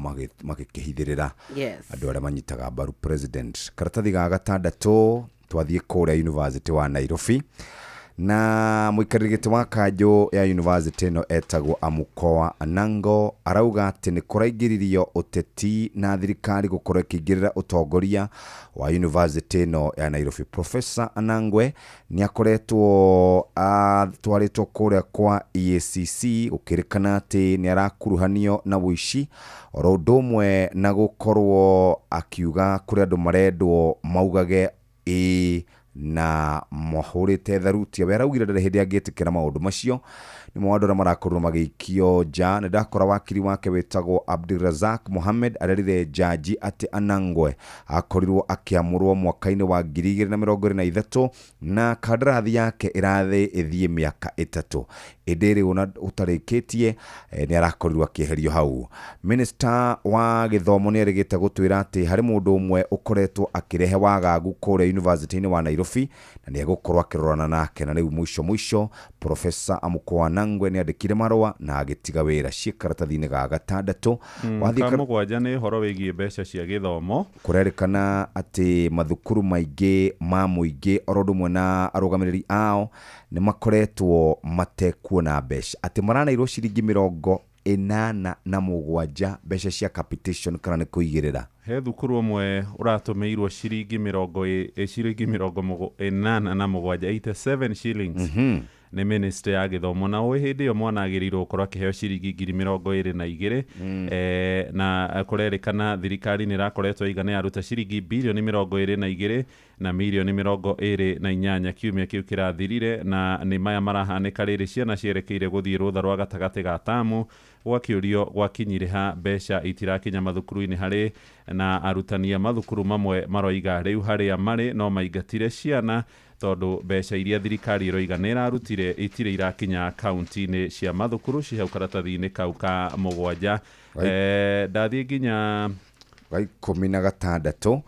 magĩkĩhithĩrĩra andũ arĩa manyitaga mbaru president. Karatathi ga gatandatũ twathiĩ kũrĩa University wa Nairobi na mũikarĩri gĩtĩ wa kanjũ ya university ĩno etagwo Amukoa Anango arauga atĩ nĩ kũraingĩririo ũteti na thirikari gũkorwo ĩkĩingĩrĩra ũtongoria wa university ĩno ya Nairobi. Professor Anangwe nĩ akoretwo atwarĩtwo kũrĩa kwa EACC gũkĩrĩkana atĩ nĩ arakuruhanio na ũici oro ũndũ ũmwe na gũkorwo akiuga kũrĩ andũ marendwo maugage ĩĩ na mahũrĩte tharuti. We araugire ndarĩ hĩndĩ angĩtĩkĩra maũndũ macio nĩ mo andũ arĩa marakorirwo magĩikio nja. Nĩ ndakora wakiri wake wĩtagwo Abdirazak Mohamed arerire jaji atĩ Anangwe akorirwo akĩamũrwo mwaka-inĩ wa 2023 na kandarathi yake ĩrathĩ ĩthiĩ mĩaka 3, ĩndĩ rĩu ona ũtarĩkĩtie nĩ arakorirwo akĩeherio hau. Minister wa gĩthomo nĩ erĩgĩte gũtwĩra atĩ harĩ mũndũ ũmwe ũkoretwo akĩrehe wagagu kũrĩa university-inĩ wa Nairobi Nairobi na nĩ egũkorwo akĩrorana nake. Na rĩu mũico mũico Profesa Amukoanangwe nĩ andĩkire marũa na agĩtiga wĩra ciĩ karatathi-inĩ ga gatandatũ. Wathiĩ ka mũgwanja nĩ ũhoro wĩgiĩ mbeca cia gĩthomo. Kũrerĩkana atĩ mathukuru maingĩ ma mũingĩ oro ũndũ ũmwe na arũgamĩrĩri ao nĩ makoretwo matekuona mbeca, atĩ maraneirwo ciringi 87 mbeca cia capitation kana nĩ kũigĩrĩra. He thukuru ũmwe ũratũmĩirwo ciringi 87, 87 shillings, nĩ ministry ya gĩthomo, na ũĩ hĩndĩ ĩyo mwana agĩrĩirwo gũkorwo akĩheo ciringi 22,000. Na kũrerĩkana thirikari nĩ ĩrakoretwo ĩiga nĩ yaruta ciringi birioni 22 na mirioni 28 kiumia kĩu kĩrathirire, na nĩ maya marahanĩka rĩrĩ ciana cierekeire gũthiĩ rũtha rwa gatagatĩ ga tamu, gwakĩũrio gwakinyire ha mbeca itirakinya mathukuru-inĩ harĩ na arutani a mathukuru mamwe maroiga rĩu harĩa marĩ no maingatire ciana tondũ mbeca iria thirikari ĩroiga nĩ ĩrarutire itirĩ irakinya kaunti-inĩ cia mathukuru. Ci hau karatathi-inĩ kau ka mũgwanja. Ndathiĩ nginya ga 16,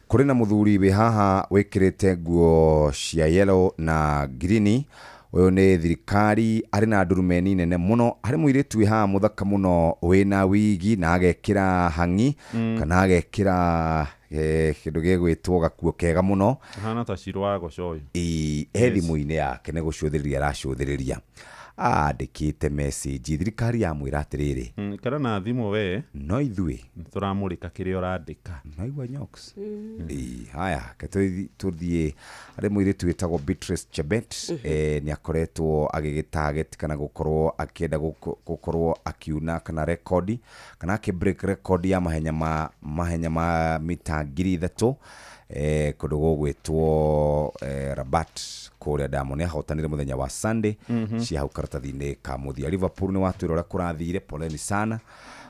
kũrĩ na mũthuri wĩ haha wĩkĩrĩte nguo cia yellow na ngirini. Ũyũ nĩ thirikari, arĩ na ndurumeni nene mũno. Harĩ mũirĩtu wĩ haha mũthaka mũno wĩna wigi na agekĩra hang'i kana agekĩra kĩndũ gĩgwĩtwo gakuo kega mũno. Hana ta Shiro wa Gocoĩ. Ĩ, he thimũ-inĩ yake nĩ gũcũthĩrĩria aracũthĩrĩria, andĩkĩte message thirikari yamwĩra atĩrĩrĩ, Ikara na thimũ we. No ithuĩ tũramũrĩka kĩrĩa ũrandĩka. Naigua nyox. Ĩ, haya ke tũthiĩ harĩ mũirĩtu wĩtagwo Beatrice Chebet. Nĩ akoretwo agĩgĩtarget kana gũkorwo akĩenda gũkorwo akiuna kana rekondi kana akĩ break record ya mahenya ma mita 3000 kũndũ gũgwĩtwo Rabat kũrĩa Diamond. Nĩ ahotanire mũthenya wa Sunday. Cia hau karatathi-inĩ ka mũthia, Liverpool nĩ watwĩra ũrĩa kũrathire, poleni sana.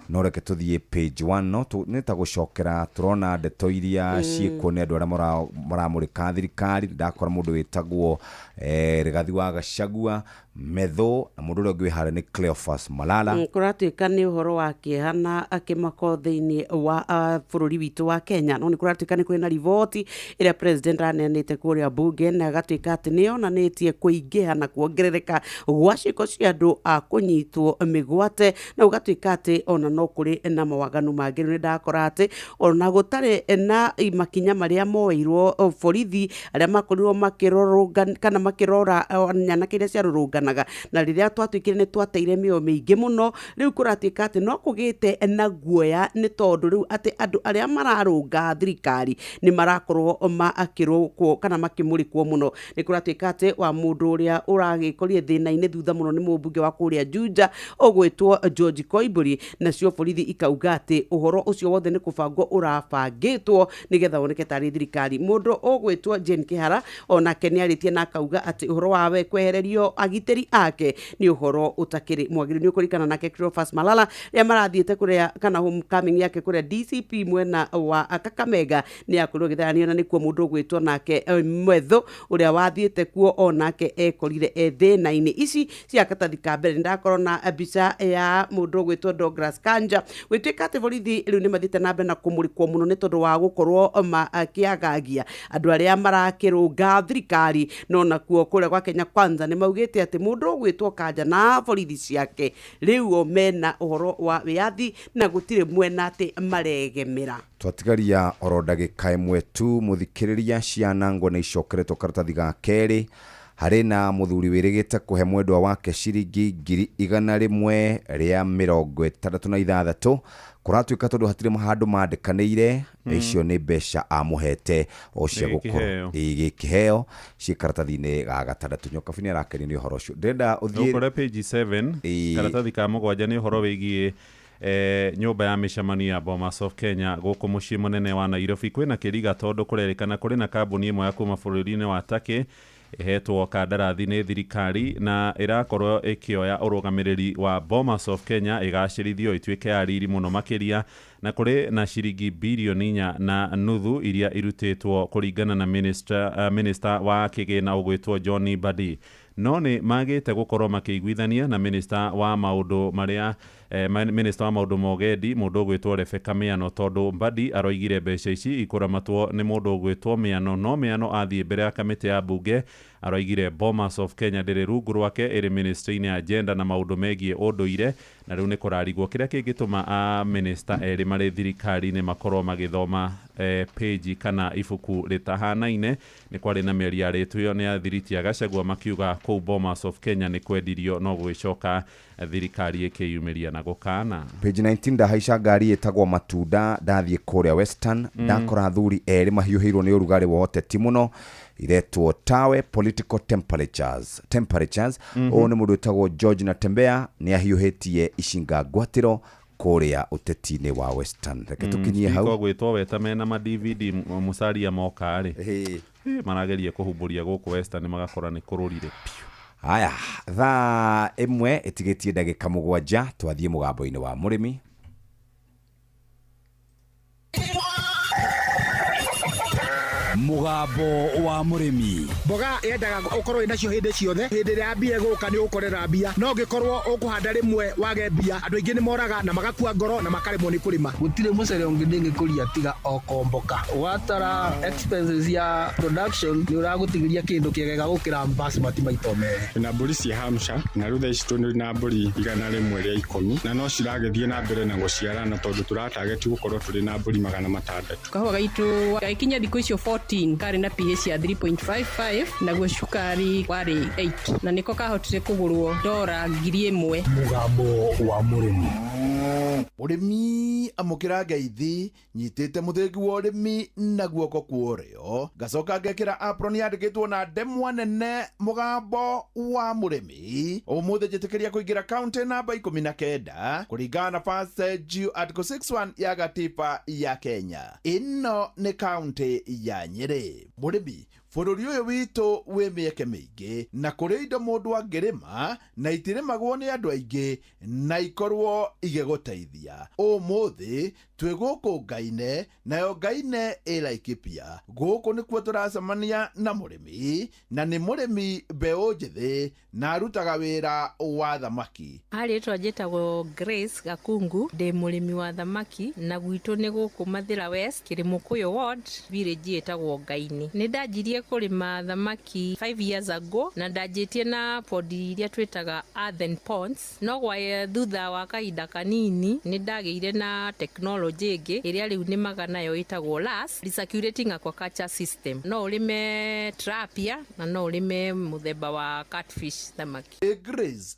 No reke tũthiĩ page 1, no nĩ ta gũcokera tũrona ndeto iria ciĩkuo nĩ andũ arĩa maramũrĩka thirikari. Ndakora mũndũ wĩtagwo Rigathi wa Gachagua Metho, na mũndũ ũrĩa ũngĩ wĩ harĩa nĩ Cleophas Malala. Kũratuĩka nĩ ũhoro wa kĩeha na kĩmako thĩinĩ wa bũrũri witũ wa Kenya, no nĩ kũratuĩka nĩ kũrĩ na riboti ĩrĩa president aneanĩte kũrĩa bunge, na agatuĩka atĩ nĩ yonanĩtie kũingĩha na kuongerereka gwa ciĩko cia andũ a kũnyitwo mĩgwate, na gũgatuĩka atĩ ona no kũrĩ na mawaganu mangĩ. Rĩu nĩ ndakora atĩ ona gũtarĩ na makinya marĩa moeirwo borithi arĩa makorirwo makĩrũrũngana kana makĩrora nyanake iria ciarũrũnganaga, na rĩrĩa twatuĩkire nĩ twateire mĩoyo mĩingĩ mũno, rĩu kũratuĩka atĩ no kũgĩte na guoya, nĩ tondũ rĩu atĩ andũ arĩa mararũnga thirikari nĩ marakorwo makĩrũkwo kana makĩmũrĩkwo mũno. Nĩ kũratuĩka atĩ wa mũndũ ũrĩa ũragĩkorire thĩna-inĩ thutha mũno nĩ mũmbunge wa kũrĩa Juja ũgwĩtwo George Koimbũri, nacio borithi ikauga atĩ ũhoro ũcio wothe nĩ kũbangwo ũrabangĩtwo nĩgetha woneke tarĩ thirikari. Mũndũ ũgwĩtwo Jane Kĩhara onake nĩ arĩtie na akauga atĩ ũhoro wawe kwehererio agitĩri ake nĩ ũhoro ũtakĩrĩ mwagĩrĩru. Nĩ ũkũririkana nake Cleophas Malala rĩrĩa marathiĩte kũrĩa kana homecoming yake kũrĩa DCP mwena wa Kakamega nĩ akorirwo agĩtharanio, na nĩkuo mũndũ ũgwĩtwo nake Mwetho ũrĩa wathiĩte kuo onake ekorire e thĩna-inĩ. Ici cia katathi ka mbere nĩndakorwo na mbica ya mũndũ ũgwĩtwo Douglas Kanja. Gwĩtuĩka atĩ borithi rĩu nĩ mathiĩte na mbere na kũmũrĩkwo mũno nĩ tondũ wa gũkorwo makĩagagia andũ arĩa marakĩrũnga thirikari, no nakuo kũrĩa gwa Kenya Kwanza nĩ maugĩte atĩ mũndũ ũgwĩtwo Kanja na borithi ciake rĩu o mena ũhoro wa wĩyathi na gũtirĩ mwena atĩ maregemera. Twatigaria oro ndagĩka ĩmwe tu, mũthikĩrĩria. Cianangwo nĩ icokeretwo karatathi ga kerĩ. Harĩ na mũthuri wĩrĩgĩte kũhe mwendwa wake ciringi 166,000. Kũratuĩka tondũ hatirĩ handũ mandĩkanĩire, icio nĩ mbeca amũhete o cia Nĩ gũkorwo gĩkĩheo. Ĩ, gĩkĩheo ciĩ karatathi-inĩ ga gatandatũ. Nyokabi nĩ arakenio nĩ ũhoro ũcio. Ndĩrenda ũthiĩ ũkore page 7, karatathi ka mũgwanja, nĩ ũhoro wĩgiĩ nyũmba ya mĩcemanio ya Bomas of Kenya gũkũ mũciĩ mũnene wa Nairobi. Kwĩna kĩriga tondũ kũrerĩkana kũrĩ na kambuni ĩmwe ya kuma bũrũri-inĩ wa Turkey ĩhetwo kandarathi nĩ thirikari na ĩrakorwo ĩkĩoya ũrũgamĩrĩri wa Bomas of Kenya ĩgacĩrithio ĩtuĩke ya riri mũno makĩria. Na kũrĩ na ciringi birioni 4.5 iria irutĩtwo kũringana na minister wa kĩgĩna ũgwĩtwo John Mbadi. No nĩ magĩte gũkorwo makĩiguithania na minister wa maũndũ marĩa minister wa maũndũ ma ũgendi, mũndũ ũgwĩtwo Rebecca Miano, tondũ Mbadi aroigire mbeca ici ikũramatwo nĩ mũndũ ũgwĩtwo Miano, no Miano athiĩ mbere ya kamĩtĩ ya mbunge aroigire Bomas of Kenya ndĩrĩ rungu rwake, ĩrĩ ministry-inĩ ya gender na maũndũ megiĩ ũndũire. Na rĩu nĩ kũrarigwo kĩrĩa kĩngĩtũma a minister erĩ marĩ thirikari-inĩ makorwo magĩthoma page kana ibuku rĩtahanaine. Nĩ kwarĩ na mĩario yarĩtwo nĩ athiriti a Gachagua makiuga kũu Bomas of Kenya nĩ kwendirio, no gũgĩcoka thirikari ĩkĩyumĩria na gũkana. Page 19, ndahaica ngari ĩtagwo Matunda, ndathiĩ kũrĩa Western, ndakora athuri erĩ mahiũhĩirwo nĩ ũrugarĩ wa ũteti mũno, iretwo Tawe political temperatures. Ũyũ nĩ mũndũ wĩtagwo George Natembea, nĩ ahiũhĩtie icinga ngwatĩro kũrĩa ũteti-inĩ wa Western. Reke tũkinyie hau. Speaker gwĩtwo weta mena ma DVD Musalia moka rĩ, marageria kũhumbũria gũkũ Western magakora nĩ kũrũrire piũ. Haya, thaa 1 ĩtigĩtie ndagĩka 7, twathiĩ mũgambo-inĩ wa mũrĩmi. Mũgambo wa mũrĩmi. Mboga yendaga ũkorwo wĩna cio hĩndĩ ciothe, hĩndĩ ĩrĩa mbia ĩgũka nĩ ũgũkorera mbia, no ũngĩkorwo ũkũhanda rĩmwe wage mbia, andũ aingĩ nĩ moraga na magakua ngoro na makaremwo nĩ kũrĩma. Gũtirĩ mũcere ũngĩ ndĩngĩkũria tiga o komboka. Watara expenses ya production nĩ ũragũtigĩria kĩndũ kĩega gũkĩra basmati maita merĩ. Na mbũri cia Hampshire, na rĩu thaa ici tũrĩ na mbũri 110, na no ciragĩthiĩ na mbere na gũciarana tondũ tũratageti gũkorwo tũrĩ na mbũri 600. Kahũa gaitũ gagĩkinya thikũ icio 14 karĩ na pH ya 3.55, naguo cukari warĩ 8, na nĩko kahotire kũgũrwo dora 1000. Mũgambo wa mũrĩmi. Mũrĩmi amũkĩra ngeithi, nyitĩte mũthĩgi wa ũrĩmi na guoko kwa ũrĩo, ngacoka ngekĩra apron yandĩkĩtwo na ndemwa nene mũgambo wa mũrĩmi. Ũmũthĩ njĩtĩkĩria kũingĩra kaunti namba 19 kũringana na First G Article 61 ya gatiba ya Kenya. Ĩno nĩ kaunti ya Nyĩrĩ. Mũrĩmi, bũrũri ũyũ witũ wĩ mĩeke mĩingĩ na kũrĩ indo mũndũ angĩrĩma na itirĩmagwo nĩ andũ aingĩ na ikorwo igĩgũteithia. Ũmũthĩ twĩ gũkũ Ngaine, nayo Ngaine ĩ Laikipia. Gũkũ nĩkuo tũracemania na mũrĩmi, na nĩ mũrĩmi mbeũ njĩthĩ na arutaga wĩra wa thamaki. Rĩtwa njĩtagwo Grace Gakungu, ndĩ mũrĩmi wa thamaki na gwitũ nĩ gũkũ Mathĩra West, Kĩrĩmũkũyũ Ward, village ĩtagwo Ngaini. Nĩ ndanjirie kũrĩma thamaki 5 years ago na ndanjĩtie na pond iria twĩtaga earthen ponds, no gwa thutha wa kahinda kanini nĩ ndagĩire na technology ĩngĩ ĩrĩa rĩu nĩmaga nayo ĩtagwo LAS, Recirculating Aquaculture System. No ũrĩme tilapia na no ũrĩme mũthemba wa catfish thamaki. Grace